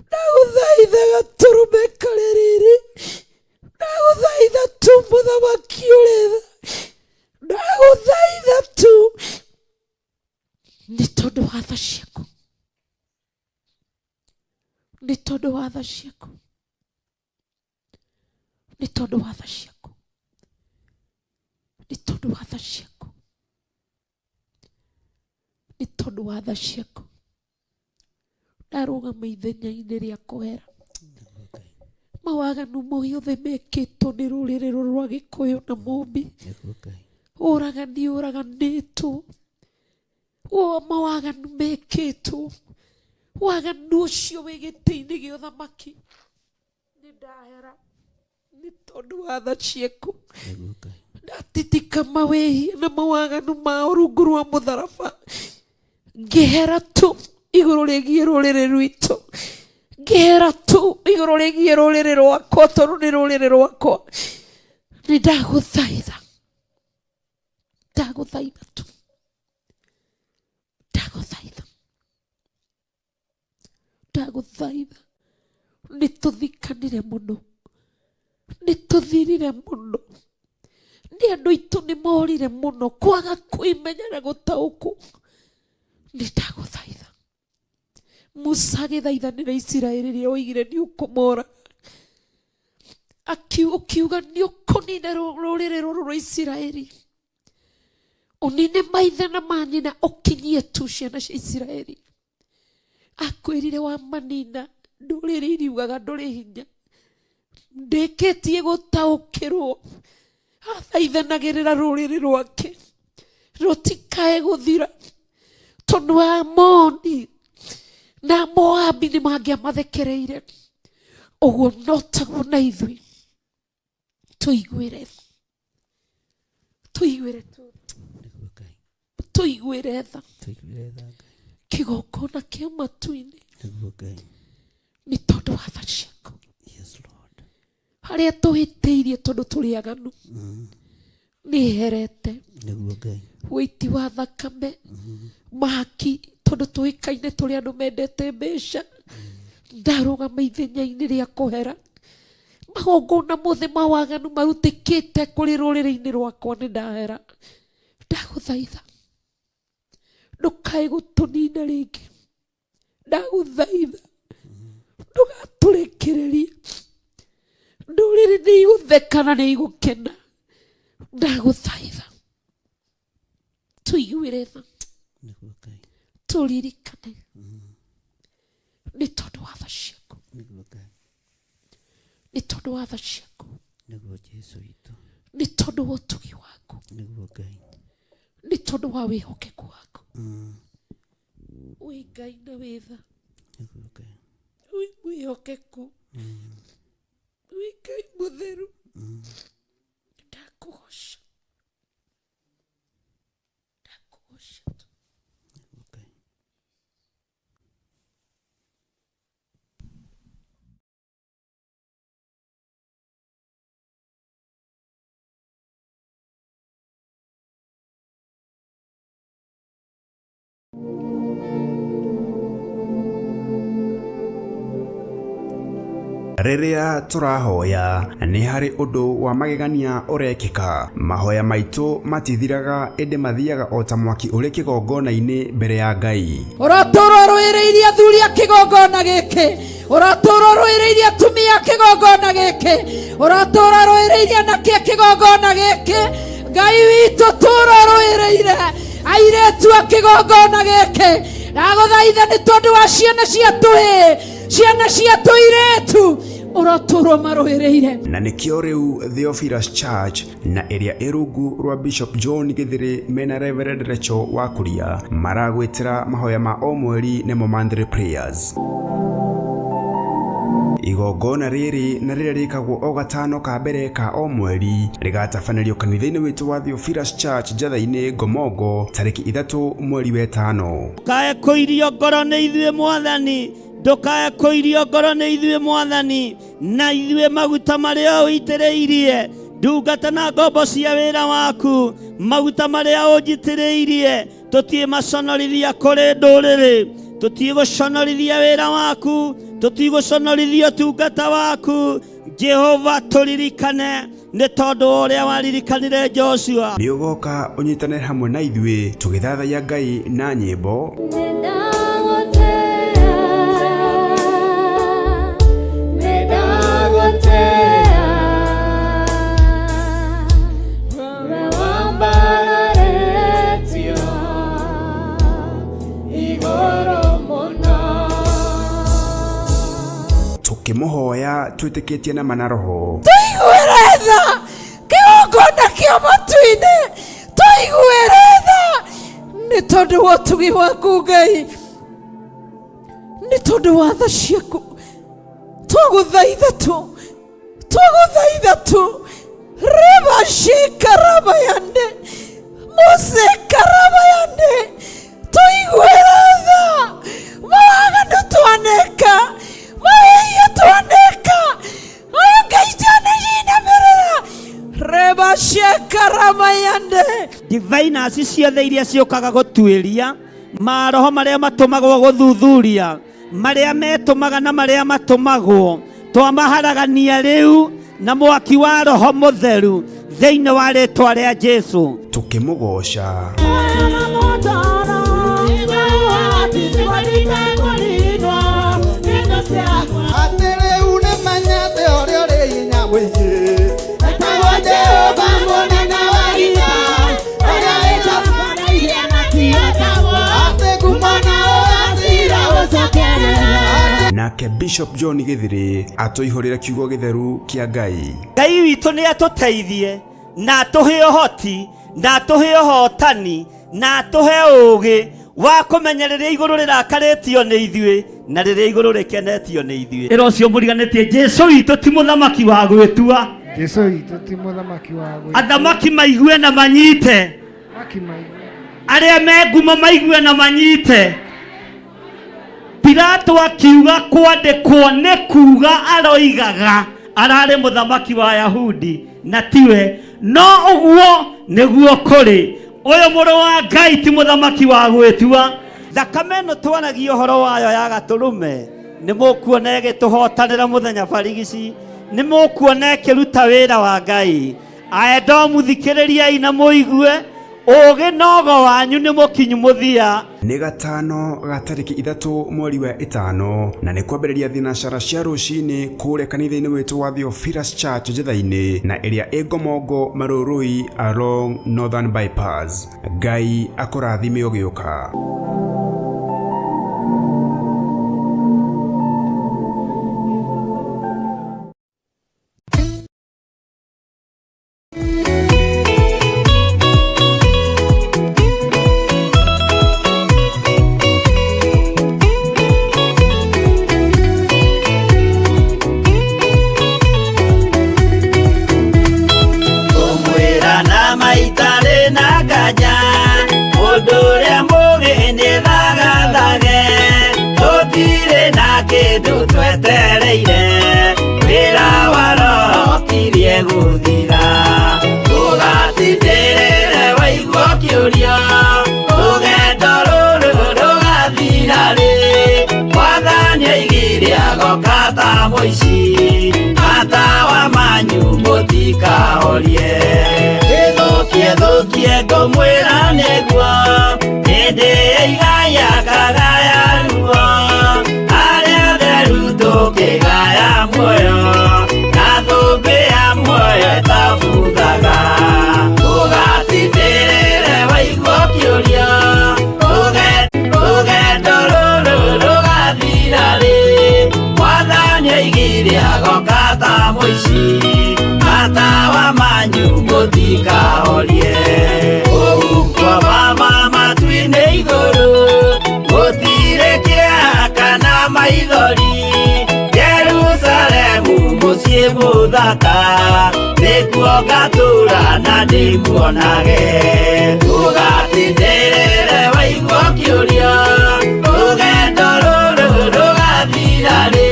ndagũthaitha gatũrũme karĩ riri, ndagũthaitha tu mũthamaki ũrĩ tha, ndagũthaitha tu nĩ tondũ wa tha ciaku, nĩ tondũ wa tha ciaku, nĩ tondũ wa tha ciaku, nĩ tondũ wa tha ciaku, nĩ tondũ wa tha ciaku. Ndarũgama ithenya-inĩ rĩa kũhera mawaganu mothe mekĩtwo nĩ rũrĩrĩ rũrũ rwa Gĩkũyũ na Mũmbi. Nĩguo Ngai. Ũragani ũraganĩtwo, mawaganu mekĩtwo, waganu ũcio wĩ gĩtĩ-inĩ gĩa ũthamaki nĩ ndahera nĩ tondũ wa tha ciaku. Nĩguo Ngai. Ndatitika mawĩhia na mawaganu mao rungu rwa mũtharaba, ngĩhera tu igũrũ rĩgiĩ rũrĩrĩ rwitũ, ngĩhera tu igũrũ rĩgiĩ rũrĩrĩ rwakwa, tondũ nĩ rũrĩrĩ rwakwa. Nĩ ndagũthaitha, ndagũthaitha tu, ndagũthaitha, ndagũthaitha. Nĩ tũthikanire mũno, nĩ tũthirire mũno, nĩ andũ aitũ nĩ morire mũno kwaga kwĩmenya na gũtaũkwo. Nĩ ndagũthaitha. Musa agĩthaithanĩra Isiraeli rĩrĩa oigire nĩ ũkũmora, ũkiuga nĩ ũkũnina rũrĩrĩ rũrũ rwa Isiraeli, ũnine maithe na manyina, ũkinyie tu ciana cia Isiraeli. Akwĩrire wamanina ndũrĩrĩ iriugaga ndũrĩ hinya. Ndĩkĩtie gũtaũkĩrwo, athaithanagĩrĩra rũrĩrĩ rwake rũtikae gũthira, tondũ Amoni na Moabi nĩ mangĩamathekereire. Ũguo no taguo na ithuĩ tũiguĩre, tũiguĩre tu, Nĩguo Ngai. tũiguĩre tha. Tũiguĩre tha Ngai. Kĩgongona kĩa matu-inĩ Nĩguo Ngai. nĩ tondũ wa tha ciaku. Yes Lord. Harĩa tũhĩtĩirie tondũ tũrĩ aganu nĩ herete. Nĩguo Ngai. Wĩiti wa thakame, mahaki, tondũ tũĩkaine tũrĩ andũ mendete mbeca. Ndarũgama ithenya-inĩ rĩa kũhera magongona mothe ma waganu marutĩkĩte kũrĩ rũrĩrĩ-inĩ rwakwa, nĩ ndahera. Ndagũthaitha ndũkae gũtũnina rĩngĩ, ndagũthaitha ndũgatũrekererie. Ndũrĩrĩ nĩ igũtheka na nĩ igũkena. Ndagũthaitha tũiguĩre tha, Nĩguo Ngai. tũririkane nĩ tondũ wa tha ciaku, Nĩguo Ngai. nĩ tondũ wa tha ciaku, Nĩguo Jesu witũ. nĩ tondũ wa ũtugi waku, Nĩguo Ngai. nĩ tondũ wa wĩhokeku waku. Wĩ Ngai na wĩ tha, Nĩguo Ngai. wĩ mwĩhokeku, wĩ Ngai mũtheru. Ndakũgoca, ndakũgoca tu. Nĩguo Ngai. Rĩrĩa tũrahoya nĩ harĩ ũndũ wa magegania ũrekĩka. Mahoya maitũ matithiraga, ĩndĩ mathiaga o ta mwaki ũrĩ kĩgongona-inĩ mbere ya Ngai. Ũratũũra ũrũĩrĩirie athuri a kĩgongona gĩkĩ, ũratũũra ũrũĩrĩirie atumia a kĩgongona gĩkĩ, ũratũũra ũrũĩrĩirie anake a kĩgongona gĩkĩ. Ngai witũ tũra ũrũĩrĩire airĩtu a kĩgongona gĩkĩ, ndagũthaitha nĩ tondũ wa ciana cia tũhĩĩ, ciana cia tũirĩtu, ũrotũrwo marũĩrĩire. Na nĩkĩo rĩu Theophilus Church na ĩrĩa ĩ rungu rwa Bishop John Gĩthĩrĩ mena Reverend Rachel wa Kuria maragwĩtĩra mahoya ma o mweri nĩmo monthly prayers. Igongona rĩrĩ na rĩrĩa rĩkagwo o gatano ka mbere ka o mweri rĩgatabanĩrio kanitha-inĩ witũ wa Theophilus Church Njatha-inĩ Ngomongo tarĩki 3 mweri wa 5. Ndũkae kũirio ngoro nĩ ithuĩ Mwathani, ndũkae kũirio ngoro nĩ ithuĩ Mwathani, na ithuĩ maguta marĩa ũitĩrĩirie ndungata na ngombo cia wĩra waku, maguta marĩa ũnjitĩrĩirie tũtiĩ maconorithia kũrĩ ndũrĩrĩ, tũtiĩ gũconorithia wĩra waku, tũtiĩ gũconorithia ũtungata waku. Jehova tũririkane nĩ tondũ wa ũrĩa waririkanire Joshua. Nĩ ũgoka ũnyitane hamwe na ithuĩ tũgĩthathaiya Ngai na nyĩmbo, tũkĩmũhoya twĩtĩkĩtie na mana roho. Tũiguĩre tha kĩgongona kĩa matu-inĩ, tũiguĩre tha nĩ tondũ wa ũtugi waku Ngai, nĩ tondũ wa tha ciaku. Twagũthaitha tu, twagũthaitha tu, rebashikarabayande musekarabayande, tũiguĩre tha mawaganu twaneka, mawĩhia twaneka, ayo Ngai twanajinamĩrĩra rebashekaramayande. Diviners ciothe iria ciũkaga gũtuĩria maroho marĩa matũmagwo gũthuthuria, marĩa metũmaga na marĩa matũmagwo, twamaharagania rĩu na mwaki wa roho mũtheru thĩinĩ wa rĩtwa rĩa Jesu. Tũkĩmũgoca. Atĩ rĩu nĩmenyete ũrĩa ũrĩ hinya mũingĩ, etagwo Jehova mũnene wa ita, ũrĩa wĩtũkanairie na kĩotagwo, atĩ ngumo na ũgacira ũcokerera. Nake Bishop John Gĩthĩrĩ atũihũrĩre kiugo gĩtheru kĩa Ngai. Ngai witũ nĩ atũteithie na atũhe ũhoti na atũhe ũhotani na atũhe ũũgĩ wa kũmenya rĩrĩa igũrũ rĩrakarĩtio nĩ ithuĩ na rĩrĩa igũrũ rĩkenetio nĩ ithuĩ. Ĩra ũcio mũriganĩtie, Jesu witũ ti mũthamaki wa gwĩtua. Jesu witũ ti mũthamaki wa gwĩtua. Athamaki maigue na manyite, Athamaki maigue. arĩa me ngumo maigue na manyite. Pilato akiuga kwandĩkwo nĩ kuga aroigaga ararĩ mũthamaki wa Yahudi na tiwe, no ũguo nĩguo kũrĩ. Ũyũ mũrũ wa Ngai ti mũthamaki wa gwĩtua. Thakame ĩno twaragia ũhoro wayo ya gatũrũme nĩ mũkuona ĩgĩtũhotanĩra mũthenya barigici, nĩ mũkuona ĩkĩruta wĩra wa Ngai. Aedomu thikĩrĩriai na mũigue, ũũgĩ nogo wanyu nĩ mũkinyu mũthia. Nĩ gatano ga tarĩki 3 mweri wa 5 na nĩ kwambĩrĩria thinacara cia rũcinĩ kũrĩa kanitha-inĩ witũ wa Theophilus Church Njatha-inĩ na ĩrĩa ĩ Ngomongo Marũrũi along Northern Bypass. Ngai akũrathime ũgĩũka. Kũmwĩra na maitarĩ na nganja, mũndũ ũrĩa mũũgĩ nĩ thagathage, tũtirĩ na kĩndũ twetereire, wĩra wa roho ũkirie gũthira. Ndũgatindĩrĩre waigua ũkĩũria, rũgendo rũrũ rũgathira rĩ, Mwathani aigire agoka ta mũici, matawa manyu mũtikahorie. Ĩthũkie thũkie ngũmwĩra nĩguo, hĩndĩ ĩigaya kagaya ruo, arĩa atheru tũkĩgaya muoyo, na thũmbĩ ya muoyo ĩtabuthaga. mũtikahorie. Kũu kwa mama matu-inĩ igũrũ gũtirĩ kĩeha kana maithori. Jerusalemu mũciĩ mũthaka nĩkuo ngatũũra na ndĩmuonage. Ũgatindĩrĩre waigua ũkĩũria rũgendo rũrũ rũgathira rĩ.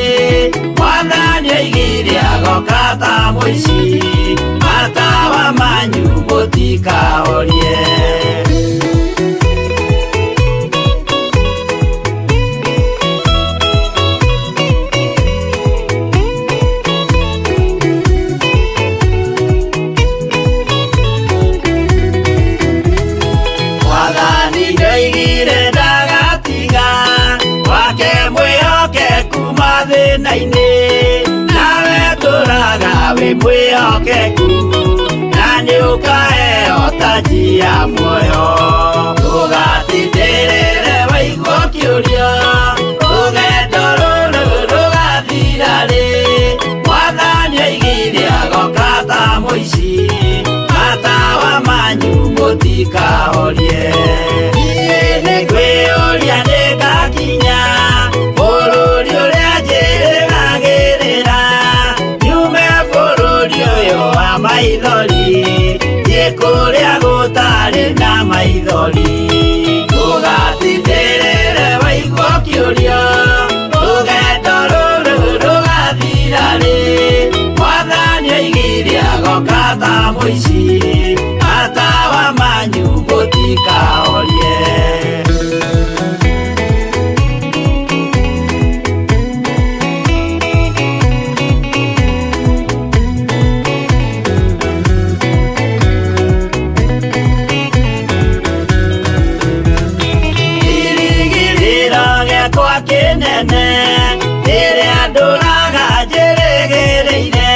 Mwathani oigire agoka ta mũici, matawa manyu mũtikahorie. Mwathani nĩoigire ndagatiga wake mwĩhokeku mathĩna-inĩ, nawe tũraga wĩ mwĩhokeku na nĩũkaheo taji ya muoyo. Ũgatindĩrĩre waigua ũkĩũria rũgendo rũrũ rũgathira rĩ. Mwathani oigire agoka ta mũici, matawa manyu mũtikahorie. Niĩ nĩngwĩyũria nĩngakinya bũrũri ũrĩa njĩrĩgagĩrĩra, nyume bũrũri ũyũ wa maithori thiĩ kũrĩa gũtarĩ na maithori. Ũgatindĩrĩre waigua ũkĩũria rũgendo rũrũ rũgathira rĩ. Mwathani oigire agoka ta mũici, matawa manyu mũtikahorie. Kĩrĩgĩrĩro gĩakwa kĩnene rĩrĩa ndũraga njĩrĩgĩrĩire,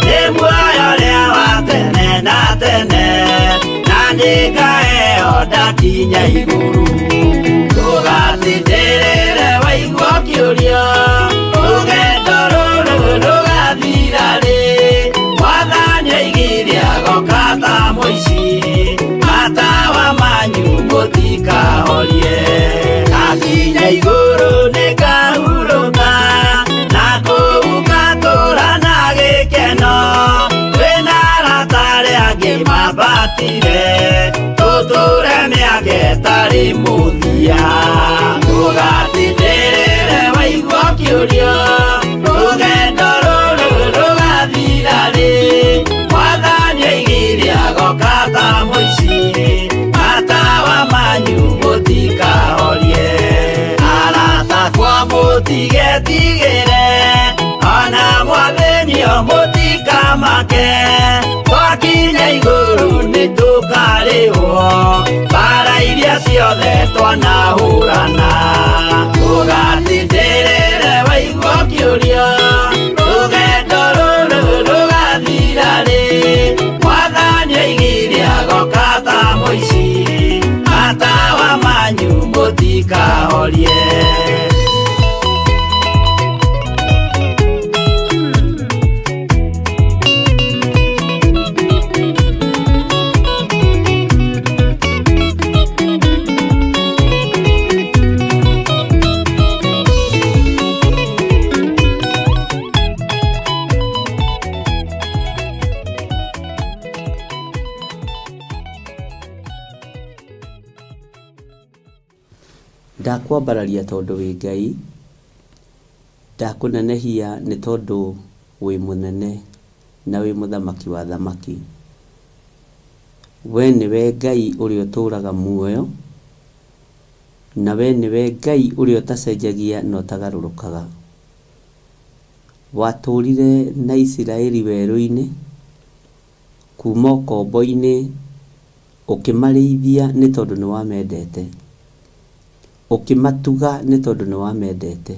nĩ muoyo ũrĩa wa tene na tene, na nĩngaheo ndakinya igũrũ. Ũgatindĩrĩre waigua ũkĩũria rũgendo rũrũ rũgathira rĩ. Mwathani oigire agoka ta mũici, matawa manyu mũtikahorie. Ndakinya igũrũ nĩngahurũka, na kũu ngatũũra na gĩkeno. Twĩna arata arĩa angĩ mambatire, tũtũũre mĩaka ĩtarĩ mũthia. Ũgatindĩrĩre waigua ũkĩũria rũgendo rũrũ rũgathira rĩ. Mwathani oigire agoka ta mũici, matawa manyu mũtikahorie. Arata akwa mũtigetigĩre, ona mwathĩnio mũtikamake. Twakinya igũrũ nĩtũkarĩhwo mbara iria ciothe twanahũrana. Ũgatindĩrĩre waigua ũkĩũria rũgendo rũrũ rũgathira rĩ. Mwathani oigire agoka ta mũici, matawa manyu mũtikahorie. Ndakwambararia tondũ wĩ Ngai, ndakũnenehia nĩ tondũ wĩ mũnene na wĩ mũthamaki wa thamaki. We nĩwe Ngai ũrĩa ũtũũraga muoyo, na we nĩwe Ngai ũrĩa ũtacenjagia na ũtagarũrũkaga. Watũũrire na Isiraeli werũ-inĩ, kuma ũkombo-inĩ, ũkĩmarĩithia nĩ tondũ nĩ wamendete, ũkĩmatuga nĩ tondũ nĩ wamendete.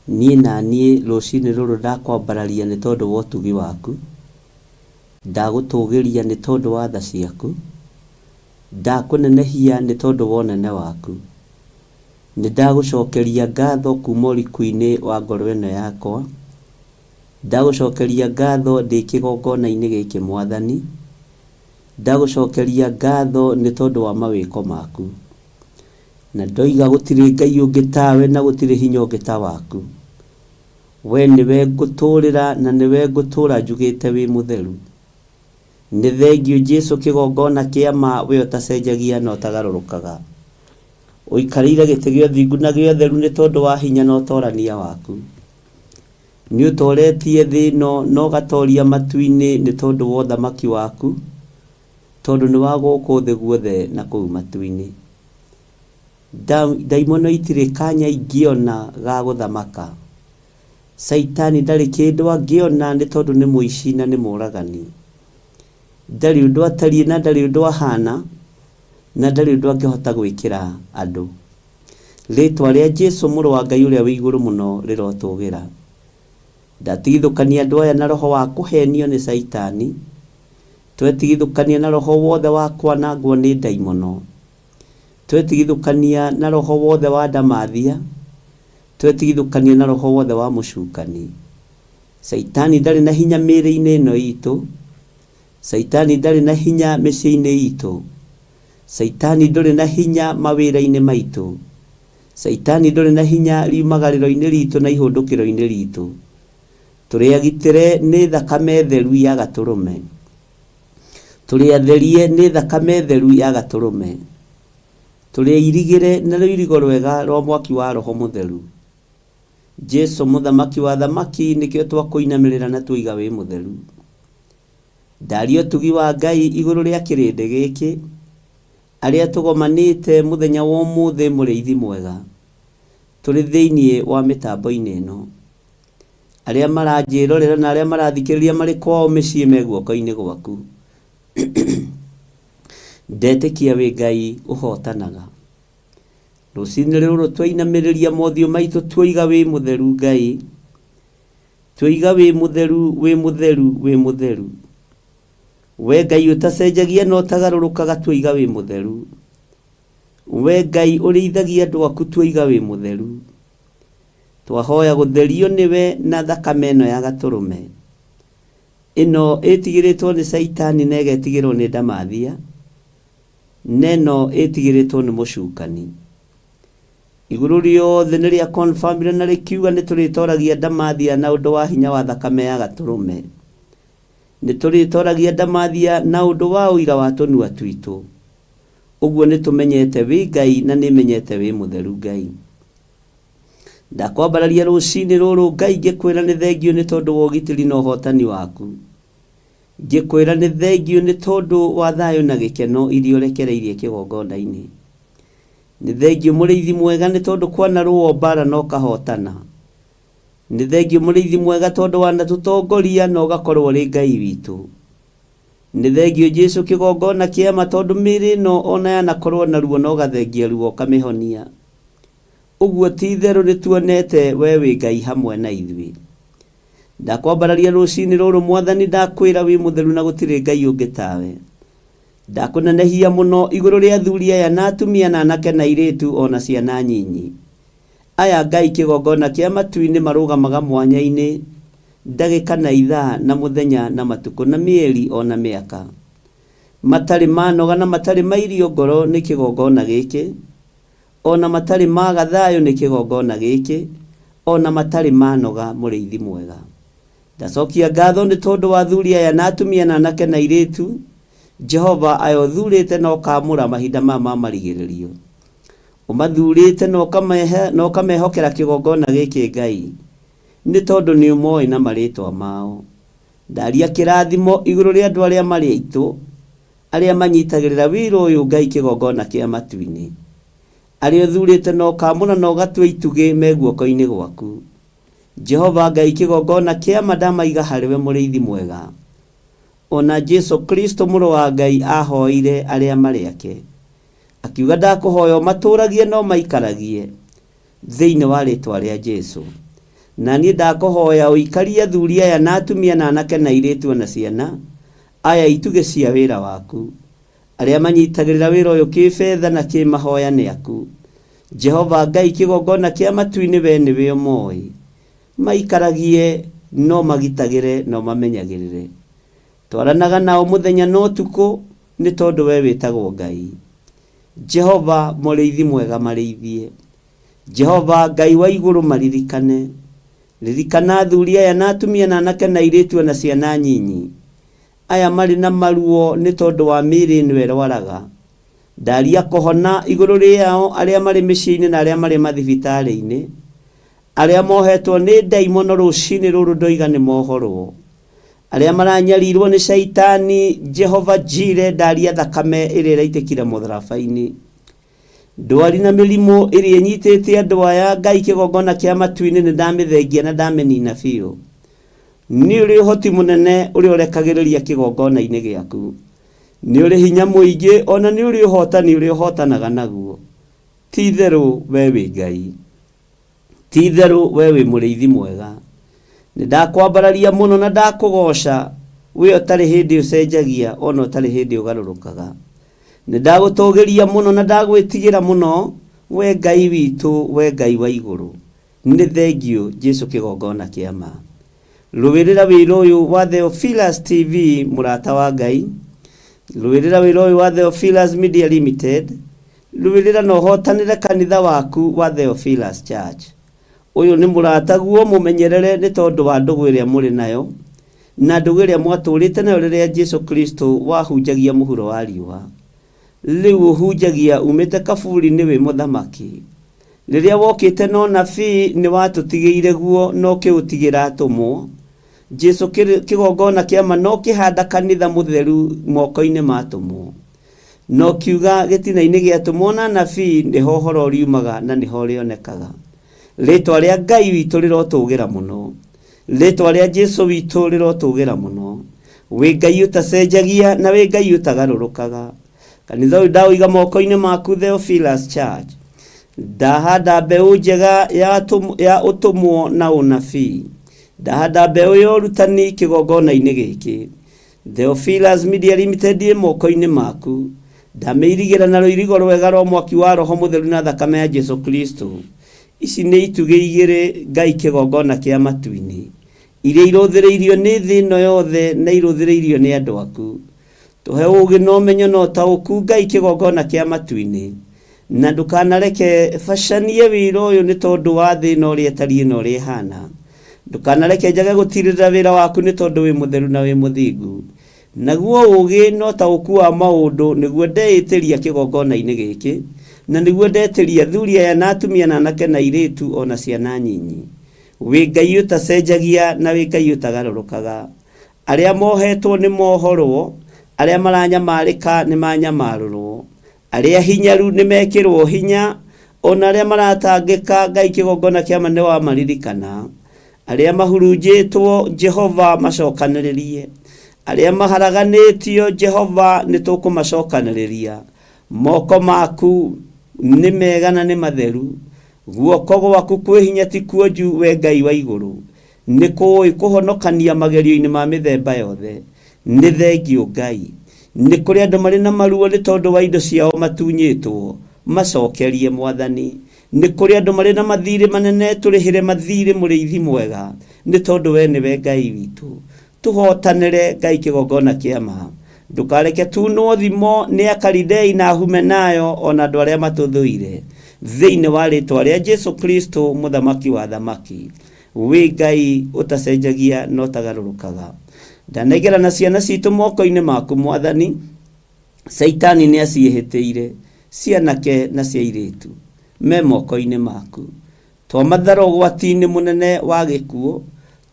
Niĩ na niĩ rũcinĩ rũrũ ndakwambararia nĩ tondũ wa ũtugi waku, ndagũtũgĩria nĩ tondũ wa tha ciaku, ndakũnenehia nĩ tondũ wa ũnene waku. Nĩ ndagũcokeria ngatho kuma ũriku-inĩ wa ngoro ĩno yakwa, Ndagũcokeria ngatho ndĩ kĩgongona-inĩ gĩkĩ Mwathani, ndagũcokeria ngatho nĩ tondũ wa mawĩko maku. Na ndoiga gũtirĩ Ngai ũngĩ tawe na gũtirĩ hinya ũngĩ ta waku. We nĩwe ngũtũũrĩra na nĩwe ngũtũũra njugĩte wĩ mũtheru. Nĩ thengiũ Jesu kĩgongona kĩa ma we ũtacenjagia na ũtagarũrũkaga. Ũikarĩire gĩtĩ gĩa ũthingu na gĩa ũtheru nĩ tondũ wa hinya na ũtorania waku. Nĩ ũtoretie thĩ ĩno na ũgatoria matu-inĩ nĩ tondũ wa ũthamaki waku, tondũ nĩ wa gũkũ thĩ guothe na kũu matu-inĩ. Ndaimono itirĩ kanya ingĩona ga gũthamaka. Caitani ndarĩ kĩndũ angĩona nĩ tondũ nĩ mũici na nĩ mũragani. Ndarĩ ũndũ atariĩ na ndarĩ ũndũ ahana na ndarĩ ũndũ angĩhota gwĩkĩra andũ. Rĩtwa rĩa Jesu mũrũ wa Ngai ũrĩa wĩ igũrũ mũno rĩrotũgĩra. Ndatigithũkania andũ aya na roho wa kũhenio nĩ Caitani. Twetigithũkania na roho wothe wa kwanangwo nĩ ndaimono. Twetigithũkania na roho wothe wa ndamathia. Twetigithũkania na roho wothe wa mũcukani. Caitani ndarĩ na hinya mĩĩrĩ-inĩ ĩno itũ. Caitani ndarĩ na hinya mĩciĩ-inĩ itũ. Caitani ndũrĩ na hinya mawĩra-inĩ maitũ. Caitani ndũrĩ na hinya riumagarĩro-inĩ ritũ na ihũndũkĩro-inĩ ritũ. Tũrĩ agitĩre nĩ thakame theru ya Gatũrũme. Tũrĩ atherie nĩ thakame theru ya Gatũrũme. Tũrĩ airigĩre na rũirigo rwega rwa mwaki wa Roho Mũtheru. Jesu mũthamaki wa athamaki nĩkĩo twakũinamĩrĩra na tuoiga wĩ mũtheru. Ndaria ũtugi wa Ngai igũrũ rĩa kĩrĩndĩ gĩkĩ, arĩa tũgomanĩte mũthenya wa ũmũthĩ mũrĩithi mwega, tũrĩ thĩinĩ wa mĩtambo-inĩ ĩno. Arĩa maranjĩrorera na arĩa marathikĩrĩria marĩ kwao mĩciĩ me guoko-inĩ gwaku. Ndetĩkia wĩ Ngai ũhotanaga. Rũcinĩ rũrũ twainamĩrĩria mothiũ maitũ tuoiga wĩ mũtheru Ngai. Tuoiga wĩ mũtheru, wĩ mũtheru, wĩ mũtheru. We Ngai ũtacenjagia na ũtagarũrũkaga tuoiga wĩ mũtheru. We Ngai ũrĩithagia andũ aku tuoiga wĩ mũtheru. Twahoya gũtherio nĩwe na thakame ĩno ya Gatũrũme. Ĩno ĩtigĩrĩtwo nĩ Caitani na ĩgetigĩrwo nĩ ndamathia, na ĩno ĩtigĩrĩtwo nĩ mũcukani. Igũrũ rĩothe nĩ rĩa confirmire na rĩkiuga nĩ tũrĩtoragia ndamathia na ũndũ wa hinya wa thakame ya Gatũrũme. Nĩ tũrĩtoragia ndamathia na ũndũ wa ũira wa tũnua twitũ. Ũguo nĩ tũmenyete wĩ Ngai na nĩmenyete wĩ mũtheru Ngai. Ndakwambararia rũcinĩ rũrũ Ngai ngĩkwĩra nĩ thengiũ nĩ tondũ wa ũgitĩri na ũhotani waku. Ngĩkwĩra nĩ thengiũ nĩ tondũ wa thayũ na gĩkeno iria ũrekereirie kĩgongona-inĩ. Nĩ thengiũ mũrĩithi mwega nĩ tondũ kwanarũo mbara na ũkahotana. Nĩ thengiũ mũrĩithi mwega tondũ wanatũtongoria na ũgakorwo ũrĩ Ngai witũ. Nĩ thengiũ Jesu kĩgongona kĩama tondũ mĩĩrĩ ĩno ona yanakorwo na ruo na ũgathengia ruo ũkamĩhonia. Ũguo ti itherũ nĩ tuonete we wĩ Ngai hamwe na ithuĩ. Ndakwambararia rũcinĩ rũrũ Mwathani ndakwĩra wĩ mũtheru na gũtirĩ Ngai ũngĩ tawe. Ndakũnenehia mũno igũrũ rĩa athuri aya na atumia na anake na airĩtu o na ciana nyinyi. Aya Ngai kĩgongona kĩa matu-inĩ marũgamaga mwanya-inĩ ndagĩka na ithaa na mũthenya na matukũ na mĩeri o na mĩaka. Matarĩ manoga na matarĩ mairio ngoro nĩ kĩgongona gĩkĩ, o na matarĩ maga thayũ nĩ kĩgongona gĩkĩ, o na matarĩ manoga mũrĩithi mwega. Ndacokia ngatho nĩ tondũ wa athuri aya na atumia na anake na airĩtu, Jehova aya ũthurĩte na ũkaamũra mahinda maya ma marigĩrĩrio. Ũmathurĩte na ũkamehokera kĩgongona gĩkĩ Ngai, nĩ tondũ nĩ ũmoĩ na marĩtwa mao. Ndaria kĩrathimo igũrũ rĩa andũ arĩa marĩ aitũ, arĩa manyitagĩrĩra wĩra ũyũ Ngai kĩgongona kĩa matu-inĩ. Arĩa ũthurĩte na ũkaamũra na ũgatua itugĩ me guoko-inĩ gwaku. Jehova Ngai kĩgongona kĩa ma ndamaiga harĩwe mũrĩithi mwega. O na Jesu Kristo mũrũ wa Ngai ahoeire arĩa marĩ ake. Akiuga ndakũhoya ũmatũragie na ũmaikaragie thĩinĩ wa rĩtwa rĩa Jesu. Na niĩ ndakũhoya ũikarie athuri aya na atumia na anake na airĩtu o na ciana aya itugĩ cia wĩra waku. Arĩa manyitagĩrĩra wĩra ũyũ kĩbetha na kĩmahoya nĩ aku. Jehova Ngai kĩgongona kĩa matu-inĩ we nĩwe ũmoĩ. Maikaragie No magitagĩre na ũmamenyagĩrĩre. Twaranaga nao mũthenya na ũtukũ, nĩ tondũ wee wĩtagwo Ngai. Jehova, mũrĩithi mwega, marĩithie. Jehova, Ngai wa igũrũ, maririkane. Ririkana athuri aya na atumia na anake na airĩtu o na ciana nyinyi, aya marĩ na maruo nĩ tondũ wa mĩĩrĩ ĩno ĩrwaraga. Ndaria kũhona igũrũ rĩao arĩa marĩ mĩciĩ-inĩ na arĩa marĩ mathibitarĩ-inĩ. Arĩa mohetwo nĩ ndaimono rũcinĩ rũrũ ndoiga nĩ mohorwo. Arĩa maranyarirwo nĩ caitani, Jehova Jire, ndaria thakame ĩrĩa ĩraitĩkire mũtharaba-inĩ. Ndwari na mĩrimũ ĩrĩa ĩnyitĩte andũ aya, Ngai kĩgongona kĩa matu-inĩ nĩ ndamĩthengia na ndamĩnina biũ. Nĩ ũrĩ ũhoti mũnene ũrĩa ũrekagĩrĩria kĩgongona-inĩ gĩaku. Nĩ ũrĩ hinya mũingĩ o na nĩ ũrĩ ũhotani ũrĩa ũhotanaga naguo. Ti itherũ wee wĩ Ngai. Ti itherũ wee wĩ mũrĩithi mwega. Nĩ ndakwambararia mũno na ndakũgooca, wee ũtarĩ hĩndĩ ũcenjagia o na ũtarĩ hĩndĩ ũgarũrũkaga. Nĩ ndagũtũũgĩria mũno na ndagwĩtigĩra mũno, wee Ngai witũ, wee Ngai wa igũrũ. Nĩ thengiũ, Jesu kĩgongona kĩa ma. Rũĩrĩra wĩra ũyũ wa Theophilus TV, mũrata wa Ngai. Rũĩrĩra wĩra ũyũ wa Theophilus Media Limited. Rũĩrĩra na ũhotanĩre kanitha waku wa Theophilus Church. Ũyũ nĩ mũrataguo mũmenyerere nĩ tondũ wa ndũgũ ĩrĩa mũrĩ nayo, na ndũgũ ĩrĩa mwatũũrĩte nayo rĩrĩa Jesu Kristo wahunjagia mũhuro wa riũa. Rĩu ũhunjagia umĩte kaburi-inĩ wĩ mũthamaki. Rĩrĩa wokĩte na ũnabii nĩ watũtigĩire guo na ũkĩũtigĩra atũmwo. Jesu kĩgongona kĩa ma na ũkĩhanda kanitha mũtheru moko-inĩ ma atũmwo. Na ũkiuga gĩtina-inĩ gĩa atũmwo na anabii nĩho ũhoro ũriumaga na nĩho ũrĩonekaga. Rĩtwa rĩa Ngai witũ rĩrotũgĩra mũno. Rĩtwa rĩa Jesu witũ rĩrotũgĩra mũno. Wĩ Ngai ũtacenjagia na wĩ Ngai ũtagarũrũkaga. Kanitha ũyũ ndaũiga moko-inĩ maku Theophilus Church. Ndahanda mbeũ njega ya ũtũmwo na ũnabii. Ndahanda mbeũ ya ũrutani kĩgongona-inĩ gĩkĩ. Theophilus Media Limited ĩ moko-inĩ maku. Ndamĩirigĩra na rũirigo rwega rwa mwaki wa Roho Mũtheru na thakame ya Jesu Kristo. Ici nĩ itugĩ igĩrĩ Ngai kĩgongona kĩa matu-inĩ, iria irũthĩrĩirio nĩ thĩ ĩno yothe na irũthĩrĩirio nĩ andũ aku. Tũhe ũũgĩ na ũmenyo na ũtaũku Ngai kĩgongona kĩa matu-inĩ. Na ndũkanareke bacanie wĩra ũyũ nĩ tondũ wa thĩ ĩno ũrĩa ĩtariĩ na ũrĩa ĩhana. Ndũkanareke njage gũtiirĩrĩra wĩra waku nĩ tondũ wĩ mũtheru na wĩ mũthingu. Naguo ũũgĩ na ũtaũku wa maũndũ nĩguo ndeĩtĩria kĩgongona-inĩ gĩkĩ, na nĩguo ndetĩria athuri aya na atumia na anake na airĩtu o na ciana nyinyi. Wĩ Ngai ũtacenjagia na wĩ Ngai ũtagarũrũkaga. Arĩa mohetwo nĩ mohorwo, arĩa maranyamarĩka nĩ manyamarũrwo. Arĩa ahinyaru nĩ mekĩrwo hinya, o na arĩa maratangĩka, Ngai kĩgongona kĩa ma nĩ wamaririkana. Arĩa mahurunjĩtwo, Jehova macokanĩrĩrie. Arĩa maharaganĩtio, Jehova nĩ tũkũmacokanĩrĩria. Moko maku nĩ mega na nĩ matheru, guoko gwaku kwĩ hinya ti kuonju, wee Ngai wa igũrũ. Nĩ kũũĩ kũhonokania magerio-inĩ ma mĩthemba yothe. Nĩ thengiũ Ngai. Nĩ kũrĩ andũ marĩ na maruo nĩ tondũ wa indo ciao matunyĩtwo. Macokerie Mwathani. Nĩ kũrĩ andũ marĩ na mathiirĩ manene tũrĩhĩre mathiirĩ mũrĩithi mwega nĩ tondũ wee nĩwe Ngai witũ. Tũhotanĩre Ngai kĩgongona kĩa ma. Ndũkareke tunwo thimo nĩ Akalidei na Ahumenayo o na andũ arĩa matũthũire. Thĩinĩ wa rĩtwa rĩa Jesu Kristo Mũthamaki wa athamaki. Wĩ Ngai ũtacenjagia na ũtagarũrũkaga. Ndanengerana ciana citũ moko-inĩ maku Mwathani. Caitani nĩ aciĩhĩtĩire, cia anake na cia airĩtu. Me moko-inĩ maku. Twamathara ũgwati-inĩ mũnene wa gĩkuũ.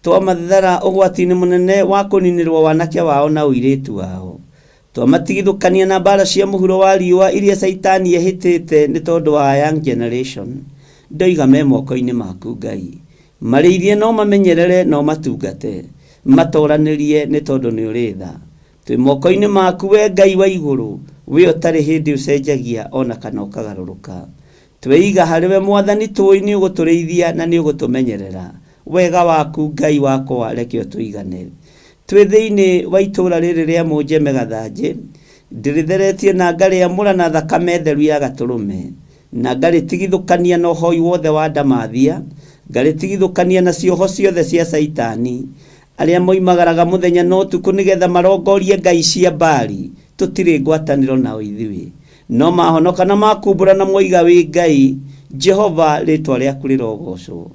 Twamathara ũgwati-inĩ mũnene wa kũninĩrwo wanake wao na ũirĩtu wao. Twamatigithũkania na mbara cia mũhuro wa riũa iria Caitani ehĩtĩte nĩ tondũ wa young generation. Ndoiga me moko-inĩ maku Ngai. Marĩithie na ũmamenyerere na ũmatungate. Matoranĩrie nĩ tondũ nĩ ũrĩ tha. Twĩ moko-inĩ maku we Ngai wa igũrũ, we ũtarĩ hĩndĩ ũcenjagia o na kana ũkagarũrũka. Tweiga harĩ we Mwathani tũĩ nĩ ũgũtũrĩithia na nĩ ũgũtũmenyerera. Wega waku Ngai wakwa reke ũtũigane. Twĩ thĩinĩ wa itũũra rĩrĩ rĩa Mũnjeme Gathanjĩ, ndĩrĩtheretie na ngarĩamũra na thakame theru ya Gatũrũme. Na ngarĩtigithũkania na ũhoi wothe wa ndamathia, ngarĩtigithũkania na cioho ciothe cia Caitani, arĩa moimagaraga mũthenya na ũtukũ nĩgetha marongorie ngai cia Baali, tũtirĩ ngwatanĩro nao ithuĩ. No mahonoka na makumbũra na moiga wĩ Ngai, Jehova, rĩĩtwa rĩaku rĩrogocwo.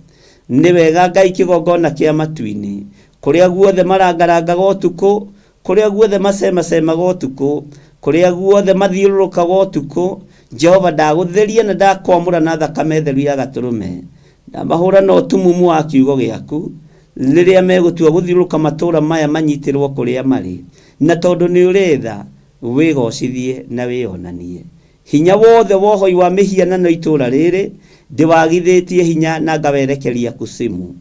Nĩ wega Ngai kĩgongona kĩa matu-inĩ, kũrĩa guothe marangarangaga ũtukũ, kũrĩa guothe macemacemaga ũtukũ, kũrĩa guothe mathiũrũrũkaga ũtukũ, Jehova ndagũtheria na ndakwamũra na thakame theru ya gatũrũme. Ndamahũra na ũtumumu wa kiugo gĩaku, rĩrĩa megũtua gũthiũrũrũka matũũra maya manyitĩrwo kũrĩa marĩ. Na tondũ nĩ ũrĩ tha, wĩgocithie na wĩonanie. Hinya wothe wa ũhoi wa mĩhianano itũũra rĩrĩ, ndĩwagithĩtie hinya na ngawerekeria kusimu.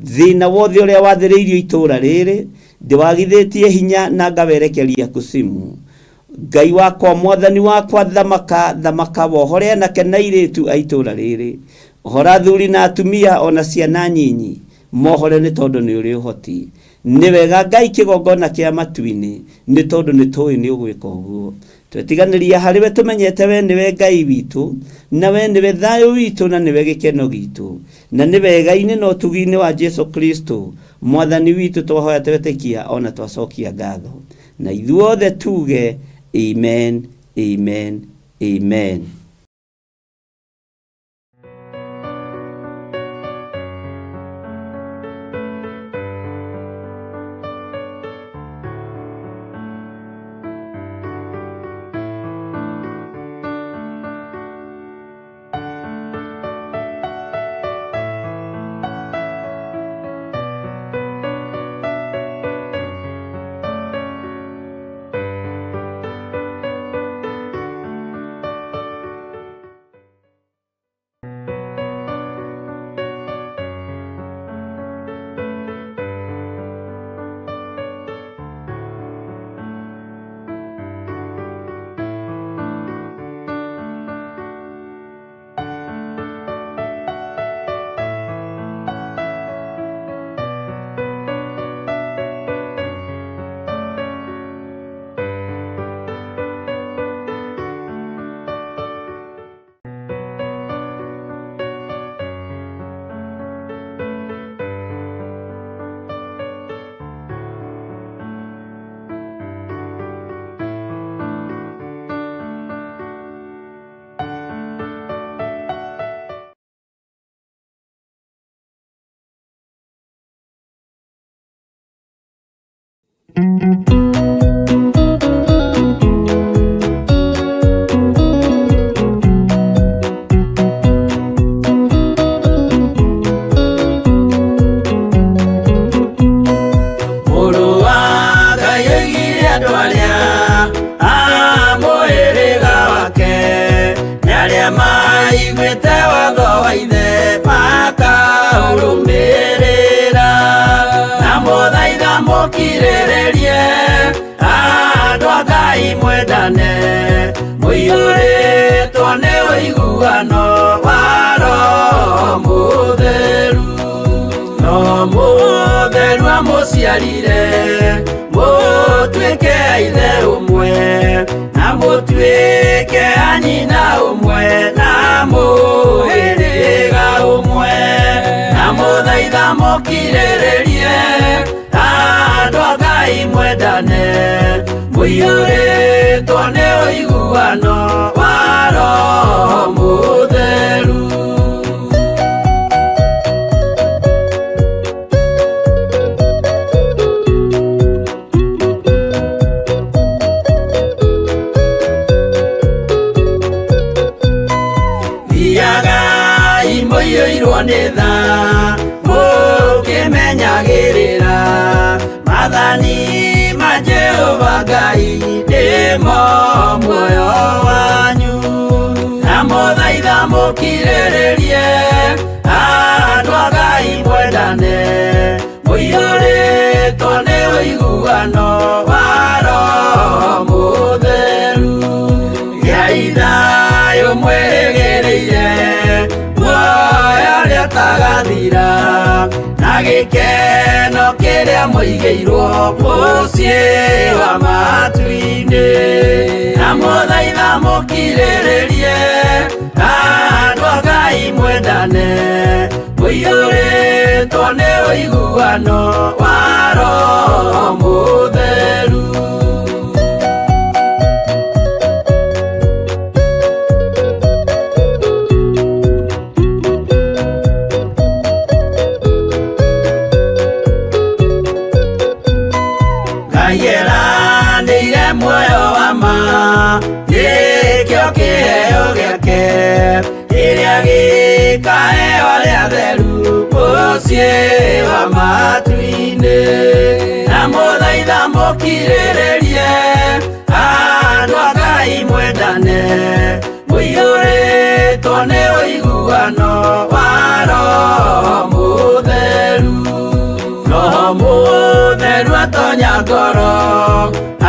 Thĩna wothe ũrĩa wathĩrĩirio itũũra rĩrĩ, ndĩwagithĩtie hinya na ngawerekeria kusimu. Ngai wakwa, mwathani wakwa, thamaka, thamaka, wohore anake na airĩtu a itũũra rĩrĩ. Ohora athuri na atumia o na ciana nyinyi, mohore nĩ tondũ nĩ ũrĩ ũhoti. Nĩ wega Ngai kĩgongona kĩa matu-inĩ, nĩ tondũ nĩ tũĩ nĩ ũgwĩka ũguo. Twetiganĩria harĩ we tũmenyete we nĩwe Ngai witũ, na we nĩwe thayũ witũ na nĩwe gĩkeno gitũ. Na nĩ wega-inĩ na ũtugi-inĩ wa Jesu Kristo, mwathani witũ twahoya twetĩkia ona twacokia ngatho. Na ithuothe tuge amen, amen, amen. Mũrũ wa Ngai oigire andũ arĩa a mũhĩrĩga wake nĩ arĩa maiguĩte watho wa ithe makaũrũmĩrĩra. Na mũthaitha mũkirĩrĩrie andũ a Ngai mwendane, mũiyũrĩtwo nĩ ũiguano wa Roho Mũtheru. No mũtheru amũciarire mũtuĩke a ithe ũmwe, na mũtuĩke a nyina ũmwe, na mũhĩrĩga ũmwe. Na mũthaitha mũkirĩrĩrie andũ a Ngai mwendane, mũiyũrĩtwo nĩ ũiguano wa Roho Mũtheru. Thiagai mũiyũirwo nĩ tha, mũkĩmenyagĩrĩra maathani ma Jehova Ngai nĩmo muoyo wanyu. Na mũthaitha mũkirĩrĩrie andũ a Ngai mwendane, mũiyũrĩtwo nĩ ũiguano wa Roho Mũtheru. Gĩai thayũ mwĩrĩgĩrĩire muoyo ũrĩa ũtagathira, na gĩkeno kĩrĩa mũigĩirwo mũciĩ wa matu-inĩ. matu-inĩ. Na mũthaitha mũkirĩrĩrie, andũ a Ngai mwendane, mũiyũrĩtwo nĩ ũiguano wa Roho Mũtheru. Ngai eranĩire muoyo wa ma, nĩkĩo kĩheo gĩake, kĩrĩa gĩkaheo arĩa atheru mũciĩ wa matu-inĩ. Na mũthaitha mũkirĩrĩrie, andũ a Ngai mwendane, mũiyũrĩtwo nĩ ũiguano wa Roho Mũtheru. Roho Mũtheru atonya ngoro,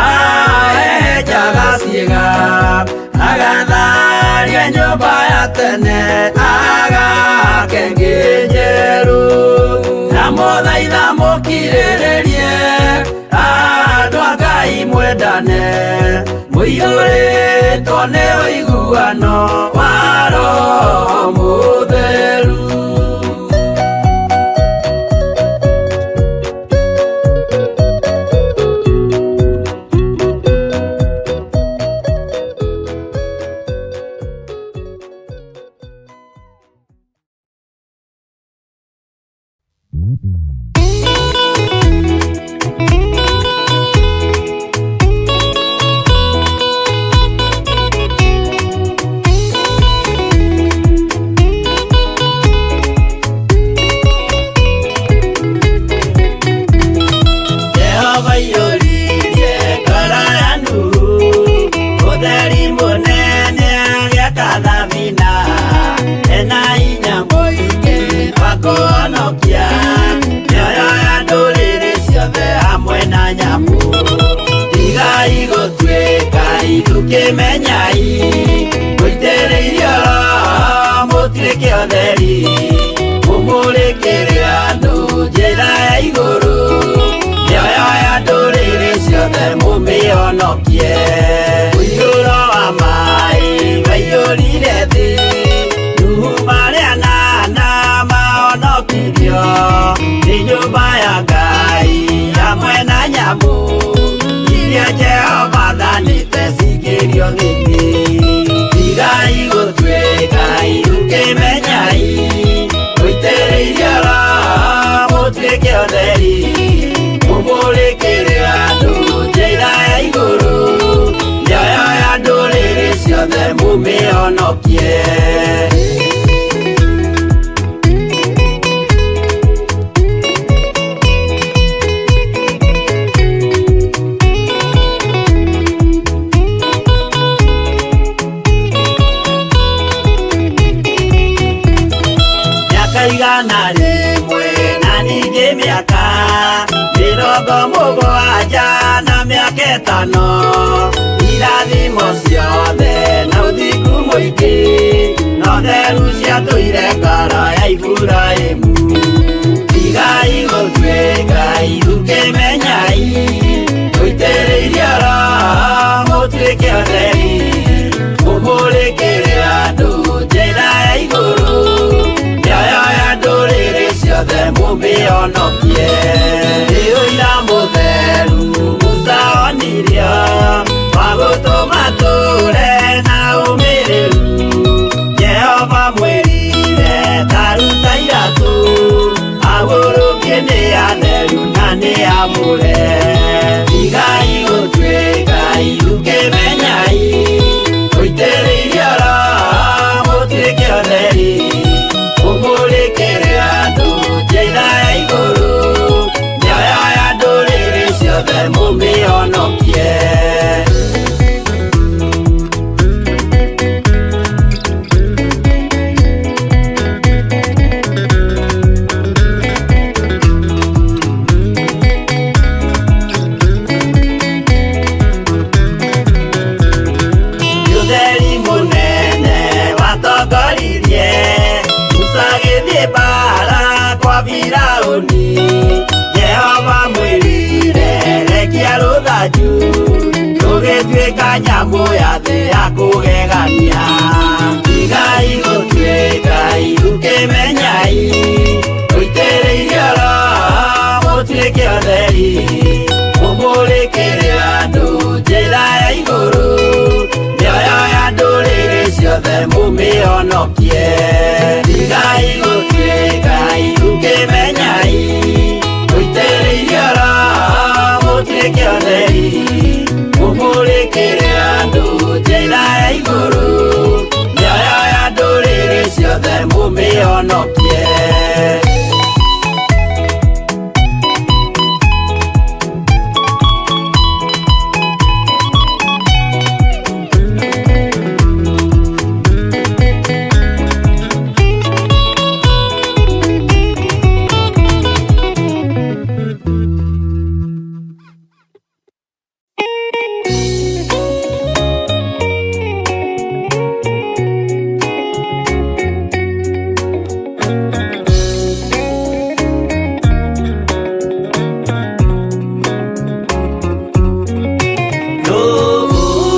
ahehenjaga ciĩga, agatharia nyũmba ya tene, agaka ĩngĩ njerũ. Na mũthaitha mũkirĩrĩrie, andũ a Ngai mwendane, mũiyũrĩtwo nĩ ũiguano wa Roho Mũtheru. Jehova aiyũririe ngoro ya Nuhu, ũtheri mũnene agĩaka thabina, ena hinya mũingĩ wa kũhonokia mĩoyo ya ndũrĩrĩ ciothe hamwe na nyamũ. Tigai gũtuĩka ithukĩmenyai, mũitĩrĩirio Roho mũtuĩke ũtheri, mũmũrĩkĩre andũ njĩra ya igũrũ, mĩoyo ya ndũrĩrĩ ciothe mũmĩhonokie. Mũiyũro wa maĩ waiyũrire thĩ, Nuhu marĩ anana mahonokirio nĩ nyũmba ya Ngai hamwe na nyamũ iria Jehova athanĩte cingĩrio thĩinĩ. Tigai gũtuĩka ithukĩmenyai, mũitĩrĩirio Roho mũtuĩke ũtheri, mũmũrĩkĩre andũ njĩra ya igũrũ, mĩoyo ya ndũrĩrĩ ciothe mũmĩhonokie. Mĩaka 100 na ningĩ mĩaka 70 na mĩaka 5, irathimo ciothe na ũthingu mũingĩ, na ũtheru ciatũire ngoro ya Iburahĩmu. Tigai gũtuĩka ithukĩmenyai, mũitĩrĩirio Roho mũtuĩke ũtheri, mũmũrĩkĩre andũ njĩra ya igũrũ, mĩoyo ya ndũrĩrĩ ciothe mũmĩhonokie. Nĩ ũira mũtheru Musa onirio, wa gũtũma tũre na ũmĩrĩru. Jehova mwĩrire ta ruta iratũ, agũrũkie nĩ atheru na nĩ amũre. Tigai gũtuĩka ithukĩmenyai, mũitĩrĩirio Roho mũtuĩke ũtheri, mũmũrĩkĩre andũ njĩra ya igũrũ, mĩoyo ya ndũrĩrĩ ciothe mũmĩhonokie. Ũtheri mũnene watongoririe Musa agĩthiĩ mbaara kwa Firaũni. Jehova mwĩrire rekia rũthanju. Gũtuĩka nyamũ ya thĩ ya kũgegania. Tigai gũtuĩka irukĩmenyai, mũitĩrĩirio Roho mũtuĩke ũtheri, mũmũrĩkĩre andũ njĩra ya igũrũ, mĩoyo ya ndũrĩrĩ ciothe mũmĩhonokie. Tigai gũtuĩka irukĩmenyai, mũitĩrĩirio Roho mũtuĩke ũtheri, mũmũrĩkĩre andũ njĩra ya igũrũ, mĩoyo ya ndũrĩrĩ ciothe mũmĩhonokie.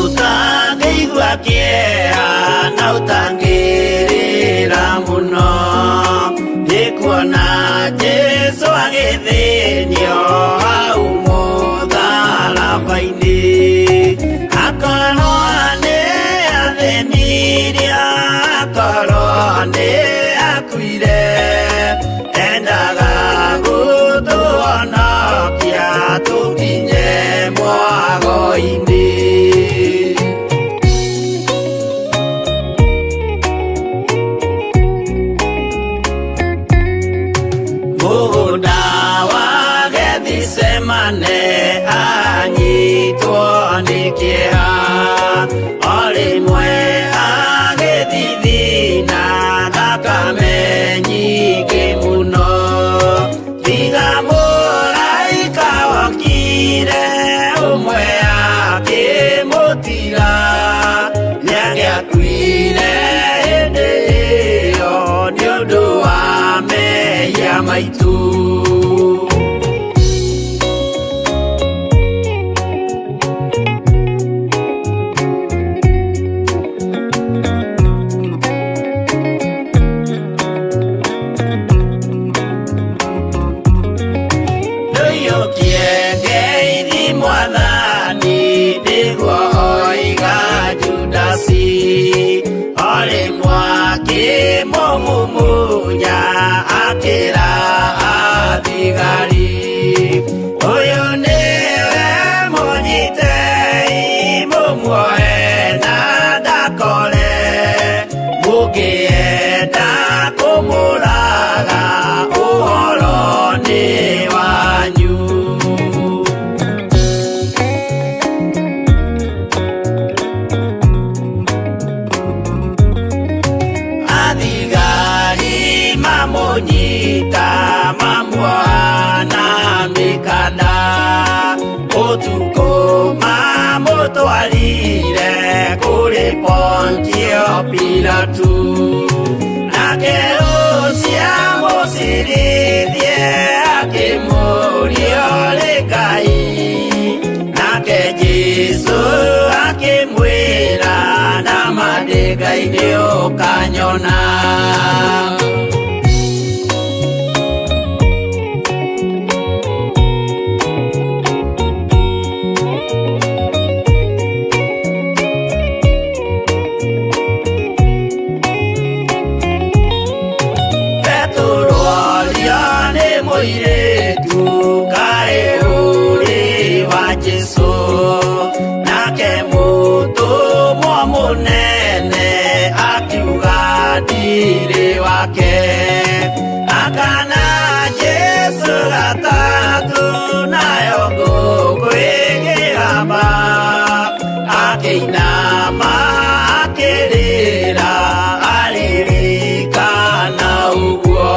Ũtangĩigua kĩeha na ũtangĩrĩra mũno, nĩ kuona Jesũ agĩthĩnio hau mũtharaba-inĩ. Akorwo nĩ athĩnirio, akorwo nĩ akuire, endaga gũtũhonokia tũkinye mwago-inĩ. Mũgũnda wa Gethisemane anyitwo nĩ kĩeha, o rĩmwe agĩthithina thakame nyingĩ mũno. Tiga mũraika wokire ũmwe akĩmũtiga, nĩangĩakuire hĩndĩ ĩyo nĩ ũndũ wa mehia maitũ. Ndũiyũkie ngeithi mwathani, nĩguo oiga Judasi, o rĩmwe akĩmũmumunya akĩra athigari, ũyũ nĩwe mũnyitei mũmuoe na ndakore, mũngĩenda kũmũraga ũhoro nĩ wanyu. Athigari mamũnyita mamuoha na mĩkanda, ũtukũ mamũtwarire kũrĩ Pontio Pilatu, nake ũcio amũcirithie akĩmũũria ũrĩ Ngai, nake Jesũ akĩmwĩra nama ndĩ Ngai nĩũkanyona. Petero orio nĩ mũirĩtu kaĩ ũrĩ wa Jesũ, nake mũtũmwo mũnene akiuga ndirĩ wake. Akana Jesũ gatatũ nayo ngũkũ ĩkĩgamba, akĩinama akĩrĩra aririkana ũguo.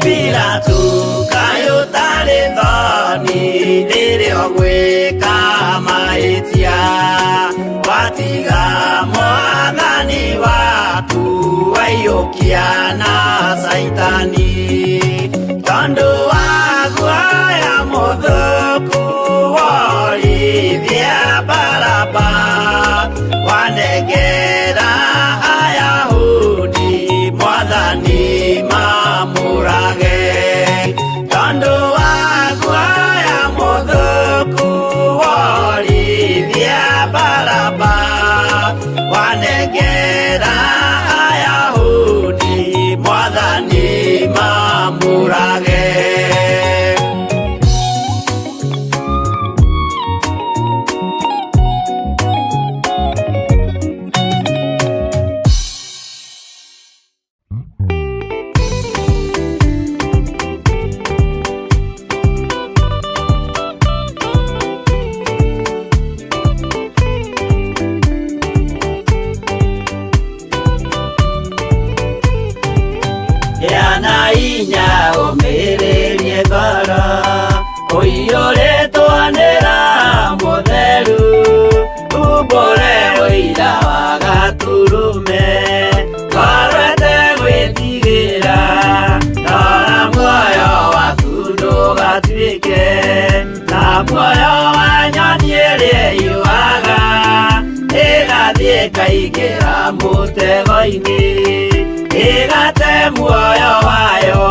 Pilatu kaĩ ũtarĩ thoni rĩrĩa ũgwĩka mahĩtia, watiga mwathani waku waiyũkia na Caitani. Tondũ wa guoya mũthũku worithia Baraba, wanengera Ayahudi Mwathani mamũrage. Tondũ wa guoya mũthũku worithia Baraba, wanengera Ayahudi Mwathani mamũrage. Gĩa na hinya ũmĩrĩrie ngoro, ũiyũrĩtwo nĩ Roho Mũtheru, umbũre ũira wa Gatũrũme, ngoro ĩtegwĩtigĩra, rora muoyo waku ndũgatuĩke ta muoyo wa nyoni ĩrĩa ĩũaga, ĩgathiĩ ĩkaingĩra mũtego-inĩ, ĩgate muoyo wayo.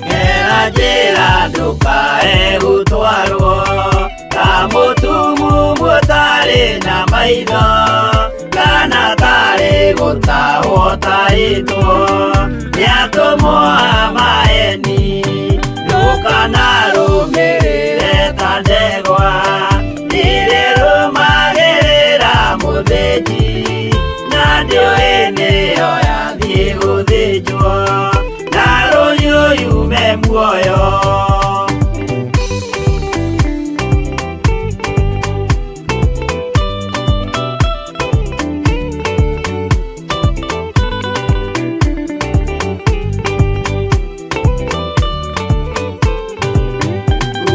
Gera njĩra ndũkae gũtwarwo ta mũtumumu ũtarĩ na maitho, kana tarĩ gũtahwo tahĩtwo nĩ atũmwo a maeni. Ndũkanarũmĩrĩre ta ndegwa irĩrũmagĩrĩra mũthĩnji, na ndĩũĩ nĩyo yathiĩ gũthĩnjwo, na rũhiũ yume muoyo.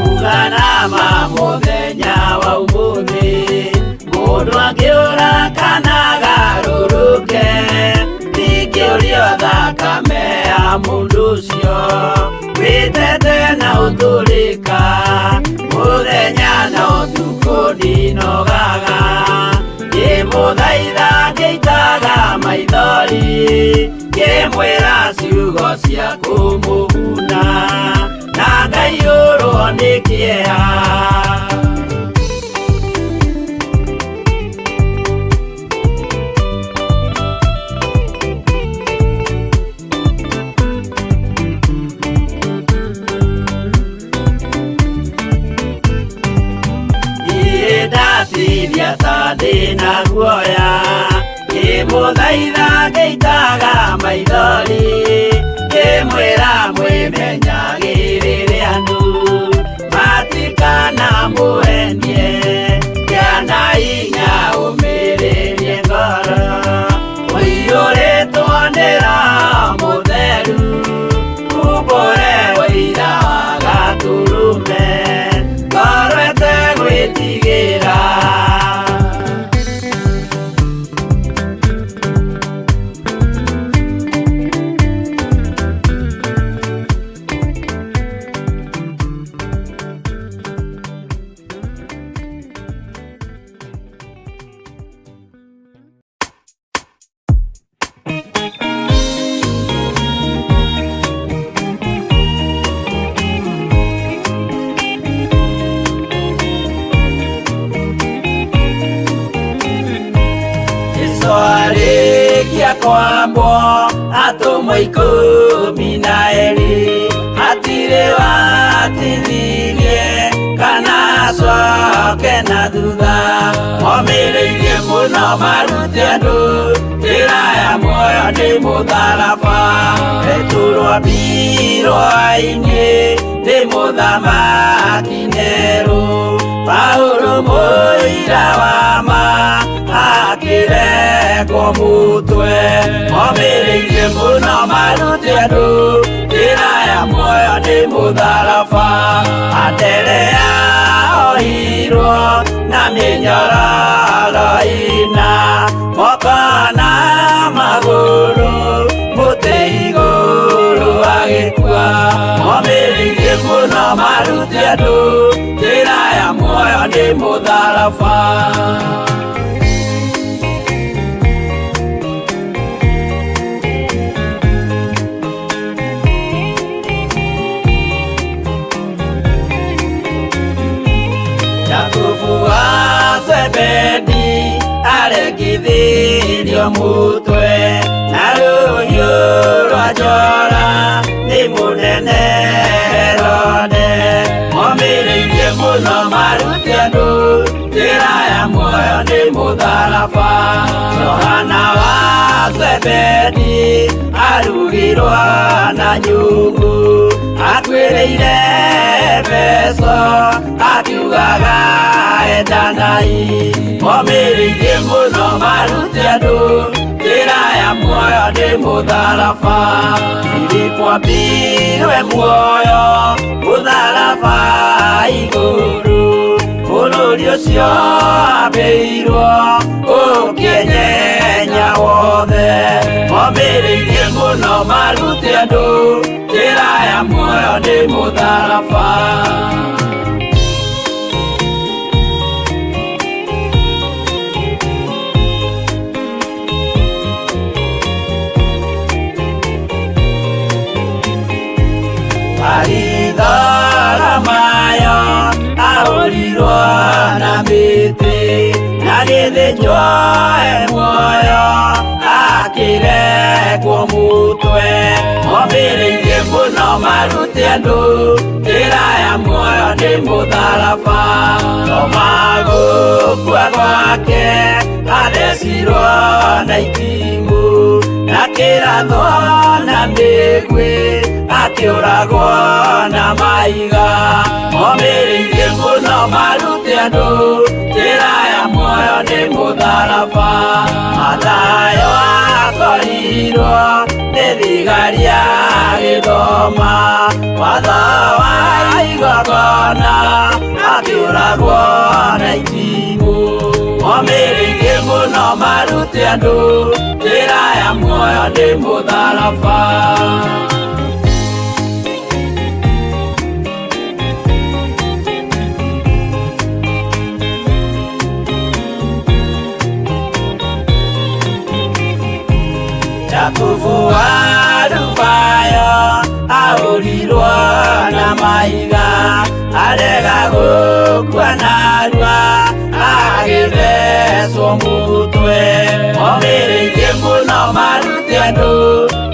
Uganama mũthenya wa ũmũthĩ, mũndũ angĩũra kana agarũrũke, ndingĩũrio thakame ya mũndũ ũcio, wĩtete na ũtũrĩka, mũthenya na ũtukũ ndinogaga, ngĩmũthaitha ngĩitaga maithori, ngĩmwĩra ciugo cia kũmũguna, na ngaiyũrwo nĩ kĩeha. Niĩ ndatithia ta ndĩna guoya, ngĩmũthaitha ngĩitaga maithori, ngĩmwĩra mwĩmenyagĩrĩre andũ matikanamũhenie, gĩa na hinya ũmĩrĩrie ngoro, ũiyũrĩtwo nĩ Roho Mũtheru, umbũre ũira wa Gatũrũme, ngoro ĩtegwĩtigĩra. Jesũ arĩkia kwambwo atũmwo 12, hatirĩ watithirie kana acoke na thutha, momĩrĩirie mũno marute andũ njĩra ya muoyo nĩ mũtharaba, Petero ambirwo-inĩ nĩ mũthamaki Nero, Paulo mũira wa ma akĩre Akĩrengwo mũtwe Momĩrĩirie mũno marute andũ Njĩra ya muoyo nĩ mũtharaba Anderea ohirwo na mĩnyororo ĩna Moko na magũrũ mũtĩ igũrũ agĩkua Momĩrĩirie mũno marute andũ Njĩra ya muoyo nĩ mũtharaba Jakubu wa Zebedi arekithirio mutwe na rũhiũ rwa njora nĩ mũnene Herode momĩrĩirie mũno marute andũ njĩra ya muoyo nĩ mũtharaba Johana wa Zebedi arugirwo na nyungu akuĩrĩire Efeso akiugaga endanai momĩrĩirie mũno marute andũ njĩra ya muoyo nĩ mũtharaba Filipo ambirwe muoyo mũtharaba igũrũ bũrũri ũcio ambĩirwo ũkĩenyenya wothe momĩrĩirie mũno marute andũ njĩra ya muoyo nĩ mũtharaba Baritholomayo ahũrirwo na mĩtĩ na gĩthĩnjwo e muoyo akĩrekwo mũtwe momĩrĩirie mũno marute andũ njĩra ya muoyo nĩ mũtharaba Toma gũkua gwake athecirwo na itimũ na kĩrathwo na mĩguĩ akĩũragwo na mahiga momĩrĩirie mũno marute andũ njĩra ya muoyo nĩ mũtharaba Mathayo akorirwo nĩ thigari agĩthoma watho wa igongona akĩũragwo na itimũ momĩrĩirie mũno marute andũ njĩra ya muoyo nĩ mũtharaba Jakubu wa Alufayo ahũrirwo na mahiga arega gũkua narua agĩthecwo mũtwe momĩrĩirie mũno marute andũ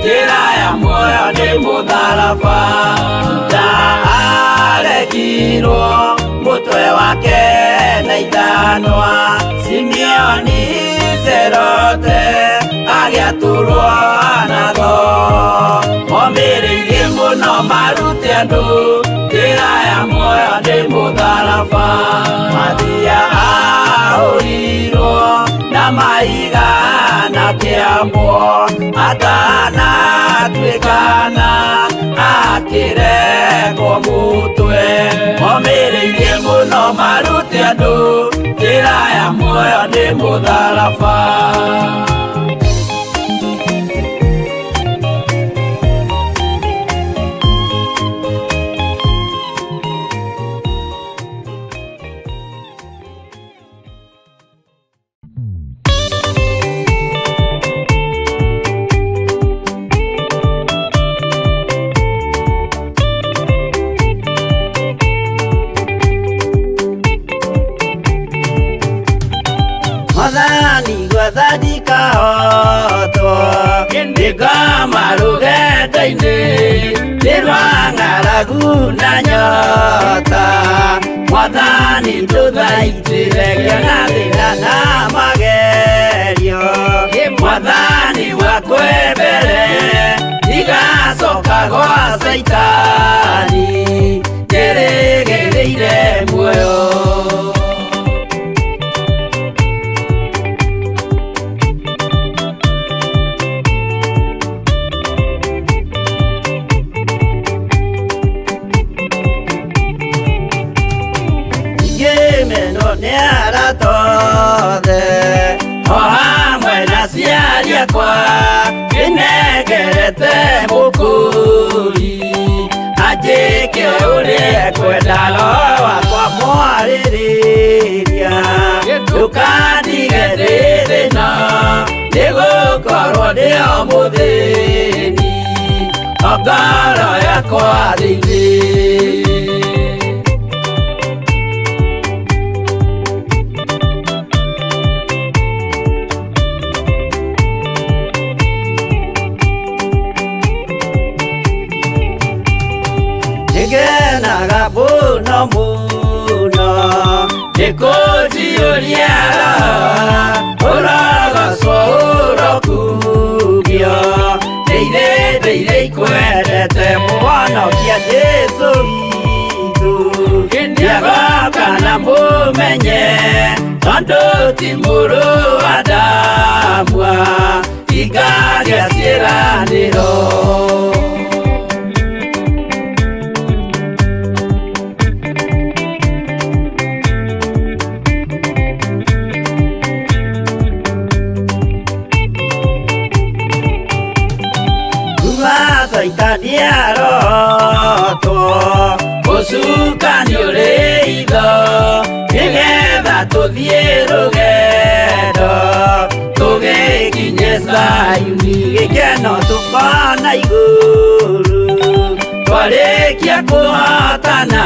njĩra ya muoyo nĩ mũtharaba Juda arekirwo mũtwe wake na ithanwa Simeoni Serote agĩatũrwo na thoo momĩrĩirie mũno marute andũ njĩra ya muoyo nĩ mũtharaba Mathia ahũrirwo na mahiga na kĩambwo atanatuĩkana akĩrekwo mũtwe momĩrĩirie mũno marute andũ njĩra ya muoyo nĩ mũtharaba Mwathani gwathani kahotwo nĩngoma rũgendo-inĩ nĩ rwa ng'aragu na nyota Mwathani ndũthaitĩre ngĩona thĩna na magerio Mwathani wakwe mbere ndigacoka gwa Caitani njĩrĩgĩrĩire muoyo Othe o hamwe na aciari akwa kĩnengerete mũkũri anjĩke ũrĩa ekwenda roho wakwa mwarĩrĩria ndũkandige ndĩ thĩna nĩgũkorwo ndĩ o mũthĩni o ngoro yakwa thĩinĩ. Nĩngenaga mũno mũno nĩkũnjiyũria ũrogocwo ũrokugio ndĩire ndĩire ikwendete mũhonokia Jesũ witũ nĩagoka na mũmenye tondũ ti mũrũ wa Adamu ikagĩa ciĩranĩro. Saitani arotwo ũcukani ũrĩ itho nĩgetha tũthiĩ rũgendo tũgĩkinye Zayuni gĩkeno tũkona igũrũ twarĩkia kũhotana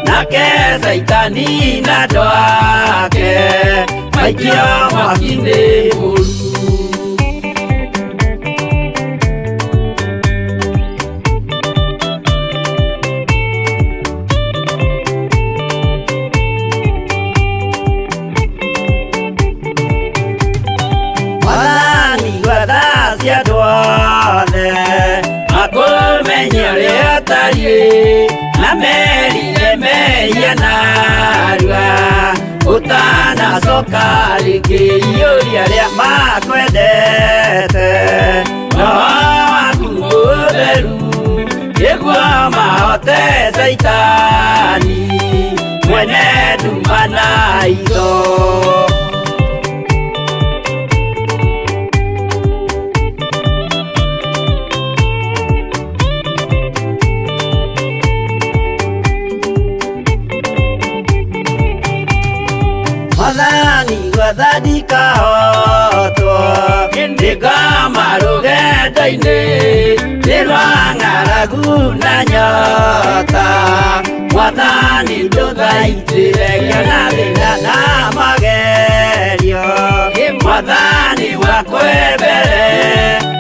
nake Saitani na andũ ake maikio mwaki-inĩ mũru. Makũmenye ũrĩa ũtariĩ na merire mehia narua ũtanacoka rĩngĩ iyũria arĩa makwendete roho waku mũtheru nĩguo mahote Saitani mwene nduma na itho. Mwathani gwathani kahotwo ndĩkama rũgendo-inĩ nĩ rwa ng'aragu na nyota Mwathani ndũthaitĩre ngĩona thĩna na magerio Mwathani wakwe mbere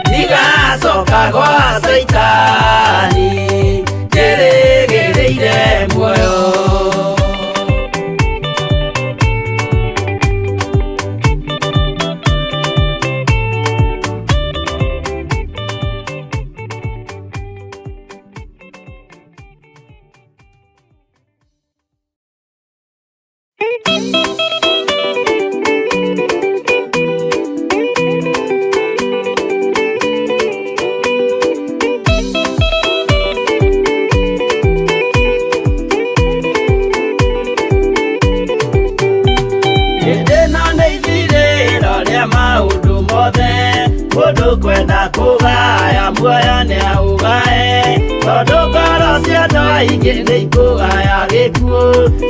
ndigacoka gwa Saitani njĩrĩgĩrĩire muoyo. Mũndũ kwenda kũgaya muoyo nĩaũgae tondũ ngoro cia andũ aingĩ nĩikũgaya gĩkuũ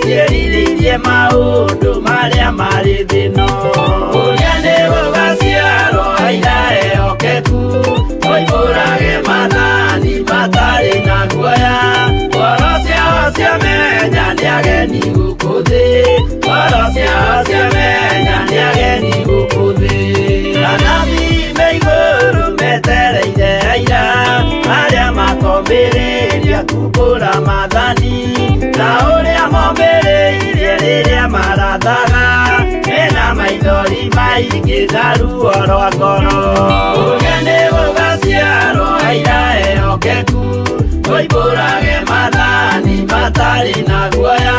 ciĩrirĩirie maũndũ marĩa marĩ thĩ-ĩno. Ũrĩa nĩgũgaciarwo aira ehokeku moimbũrage maathani matarĩ na guoya ngoro ciao ciamenya nĩ ageni gũkũ thĩ ngoro ciao ciamenya nĩ ageni gũkũ thĩ. Anabii me igũrũ metereire aira arĩa makombĩrĩria kumbũra maathani ta ũrĩa mombĩrĩirie rĩrĩa marathaga mena maithori maingĩ na ruo rwa ngoro. Ũrĩa nĩgũgaciarwo aira ehokeku moimbũrage maathani matarĩ na guoya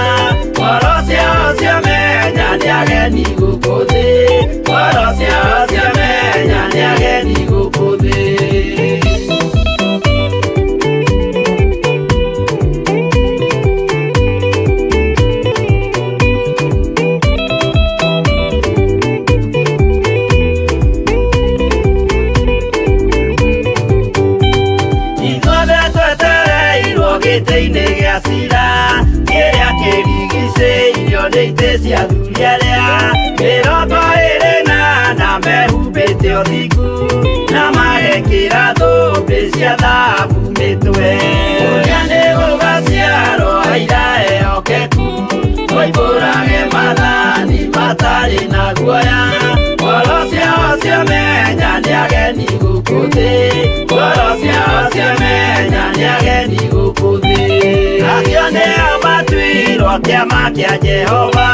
ngoro ciao ciamenya nĩ ageni gũkũ thĩ ngoro ciao ciamenya nĩ ageni gũkũ thĩ. Gĩtĩ-inĩ gĩa cira kĩrĩa kĩrigicĩirio nĩ itĩ cia athuri arĩa 24 mehumbĩte ũthingu na magekĩra thũmbĩ cia thahabu mĩtwe. Ũrĩa nĩ gũgaciarwo aira ehokeku moimbũrage maathani matarĩ na guoya. Ngoro ciao ciamenya nĩ ageni gũkũ thĩ, ngoro ciao ciamenya nĩ ageni gũkũ thĩ. Acio nĩo matuirwo kĩama kĩa Jehova,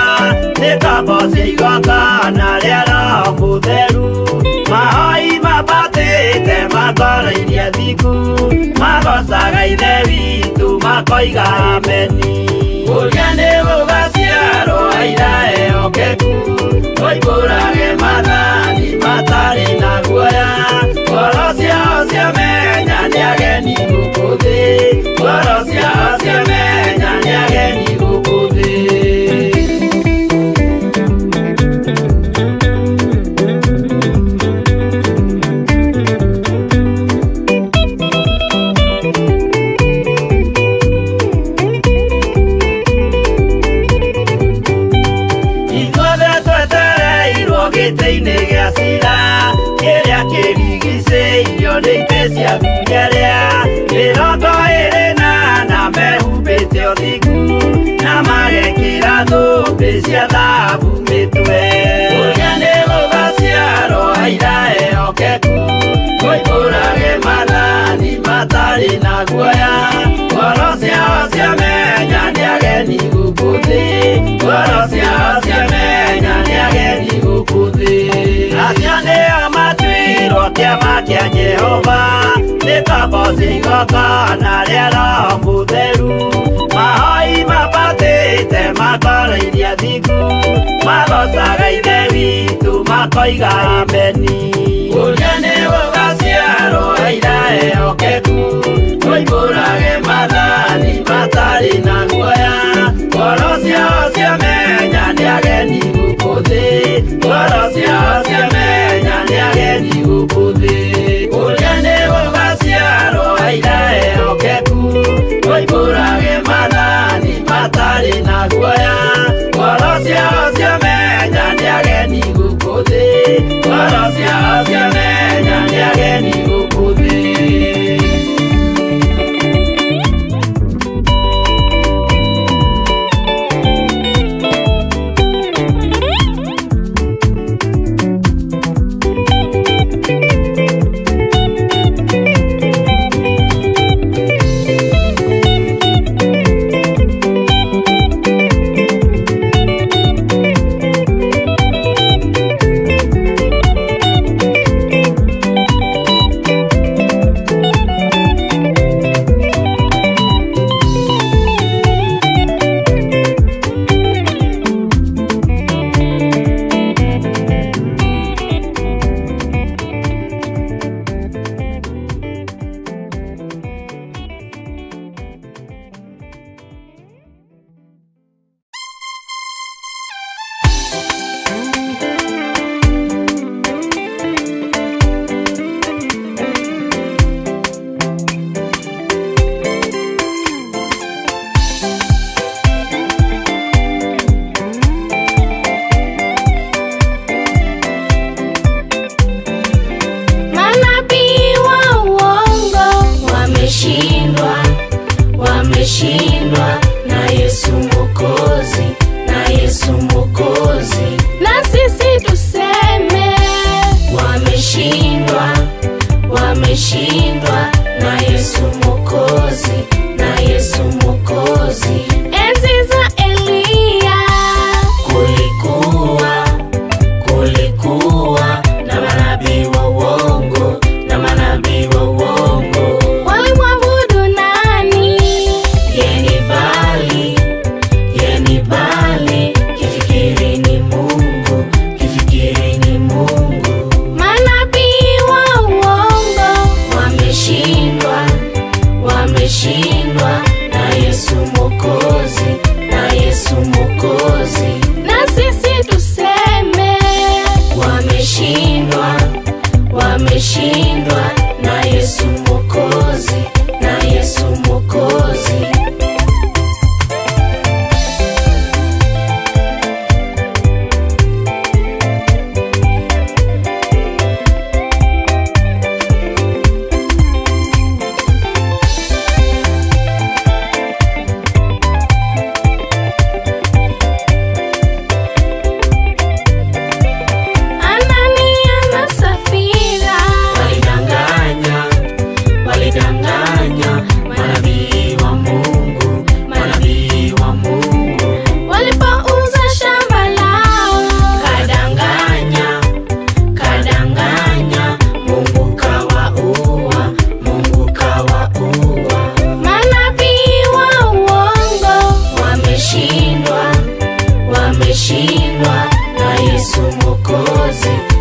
nĩ ngombo cia igongona rĩa Roho Mũtheru. Mahoi mambatĩte makoroirie athingu, magocaga Ithe witũ makoiga ameni. Ũrĩa nĩ gũgaciarwo aira ehokeku moimbũrage maathani matarĩ na guoya. Ngoro ciao ciamenya nĩ ageni gũkũ thĩ, ngoro ciao ciamenya nĩ ageni gũkũ thĩ. Ithuothe twetereirwo gĩtĩ-inĩ gĩa cira kĩrĩa kĩrigicĩirio nĩ itĩ cia athuri arĩa 24 mehumbĩte ũthingu na magekĩra thũmbĩ cia thahabu mĩtwe. Ũrĩa nĩ gũgaciarwo aira ehokeku moimbũrage maathani matarĩ na guoya. Ngoro ciao ciamenya nĩ ageni gũkũ thĩ, ngoro ciao ciamenya nĩ ageni gũkũ thĩ. Acio nĩo matuirwo kĩama kĩa Jehova, nĩ ngombo cia igongona rĩa Roho Mũtheru. Mahoi mambatĩte makoroirie athingu, magocaga Ithe witũ makoiga ameni. Ũrĩa nĩ gũgaciarwo aira ehokeku moimbũrage maathani matarĩ na guoya. Ngoro ciao ciamenya nĩ ageni gũkũ thĩ, ngoro ciao ciamenya nĩ ageni gũkũ thĩ. Ũrĩa nĩ gũgaciarwo aira ehokeku moimbũrage maathani matarĩ na guoya. Ngoro ciao ciamenya nĩ ageni gũkũ thĩ, ngoro ciao ciamenya nĩ ageni gũkũ thĩ. Manabii wa uongo wameshindwa, wameshindwa na Yesu Mwokozi, na Yesu Mwokozi. Na sisi tuseme wameshindwa, wameshindwa na Yesu Mwokozi, na Yesu Mwokozi. Enzi za Eliya kulikuwa na manabii wa uongo, na manabii wa uongo. Walimwabudu nani? Yeni Bali, yeni Bali, kifikiri ni Mungu, kifikiri ni Mungu. Manabii wa uongo wameshindwa, wameshindwa na Yesu Mwokozi, na Yesu Mwokozi. Na sisi tuseme wameshindwa, wameshindwa na Yesu Mwokozi, na Yesu Mwokozi. Mwokozi.